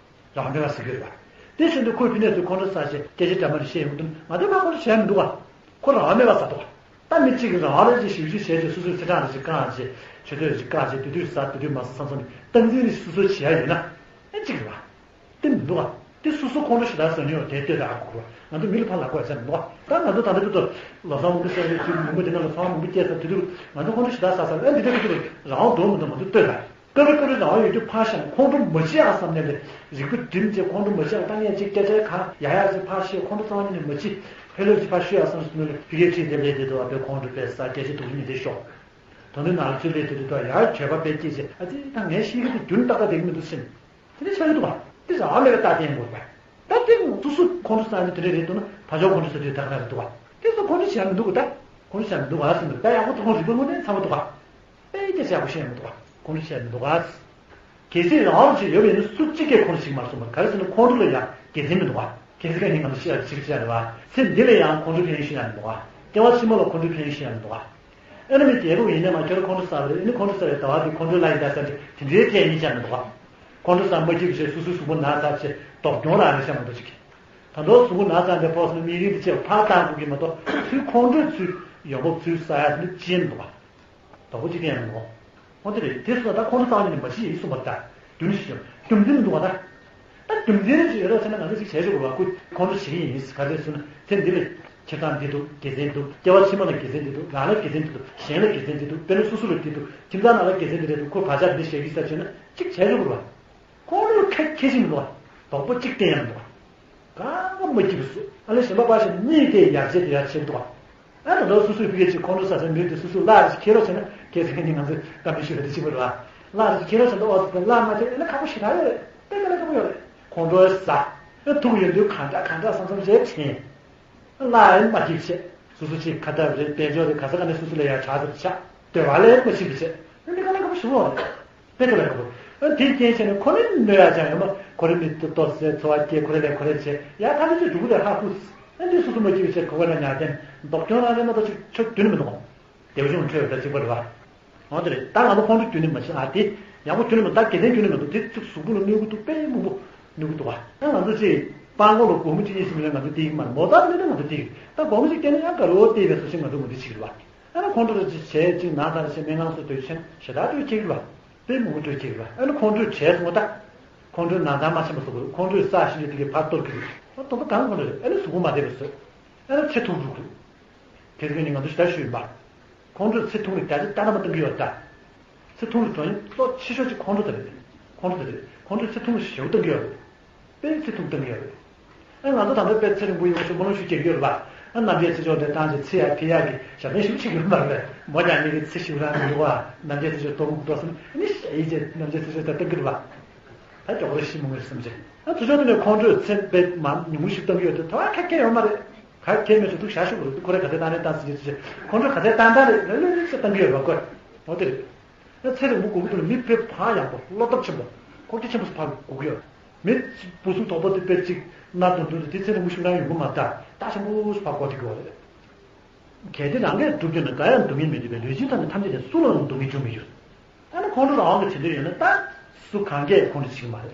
རང་དབང་མེད་པ་ཟ་གི་ཡོད་རེད་པ། དེ་བཞིན་དུ་ཁོས་ཕི་ནས་ཚུར་ཁོང་ཁྲོ་ཟ་བྱས་སྐད་ཆ་འདྲ་མ་འདྲ་བཤད་ཡོང་དུས་ང་ཚོས་མ་ཁོང་ཁྲོ་བྱས་མི་འདུག་བ། ཁོ་རང་དབང་མེད་པ་ཟ་འདུག་བ། ད་མི་གཅིག་གིས་རང་དབང་རེ་ཞིག་ཞིབ་ཞིབ་བྱས་བྱས་སོ་སོའི་ཚེ་གྲངས་རེ་ཞིག་བཀག་བྱས་ཆུ་ཚོད་རེ་ཞིག་བཀག་བྱས་དེ་དུས་ཟ་དེ་དུས་མ་ཟ་བསམ་བསམ་ནས་སྟངས་འཛིན་རེ་ཞིག་སོ་སོས་བྱས་ཡོད་ན་ཨེ་གཅིག་རེད་བ། དེ་མི་འདུག་ག་དེ་སོ་སོ་ཁོང་ཁྲོ་ཞེ་དྲག་ཟ་མྱོང་དེ་ལྟོས་དང་ཨ་ཁུ་རོ། ང་ཚོ་མི་ལ་ཕར་ལབ་དགོས་ས་མི་འདུག་ག་ད་ང་ཚོ་ད་ལྟ་དུས་ཚོད་ལོ་ཚང་མང་པོ་བསད་རེད་དུས་མི་མང་པོ་དེ་ནང་ལ་ཚང་མ་མང་པོ་སྐྱེས་ས་དེ་དུས་ང་ཚོ་ཁོང་ཁྲོ་ཞེ་དྲག་ཟ་ས་ཨ་འདི་འདྲ་གི་དུས་རང་དབང་འདུག་མི་འདུག་ང་ཚོ་ལྟོས་དང་། སྐབས་རེ་སྐབས་རེ་རང་དབང་ཡོད་དུས་ཕར་བཞག་ནས་ཁོང་ཁྲོ་མ་བྱེད་ཨ་བསམ་ནས་ལས་རིག་པ་སྒྲིམ་བྱས་ཁོང་ཁྲོ་མ་བྱེད་ཨ་ད་ངས་ཅིག་སྐད་ཆ་གང་ཡ་ཡ་ཅིག་ཕར་བཤད་ཁོང་ཁྲོ་རྩ་བ་ཉིད་ནས་མ་བྱེད་ཕལ་ལོས་ཅིག་ཕར་བཤད་ཨ་བསམ་སོང་ནས་ཕི་གེ་ཁྲིད་དེ་ལས་དེ་དུ་བ་པའི་ཁོང་ཁྲོ་པའི་ས་སྐད་ཆ་དུ་མི་དེ་ཤོག་དོན་དུ་ནང་ཚུད་ལས་དེ་དུ་ཡར་བྱོས་པ་པའི་སྐད་ཆ་ཨ་ཙི་ད་ངས་ཤེས་ཀྱི་དེ་རྒྱུན་ཏག་ཏག་བསྡད་ཀྱི་མི་འདུག་སེམས། དེ་འདྲ་ཆགས་ཀྱི་འདུག་བ། དེ་རང་མེད་པའི་རྟགས་བསྟན་དགོས་པ། ད་དེ་སོ་སོ་ཁོང་ཁྲོ་ཟ་ནི་དེ་འདྲ་རེད་འདུག་ན་ཕ་ཆོག་ཁོང་ཁྲོ་ཟ་དུས་ད་ག་རེ་འདུག་བ། དེ་སོ་ཁོང་ཁྲོ་བྱས་མི་འདུག་ག་ད། ཁོང་ཁྲོ་བྱས་མི་འདུག་ག་ཟེར་འདུག་ད་ཡག་པོ་ཐུག་ཁོང་རིག་པ་དངོས་གནས་ཚང་མ་འདུག་ག་དཔེ་སྐད་ཆ་ཡག་པོ་བཤད་མི་འདུག་ག་ཁོང་ཁྲོ་བྱས་མི་འདུག་ག་གལ་སྲིད་རང་དབང་ཅིག་ཡོད་པ་ཡིན་ན་སུ་གཅིག་གིས་ཁོང་ཁྲོ་བྱེད་ཀྱི་མ་རེད་གསུངས་པ་རེད། ག་རེ་ཟེར་ན་ཁོང་ཁྲོ་ལ་ཡང་དགེ་མཚན་མི་འདུག་ག་དགེ་ཚིག་ཁ་ཉིན་ང་ཚོ་ཤེས་ཡག་ཅིག་བཤད་རེད་བ། ཚེ་འདི་ལ་ཡང་ཁོང་ཁྲོ་ཕན་ཡོན་ཤེས་ཡག་མི་འདུག་ག་སྐྱེ་བ་ཕྱི་མ་ལ་ཁོང་ཁྲོ་ཕན་ཡོན་ཤེས་ཡག་མི་འདུག་ག་ཨ་ནི་མི་རྒྱལ་པོ་ཡིན་ནའི་མ་ཁྱོད་ཁོང་ཁྲོ་ཟ་བ་རེད། ཨ་ནི་ཁོང་ཁྲོ་ཟ་བའི་ཟླ་བ་དེ་ཁོང་ཁྲོའི་ལྷ་ཡིན་ད་ཟེར་ཏེ་དེ་འདྲའི་སྐད་ཡིན་ཤག་མི་འདུག་ག་ཁོང་ཁྲོ་ཟ་མ་སྐྱིད་པ་བྱས་སོ་སོའི་གཟུགས་པོ་ན་ཚ་བྱས་ལྡོག་གྱོང་རག་རེད་ཤག་མི་འདུག་ཅིག་ད་དུང་གཟུགས་པོ་ན་ཚ་འདི་ཕོག་སོང་ན་དམིགས་ཡུལ་འདི་བྱས་པ་ཕར་བཏང་དགོས་ཀྱི་མ་གཏོགས་ཚུར་ཁོང་ཁྲོས་ཚུར་ཡོང་འབབ་ཚུར་ཟ་ཡག་འདི་ཅི་ཡང་མི་འདུག་ག་ལྡོག་པོ་གཅིག་ཀྱང་མི་འདུག་ག་འོ་དེ་རེད། དེ་སོང་ཙང་ད་ཁོང་ཁྲོ་བཏང་ནས་མ་བྱེད་ཡིན་གསུངས་པ་ད་རྒྱུ་མཚན་ཞིག་ཀྱང་རྒྱུ་མཚན་མི་འདུག་ག་ད། ད་རྒྱུ་མཚན་ཞིག་ཡོད་རོགས་བྱས་ན་ང་ཚོ་ཅིག་བྱས་ཆོག་གི་རེད་བ། ཁོ་ཁོང་ཁྲོ་བྱེད་ཀྱི་ཡིན་ག་རེ་ཟེར་ན་ཚེ་འདི་ལ་ཁེ་བཟང་འདི་འདུག་དགེ་མཚན་འདུག་སྐྱེ་བ་ཕྱི་མ་ལ་དགེ་མཚན་འདི་འདུག་རང་ལ་དགེ་མཚན་འདི་འདུག་གཞན་ལ་དགེ་མཚན་འདི་འདུག་དཔེར་ན་སོ་སོ་ལ་འདི་འདུག་ཁྱིམ་ཚང་ནང་ལ་དགེ་མཚན་འདི་འདྲ་འདུག་ཁོ་བག་ཆགས་འདི་བཤད་ཀྱི་ས་བྱས་ན་ཅིག་བྱས་ཆོག་གི་རེད་བ། ཁོང་ཁྲོ་ཁ་ཁེ་ཞིག་མི་འདུག་བ། ལྡོག་པོ་གཅིག་བསྟན་ཡང་མི་འདུག་བ། གང་ག་མ་སྐྱིད་པ་བཟོ། ཨ་ལས་གཞན་པ་ཕར་བཞག་ནས་གཉིད་དེ་ཡར་བྱེད་དེ་ཡར་བྱེད་འདུག་བ། ཨ་ད་ལོ་སོ་སོའི་ཕ་གི་ཅིག་ཁོང་ཁྲོ་ཟ་ས་མི་དེ་སོ་སོའི་བླ་རེ་ཅིག་ཁྱེར་རོགས་བྱས་ན་ཁྱེད་ཚོ་ཁྱེད་ནི་ང་ཚོའི་བཀའ་མོལ་ཞུ་བ་དེ་གཅིག་པ་རེད་བ། བླ་རེ་ཅིག་ཁྱེར་རོགས་བྱས་ན་ཨོ་ཙི་བླ་མ་ཁྱེར་ཨ་ན་ཁག་པོ་ཞེ་དྲག་ཡོད་རེད། དཔེ་དཀའ་ལས་ཁག་པོ་ཡོད་རེད། ཁོང་ཁྲོ་ཟ། ཨ་ཐུག་ཡོང་དུས་གང་འདྲ་གང་འདྲ་བསམ་བསམ་བྱས་དྲན། བླ་ཡང་མ་སྐྱིད་བྱས། སོ་སོ་ཅིག་ཁ་བརྡ་རེད། དཔལ་འབྱོར་རེད། ག་ས་ག་ནས་སོ་སོ་ལ་ཡ་དྲག་ཙམ་བྱ། སྡོད་པ་ལས་མ་ཤེས་པ་བྱས། ཨ་འདི་ག་ལ་དགའ་པོ་ཞུ་བ་རེད། དཔེ་ག་ལ་དགའ་པོ། ཨ་དེའི་རྐྱེན་བྱས་ནས་ཁོ་ནི་གནོད་ཡ་ཅང་ཡོད་མ། ཁོ་རེ་མི་ཏོ་ཏོ་ཟེར། འཚོ་བ་སྐྱེལ། ཁོ་རེ་ལས་ཁོ་རེ་བྱས། ཡ་ད་ལྟ་ཅིག་འགྲོ་གི་རེད། ཧ་ཧུ། ཨ་འདི་སོ་སོ་མ་སྐྱིད་པ་བྱས། ཁོ་ག་ན་ཉར་ཐེན་ལྡོག་སྐྱོང་རང་རེད་མ་གཏོགས་ཅིག་ཆོ་དོན་མི་འདུག་གོ། དེ་བ་ཆུང་འཕྲོས་ད་གཅིག་པ་རེད་བ། འོ་དེ་རེད། ད་ང་ཚོ་ཁོང་ཁྲོ་རྒྱུ་ནི་མ་བྱེད་ཨ། དེ་ཡག་པོ་རྒྱུ་ནི་མ། ད་དགེ་ལྡན་རྒྱུ་ནི་མ་འདུག། དེ་ཚིག་གཟུགས་པོ་ལ་གནོད་གི་འདུག། དཔེ་མང་པོ་གནོད་གི་འདུག་བ། ཨ་ང་ཚོ་ཅིག་སྤང་ཁོག་ལ་སྒོར་མོ་གཅིག་གཉིས་ཤིག་མིན་ན་ང་ཚོ་དེ་ཡིན་མ་རེད། མོ་རྩ་མེད་ན་ང་ཚོ་དེ་ཡིན། ད་སྒོར་མོ་ཞིག་སྟེར་ན་ཡང་དགའ་རོགས་བལྟས་པའི་བཟོ་ཞིག་ང་ཚོ་ངོ་འདི་བྱེད་ཀྱི་རེད་བ། ཨ་ན་ཁོང་ཁྲོ་ར་ཅིག་བྱས་ཅིག་ན་ད་ར་བྱས་སྨན་ཁང་སོགས་སྡོད་ཕྱིན་ཞེ་དྲག་སྡོད་ཁྱེད་རེད་བ། དཔེ་མང་པོ་སྡོད་ཁྱེད་རེད་བ། ཨ་ན་ཁོང་ཁྲོས་བྱས་སོང་ད། ཁོང་ཁྲོས་ན་ཚ་མ་ཆེན་པོ་བཟོ་དགོས། ཁོང་ཁྲོས་ས་ཞིག་ནས་དེ་གའི་ཕར་གཏོར་གྱི་རེད། ཨ་དོ་པ་གང་ཁོང་ཁྲོས་ཨ་ནི་གཟུགས་པོ་མ་བདེ་བ་བཟོས། ཨ་ན་ཚེ་ཐུང་རུ་དགོས། དེ་ཚོ་ནི་ང་ཚོ་ཞེ་དྲག་ཞུས་ཡིན་པ། ཁོང་ཁྲོས་ཚེ་ཐུང་རེད་ད་ཅི་ལྟ་ན་མ་བཏང་གི་ཡོད་ད། ཚེ་ཐུང་རེད་དོན་གཙོ་ཆེ་ཤོས་ཅིག་ཁོང་ཁྲོ་དེ་རེད། ཁོང་ཁྲོ་དེ་རེད། ཁོང་ཁྲོས་ཚེ་ཐུང་ཞེ་པོ་བཏང་གི་ཡོད་རེད། དཔེ་ཚེ་ཐུང་བཏང་གི་ཡོད་རེད། ཨ་ང་ཚོ་ད་ལྟ་དཔེ་ཚེ་རིང་པོ་ཡོང་ཤོག་སྨོན་ལམ་ཞུ་རྒྱག་གི་ཡོད་རེད་པ། ཨ་ནམ་རྒྱལ་ཚེ་མཆོག་དེ་བཏང་ཅིག་ཚེ་ཡར་འཕེལ་ཡག་གི་ཞབས་བརྟན་ཞིག་བྱེད་ཀྱི་ཡོད་མ་རེད། མོ་ཀྱང་ངེད་ཀྱི་ཚེ་ཞིབ་རང་མི་འདུག་བ། ནམ་རྒྱལ་ཚེ་མཆོག་ལྟོ་ཕོག་ཏོ་སོང་ནི་ཤ་ཡི་ཅེ་ནམ་རྒྱལ་ཚེ་མཆོག་ད་བཏང་གི་རེད་པ། ད་མགྱོགས་པོ་རེ་ཤི་མོ་ངེར་སེམས་ཅན། ཨ་ཚུར་ཕྱོགས་དེ་ནས་ཁོང་ཁྲོས་ཚེ་དཔེ་མ་ཉུང་ངུ་ཞིག་བཏང་གི་ཡོད་དེ་ད་བ་ཁ་སྐད་ཡོད་མ་རེད། ག་སྐད་མེད་ཚོ་ཐུག་བཞག་ཤོག་རེད། ཁོ་རེ་ག་ཚད་བཏང་ནས་བཏང་ཟིན་ཅེ་ཁོང་ཁྲོས་ག་ཚད་བཏང་བཏང་རེད། ལོས་ལོས་ལོས་ཚེ་བཏང་གི་ཡོད་རེད་པ་ཁོས། འོ་དེ་རེད། ཚེ་རིང་པོ་དགོས་ཀྱི་འདུག་ལ་མི་དཔེ་བག་ཡངས་པོ་བློ་སྟོབས་ཆེན་པོ་ཁོག་རྒྱ་ཆེན་པོ་ཞིག་ཕར་དགོས་ཀྱི་ཡོད། མི་བུ་གསུམ་དོག་པོ་དེ་དཔེ་གཅིག་ནར་དུ་འདུག་དེ་ཚེ་རིང་པོ་ཤུགས་རང་ཡོང་གི་མ་རེད། རྟགས་ཆེན་པོ་ཞིག་ཕར་བཀོད་དེ་དགོས་རེད། གལ་ཏེ་རང་གིས་བསྒྲུབ་རྒྱུ་ན་འགའ་ཡང་སྡུག་བསྔལ་མི་འདོད་པས་ལུས་ཅན་ཐམས་ཅད་ཐམས་ཅད་ཀྱང་སུ་ལའང་སྡུག་བསྔལ་འབྱུང་མི་འགྱུར། ཨ་ནི་ཁོང་ཁྲོ་རང་དབང་གིས་བྱེད་འདོད་ཡོད་ན་ད་སུ་གང་གས་ཁོང་ཁྲོ་བྱེད་ཀྱི་མ་རེད།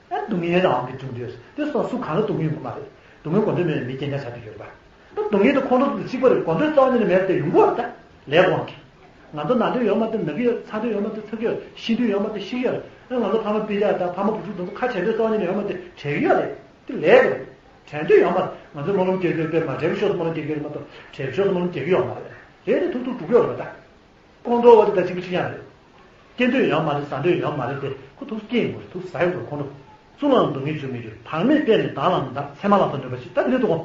ཨ་སྡུག་བསྔལ་རང་དབང་གིས་འབྱུང་འདོད་དེ་སོང་སུ་གང་ལ་སྡུག་བསྔལ་ཡོང་གི་མ་རེད། སྡུག་བསྔལ་གོ་འདོད་མེད་པའི་མི་རྐྱང་རྐྱང་ཆགས་བསྡད་ཡོད་རེད་པ། ད་སྡུག་བསྔལ་དང་ཁོང་ཁྲོ་དེ་གཅིག་པ་རེད། གོ་འདོད་རྩ་བ་ཉིད་ནས་མེད་དེ་ཡོང་གི་ཡོད་རེད་ད། ལས་དབང་གིས། ང་ཚོ་ན་འདོད་ཡོད་མ་རེད། ན་གི་ཡོད། ཚ་འདོད་ཡོད་མ་རེད། ཚ་གི་ཡོད། ཤི་འདོད་ཡོད་མ་རེད། ཤི་གི་ཡོད། ཨ་ང་ཚོ་ཕ་མ་སྤུན་ཀྱག་དང་ཕ་མ་བུ་ཕྲུག་དང་ཁ་བྲལ་འདོད་རྩ་བ་ཉིད་ནས་ཡོད་མ་རེད། བྲལ་གི་ཡོད་རེད། དེ་ལས་རེད། དྲན་འདོད་ཡོད་མ་རེད། ང་ཚོའི་སྨོན་ལམ་རྒྱག་དུས་དཔེ་མ་བྲལ་བའི་ཕྱོགས་སུ་སྨོན་ལམ་རྒྱག་གི་ཡོད་མ་གཏོགས་བྲལ་བའི་ཕྱོགས་སུ་སྨོན་ལམ་རྒྱག་གི་ཡོད་མ་རེད། རེད་དེ་ཐུག་ཐུག་འགྲོ་གི་ཡོད་རེད་ད། ཁོང་ཁྲོ་བ་དེ་ད་གཅིག་པ་གཅིག་རྐྱང་རེད། སྐྱེ་འདོད་ཡོད་མ་རེད། ཟ་འདོད་ཡོད་མ་རེད་དེ་ཁོ་ཐུག་སྐྱེ་ཡིན་དགོས་རེད། ཐུག་ཟ་ཡོད་དགོས་ཁོང་ཁྲོ། སུ་ལའང་སྡུག་བསྔལ་བྱུང་མི་འགྱུར། བག་མེད་པས་ནི་བདག་ལའང་བདག་མཚན་མ་ལ་སོགས་གནོད་པ་ཞི། ད་དེ་འདྲ་འདུག་གོ།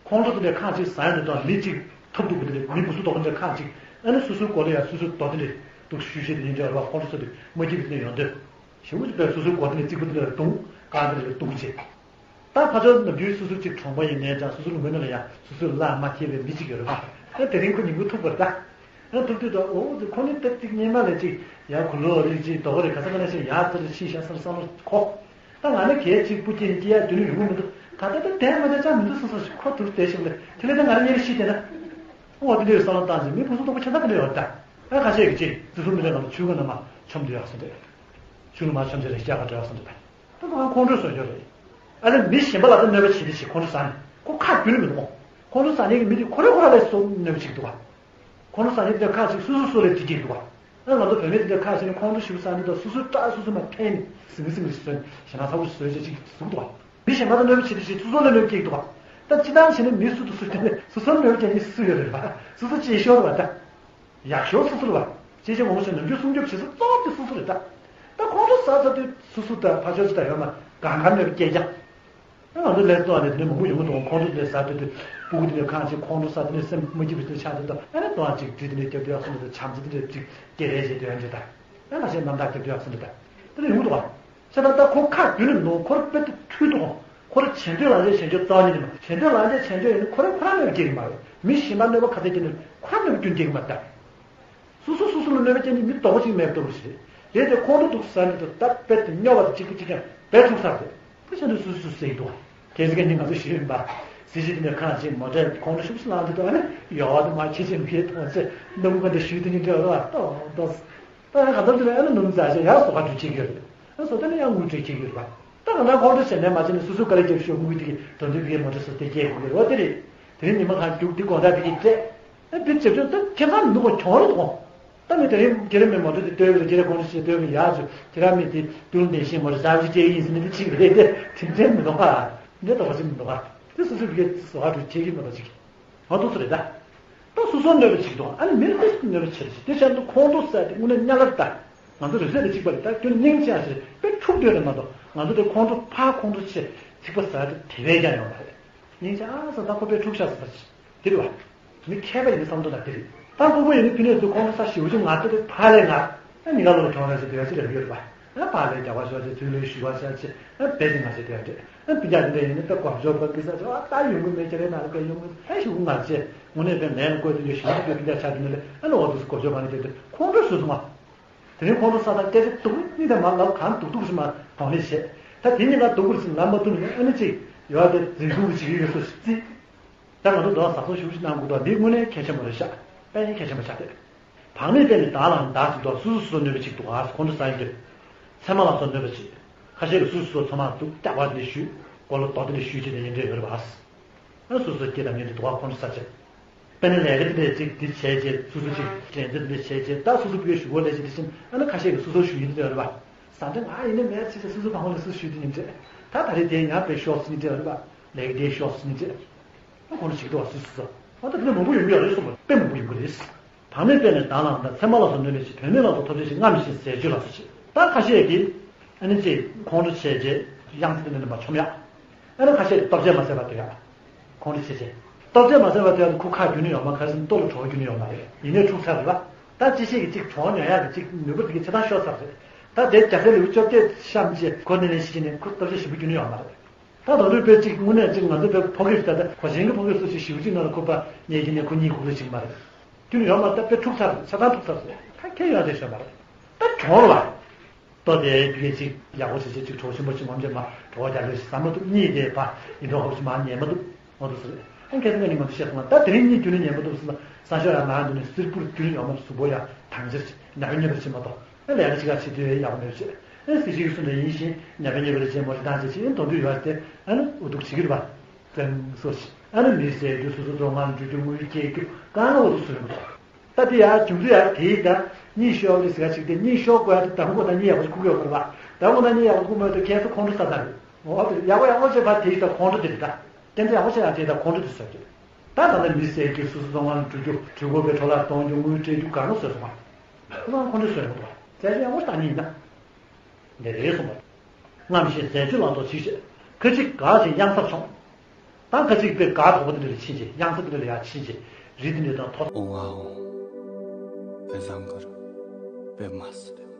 ཁོང་ཁྲོ་དེ་འདྲ་ཁག་ཅིག་ཟ་ཡོང་དུས་དང་མི་གཅིག་ཐོབ་འདུག་གི་དེ་འདྲ་མི་བུ་སུ་དོག་འདྲ་ཁག་ཅིག་ཨ་ནི་སོ་སོའི་སྒོ་ལ་ཡང་སོ་སོའི་དོག་དེ་འདྲ་འདུག་ཤུལ་ཤེས་དེ་ཡིན་འདྲ་བ་ཁོང་ཁྲོ་ཚོ་དེ་མ་སྐྱིད་པའི་དེ་འདྲ་ཡོང་དུས། ཞེ་པོ་ཅིག་དཔེ་སོ་སོའི་སྒོ་དེ་ནས་རྩིག་པ་དེ་འདྲ་ལ་རྡུང་གང་དེ་འདྲ་ལ་རྡུང་བྱེད། ད་ཕ་ཚོ་ནམ་རྒྱུན་སོ་སོ་གཅིག་གྲོང་པ་ཡིན་ནའི་ཀྱང་སོ་སོ་ལུང་པའི་ནང་ལ་ཡང་སོ་སོའི་བླ་མ་མཁས་པའི་མི་གཅིག་ཡོད་རེད་པ། ཨ་དེ་རིང་ཁོ་ཉིན་གུང་ཐུག་པར་ད། ཨ་ཐུག་དུས་ད་འོ་དེ་ཁོ་ནི་ཏག་ཏིག་སྙེ་མ་ལས་ཅིག་ཡར་གུ་ལོ་རིགས་ཅིག་རྡོག་རེ་ག་ས་ག་ན་ཞིག་ཡར་ཙི་རེ་ཕྱིན་ཤག་བསམ་བསམ་བློ་ཁོ། ད་ང་ནི་གལ་ཅིག་སྤུ་སྐྱེས་ནི་སྐྱེ་ཡག་དུས་ནི་ཡོང་གི་མི་འདུག་ད་ལྟ་ད་དེ་མ་ད་ཅང་མི་འདུག་བསམ་བསམ་ཞིག་ཁོ་དུར་བསྡད་ཞིག་ལ་དེ་ལས་ད་ང་རང་གཉེར་ཤི་དེ་ན། འོ་དེ་འདྲའི་བསམ་བློ་བཏང་ཞིག་མི་བུ་སུ་དོག་པོ་ཆེ་ད་དེ་འདྲ་ཡོད་ད། ཨ་ཁ་ཤས་ཀྱིས་ཅིག་རྩི་ཤིང་མི་ལ་ང་ལ་ཆུ་ཁ་ན་མ་ཆོམ་དུ་ཡག་སོང་དེ། ཆུ་ལ་མ་ཆོམ་ཚེ་རེ་སྐྱག་ག་འགྲོ་ཡག་སོང་དེ། ད་ང་ཁོང་ཁྲོ་བཟོ་རྒྱུ་རེད། ཨ་ནི་མི་གཞན་པ་ལ་ད་གནོད་པ་བྱེད་དེ་ཞིག་ཁོང་ཁྲོ་ཟ་ནས་ཁོ་ཁ་རྒྱུན་ནས་མི་འདུག་གོ། ཁོང་ཁྲོ་ཟ་ནས་ཀྱི་མི་དེ་ཁོ་རེ་ཁོ་ར་ལས་སོ་གནོད་པ་བྱེད་ཀྱི་འདུག་ག། ཁོང་ཁྲོ་ཟ་ནས་དེ་ཁ་ཅིག་སོ་སོ་སོ་ལས་དེ་སྐྱེས་འདུག་ག། ཨ་ང་ཚོ་བོད་མི་དེ་འདྲ་ཁ་ཤས་ནི་ཁོང་ཁྲོ་ཞིག་ཟ་ནས་ད་སོ་སོའི་སྐྲ་སོ་སོ་མ་འཐེན་ནས་ཟིང་ཟིང་ཞིག་བཟོས་ཞེ་ན་ཚ་བོ་ཞིག་བཟོས་བྱས་ཅིག་ཟུག་འདུག་ག། མི་གཞན་པ་ལ་གནོད་པ་བྱེད་དེ་ཞིག་སོ་སོ་ལ་གནོད་པ་སྐྱེལ་གྱི་འདུག་ག། ད་སྤྱི་བཏང་བྱས་ན་མི་སུ་དང་སུ་དེ་ནས་སོ་སོར་གནོད་པ་སྐྱེལ་མཁན་སུ་ཡོད་རེད་པ། སོ་སོ་གཅེས་ཤོར་བ་ད། ཡག་ཤོས་སོ་སོ་རེད་པ། གཅེས་ཆེན་ངོ་མ་ཤོད་ནམ་རྒྱུན་སྲུང་སྐྱོབ་བྱེད་ས་གཙོ་བོ་དེ་སོ་སོ་རེད་ད། ད་ཁོང་ཚོ་ཟ་ཟ་དུས་སོ་སོ་དང་ཕ་ཆོས་ཅི་དང་ཡོད་མ་གང་ག་གནོད་པ་སྐྱེལ་ཀྱང་། ང་ཚོ་ལས་གཙོ་བ་ནས་དེ་ནས་མང་པོ་ཡོང་གི་འདུག་ཁོང་ཚོ་དེ་ཟ་དུས་དེ་སྤུ་གུ་དེ་ནས་ཁང་ཆེ་ཁོང་ཚོ་ཟ་དེ་ནས་སེམས་མ་སྐྱིད་པ་དེ་ཆགས་དེ་དང་ཨ་ནི་དོང་ཅིག་དྲི་དེ་ནས་རྒྱབ་དེ་ཡག་སོང་དེ་དང་བྱམས་བརྩེ་དེ་ནས་ཅིག་སྐྱེ་རེས་བྱེད་དེ་ཡང་འདྲ་དང་ཨ་ནི་ཤེས་རྣམ་དག་རྒྱབ་དེ་ཡག་སོང་དེ་དང་དེ་ནས་ཡོང་གི་འདུག་ག། ཤ་སྟག་ད་ཁོ་ཁ་རྒྱུན་ནས་ནོར་ཁོར་དཔེ་དེ་འཁྲུལ་འདུག་ཁོ་ར་བྱེད་འདོད་ལ་འདོད་བྱེད་འདོད་རྩ་བ་ཉིད་ནས་མ་བྱེད་འདོད་ལ་འདོད་བྱེད་འདོད་ཡིན་ན་ཁོ་ར་ཁོ་ར་གནོད་སྐྱེལ་གི་མ་རེད། མི་གཞན་པ་གནོད་པ་ག་ཚད་སྐྱེལ་ནས་ཁོ་ར་གནོད་པ་རྒྱུན་སྐྱེལ་གི་མ་རེད་ད། སོ་སོ་སོ་སོ་ལ་གནོད་པ་སྐྱེལ་ནས་མི་དོག་པོ་ཅིག་མེད་པ་ལྟ་བུ་ཞིག་རེད། དེ་དེ་ཁོང་ཁྲོ་འདུག་ཟ་ནས་ད་ད་དཔེ་དེ་སྨྱོ་བ་དང་གཅིག་པ་གཅིག་རྐྱང་དཔེ་འཁྲུག་ས་རེད། དེ་བཞིན་དུ་སོ་སོ་སོ་སོ་ཡིན་འདུག་གལ་སྲིད་ཀྱི་ནི་ང་ཚོ་ཞིག་ཡིན་པ། གཟི་བརྗིད་འདི་ནས་ཁང་ཆེན་མོ་ཊ་ཁོང་ཁྲོ་ཤུགས་སུ་ལངས་དུས་ད་ཨ་ནི་ཡོ་བ་དུ་མ་ཁྱེད་ཀྱི་མི་ཡི་མཐོང་ཚེ་སྣུམ་ག་འདི་ཞུས་དུ་ཉིན་འདྲ་བ་ཏོག་ཏོག་ད་ཡང་ག་ཚོད་དུ་ཨ་ནི་སྣུམ་རྩ་ཆེ་ཡང་བཟོ་ཁ་འགྲུལ་ཅིག་ཡོད་རེད། ཨ་བཟོ་ད་ནི་ཡང་དངུལ་སྤྲད་ཁྱེད་ཡོད་རེད། ད་ག་ན་ཁོང་ཁྲོ་ཟེར་ནས་མ་བྱས་ནས་སོ་སོ་དཀའ་ལས་རྒྱབ་ཤོག་དངུལ་དེ་གི་དོན་དུ་བི་མོ་ཊ་སོ་དེ་སྐྱེལ་དགོས་ཀྱི་རེད། འོ་དེ་རེད། དེ་རིང་ཉི་མ་གང་རྒྱུག་འདི་དགོང་དག་དེ་གི་སྤྲད། ཨ་འདི་བྱེད་ཆོག་ད་ཁྱེད་ཚང་མི་འདུག་གོ་གྱོང་རེད་དོ། ད་མི་དེ་རིང་ཁྱེད་རང་མི་མ་འགྲོ་དེ་ལྟོས་གི་རེད། ཁྱེད་རང་ཁོང་ཁྲོ་ཟེར་ལྟོས་གི་ཡག་ཚོ་ཁྱེད་རང་མི་དེ་ཏུང་ལྡན་ཤིང་མོ་རེད་ཟ་བཞི་སྤྲད་ཡིན་ཟེར་ནས་འདི་ཅིག་རེད་དེ་དེ་འདྲའི་མི་འདུག་ཨ། འདི་ལྟ་བ་ཞིག་མི་འདུག་ཨ། དེ་སོ་སོ་བི་གི་བཟོ་ཁ་འགྲུལ་ཁྱེད་ཀྱི་མི་འདུག་ཅིག་ང་ཐུག་སོ་རེད་ད། ད་སོ་སོར་གནོད་པ་བྱེད་ཀྱི་འདུག་ཨ་ནི་མི་ལ་ཏོག་ཙམ་གནོད་པ་བྱེད་རེད་ཅིག་དེ་བྱས་ན་ཁོང་ཁྲོ་ཟེར་དེ་དངོས་གནས་གཉའ་ལར་ད། ང་ཚོ་རེ་ཟེར་རེ་གཅིག་པ་རེད་ད་ཁྱོད་སྙིང་རྗེ་ཞིག་རེད་དཔེ་འཁྲུག་འདོད་རེད་མ་གཏོགས་ང་ཚོ་དེ་ཁོང་ཁྲོ་ཕ་ཁོང་ཁྲོ་ཆེ་ཚིག་པ་ཟེར་དེ་དེ་བས་ཀྱང་ཡོང་བ་རེད། སྙིང་རྗེ་ཨ་ཟེར་ད་ཁོ་དཔེ་འཁྲུག་ཤག་ཟེར་ད་དེ་རེད་བ། མི་མཁས་པ་ཡིན་ན་བསམ་བློ་ད་དེ་རེད། ད་ལྐུགས་པ་ཡིན་ན་ཕི་ནས་ཚོ་ཁོང་ཁྲོ་ས་ཞེ་པོ་ཅིག་ང་ཚོ་དེ་ཕ་ལས་ང་ཨ་ཉི་ག་ལོ་ལ་གྱོང་རེད་ཟེར་དེ་བས་ཅི་རེད་ཡོད་རེད་བ། ཨ་ཕར་ལས་རྒྱག་པ་ཤོར་ཆེ་ཚུར་ལས་ཞུ་བ་ཤོར་ཆེ་ཨ་བེད་དེ་ང་ཚོ་དེ་འདྲས་ཨ་སྤུན་ཀྱག་དེ་འདྲས་ཡིན་ན་ད་སྒོར་ཇོ་བབ་ཀི་ས་ཆེ་བ་ད་ཡོང་གི་མེད་ཀྱི་རེད་ན་རེད་པས་ཡོང་གི་ཨ་ཞུ་གི་ང་ཚོ་ཆེ་དངོས་གནས་པའི་ལས་ལ་བཀོད་དུ་ཡོད་ཞུ་གི་སྤུན་ཀྱག་ཆགས་དུས་ནས་ལས་ཨ་ནི་འོ་དུ་སྒོར་ཇོ་བ་ནི་དེ་དེ་ཁོང་ཁྲོ་ཟུག་སོང་བ། དེ་རིང་ཁོང་ཁྲོ་ས་དང་སྐད་ཆ་སྡུག་གཉིས་དང་མ་ལབ་གང་སྡུག་སྡུག་ཞིག་མ་གང་ལས་བྱེད། ད་དེ་གཉིས་ཀ་སྡུག་པོ་ཞིག་ལབ་མ་ཐུབ་ནས་ཨ་ནི་ཅིག་ཡོད་དེ་འཛིན་སྡུག་གི་བྱེད་ཀྱི་ཡོད་སོ་ཞིག་རྩིས། ད་ང་ཚོ་འདི་ལ་ཟག་སོང་ཞུ་ཞིག་གནང་དགོས་དོ་འདི་དངོས་གནས་གལ་ཆེན་པོ་རེད་ཤག་དཔེ་ཡང་གལ་ཆེན་པོ་ཆགས་ཏེ། བག་མེད་པས་ནི་བདག་ལའང་བདག་ཟེར་དོ་སོ་སོ་སོ་སོ་གནོད་པ་ཅིག་འདུག་ཨ་ཁོང་ཁྲོ་ཟ་ཡི་འདོད། ཚད་མ་ལ་སོགས་གནོད་པ་ཅིག་ཁ་ཤས་ཀྱིས་སོ་སོ་སོ་ཚང་མ་སྡུག་སྐྱག་པ་འདི་ཞུས་མགོ་ལ་རྡོ་དེ་འདྲ་ཞུས་བྱས་ནས་ཡིན་འདྲ་ཡོད་རེད་པ། ཨ་སོ་སོ་སྐྱེ་དང་ཉེ་དུ་དུ་བ་ཁོང་ཁྲོ་ཟ་བྱེད། དཔེར་ན་ལས་ཀ་འདི་འདྲས་ཅིག་འདི་བྱས་རྗེས་སོ་སོ་ཅིག་འགྲན་རྩོད་འདི་འདྲས་བྱས་རྗེས་ད་སོ་སོ་པུས་ཞུ་སྒོ་ལས་ཅིག་འདི་བཞིན་ཨ་ན་ཁ་ཤས་ཀྱིས་སོ་སོར་ཞུ་ཡིན་འདྲ་རེད་པ། ཟ་འདྲ་ང་ཡིན་ན་མེད་ཚེ་ཚེ་སོ་སོ་བང་བ་ལས་སོ་ཞུ་འདི་ཡིན་འདྲས། ད་ད་རེས་དེ་ཡང་དཔེ་ཤོག་ཟིན་འདྲ་རེད་པ། ལས་ཀ་དེ་ཤོག་ཟིན་འདྲ། ཨ་ཁོང་ཁྲོ་ཞིག་འདུག་བ་སོ་སོ་སོ། ཨ་ད་དེ་འདྲ་མང་པོ་ཡོང་གི་ཡོད་རེད་གསུངས་པ་དཔེ་མང་པོ་ཡོང་གི་རེད། བག་མེད་པས་ནི་བདག་ལའང་བདག་ཚད་མ་ལ་སོགས་གནོད་པའི་ཕྱིར་བུད་མེད་ལ་སོགས་ཐོབ་བྱའི་ཕྱིར་རྔམ་ཞིང་ཟས་སྤྱོད་ལ་སོགས་བྱེད། ད་ཁ་ཤས་ཀྱིས་ཨ་ནི་ཅིག་ཁོང་ཁྲོ་བྱས་རྗེས་གཡང་ས་དེ་འདྲ་ནས་མ་མཆོང་ཡག་ཨ་ནི་ཁ་ཤས་ཀྱིས་ལྟོ་ཆས་མ་ཟས་པ་སྡོད་ཡག་ཁོང་ཁྲོ་བྱས་རྗེས་ལྟོ་ཆས་མ་ཟས་པ་སྡོད་ཡག་ཁོ་ཁ་རྒྱུ་ནི་ཡོད་མ་རེད། ཁ་སེམས་ལྟོ་ལ་བྲོ་བ་རྒྱུ་ནི་ཡོད་མ་རེད། ཡིན་ནའི་འཁྲུག་ཚར་རེད་པ། ད་ཅི་ཤེས་ཀྱིས་ཅིག་བྲོ་བ་ཉོ་ཡག་གི་ཅིག་ནུས་པ་དེ་གི་ཆེ་ཐང་ཤོར་ཚར་རེད། ད་དེ་རྒྱ་སེ་ལེའུ་བཅོ་བརྒྱད་གཤམ་གྱི་ཁོ་ནི་ནས་ཤི་ནས་ཁོ་ལྟོ་ཆས་ཞིམ་པོ་རྒྱུ་ནི་ཡོད་མ་རེད། ད་དོན་དུ་དཔེ་གཅིག་དངོས་གནས་གཅིག་ང་ཚོ་དཔེ་ཕོ་སྐྱེས་ད་ལྟ་གོ་ཆེན་གྱི་ཕོ་སྐྱེས་སུ་ཞིག་ཞིའུ་གཅིག་ནང་ལ་ཁུག་པ་ཉལ་གྱི་ནས་ཁོ་གཉིད་ཁུག་ལེ་ཞིག་མ་རེད། རྒྱུ་ནི་ཡོད་མ་ད་དཔེ་འཁྲུག་ཚར་ཆ་ཚང་འཁྲུག་ཚར་ད་ཁྱེད་ཡོད་དེ་ཤོད་མ་རེད། ད་གྱོང་རེད་པ། ལྟོ་དེ་དེ་གས་གཅིག་ཡག་པོ་བྱེད་བྱེད་གཅིག་གྲོགས་ཆེན་པོ་གཅིག་ངོམ་བྱེད་མ་གྲོགས་རྒྱག་ལེ་ཞིག་ཟ་མ་ཐུབ་གཉིད་དེ་ཕ་ཡིན་གྲོགས་ཧོབ་ཞིག་མ་ཉལ་མ་ཐུབ་ངོ་ཐུབ་ཟེར། ཨ་ཁྱེད་ཚོ་ནི་མ་ཐུབ་བཤད་སོང་ད་དེ་རིང་གཉིད་རྒྱུ་ནི་ཉལ་མ་ཐུབ་ཟེར་ན་ས་ཤོག་ཡང་ང་འདི་ནི་སིར་པུར་རྒྱུ་ནི་ཡོད་མ་གཟུགས་པོ་ཡང་དང་ཕྱིར་ཉ་པ་ཉེ་པར་བྱེད་མ་གཏོགས། ཨ་ལས་ཀ་ཅི་ག་བྱེད་དུས་ཡག་པོ་མེད་པ་བྱེད། ཨ་སྲིད་སྤྱི་གི་གསུང་དེ་ཡིན་ཞིང་ཉ་པ་ཉེ་པར་བྱེད་མོ་རི་དང་བྱེད་ཅིག་ཨ་དོན་དུ་ཡོད་དེ་ཨ་ནི་ཨུ་ཐུག་བྱེད་ཀྱི་རེད་པ། བཙན་སོ་ཞིག་ཨ་ནི་མི་ཟས་རྒྱུ་སོ་སོ་རྫོང་ཁང་འགྲུལ་རྒྱུ་དངུལ་སྐྱེལ་རྒྱུ་གང་ལ་ཨུ་ཐུག་སོ་ཡོང་གི་འདུག་ད་དེ་ཡང་བྱུང་ཚུལ་ཡང་དེ་ཡིན་ད་གཉིད་ཤོར་རེད་ཟེར་ག་ཅིག་དེ་གཉིད་ཤོར་དགོས་ཡ་དེ་དང་པོ་དང་གཉིད་ཡག་པོ་ཞིག་ཁུག་ཡོད་པ་རེད་པ། དང་པོ་དང་གཉིད་ཡག་པོ་ཁུག་མ་ཡོད་དུས་ཁྱེད་ཚོ་ཁོང་ཁྲོ་ཟ་ད་རེད། འོ་དེ་ཡག་པོ་ཡག་པོ་བྱེད་པ་དེ་ཡིན་ད་ཁོང་ཁྲོ་དེ་རེད་ད། སྐད་ཆ་ཡག་པོ་བཤད་ཡག་དེ་ད་ཁོང་ཁྲོ་དེ་ཟེར་གི། ད་ད་ལྟ་མི་ཟས་རྒྱུ་སོ་སོ་རྫོང་ཁང་འགྲུལ་རྒྱུ་གྲོས་འགོ་པའི་འཕྲོ་བརླག་གཏོང་རྒྱུ་དངུལ་སྤྲད་རྒྱུ་གང་རུང་བཟོས་སོང་བ། ཁོ་རང་ཁོང་ཁྲོ་བཟོས་ཡོང་འདུག་བ། བྱས་ཙང་ཡག་པོ་ཞིག་ད་ཉིད་ཡིན་ན། འདི་རེད་གསུངས་པ། རྔམ་ཞིང་ཟས་སྤྱོད་ལ་སོགས་བྱིས་ཤིག་ཁ་ཅིག་དགའ་ཞིང་གཡང་སར་མཆོངས། ད་ཁ་ཅིག་དཔེ་དགའ་དོག་པོ་འདི་འདྲ་ལ་ཕྱིན་ཅིང་གཡང་ས་འདི་འདྲ་ལ་ཡར་ཕྱིན་ཅིང་རི་འདི་འདྲ་དང་མཐོ། འོང་ང་འོང་། དཔེ་བཟང་གི་རེད། དཔེ་མ་སྲིད་པའི་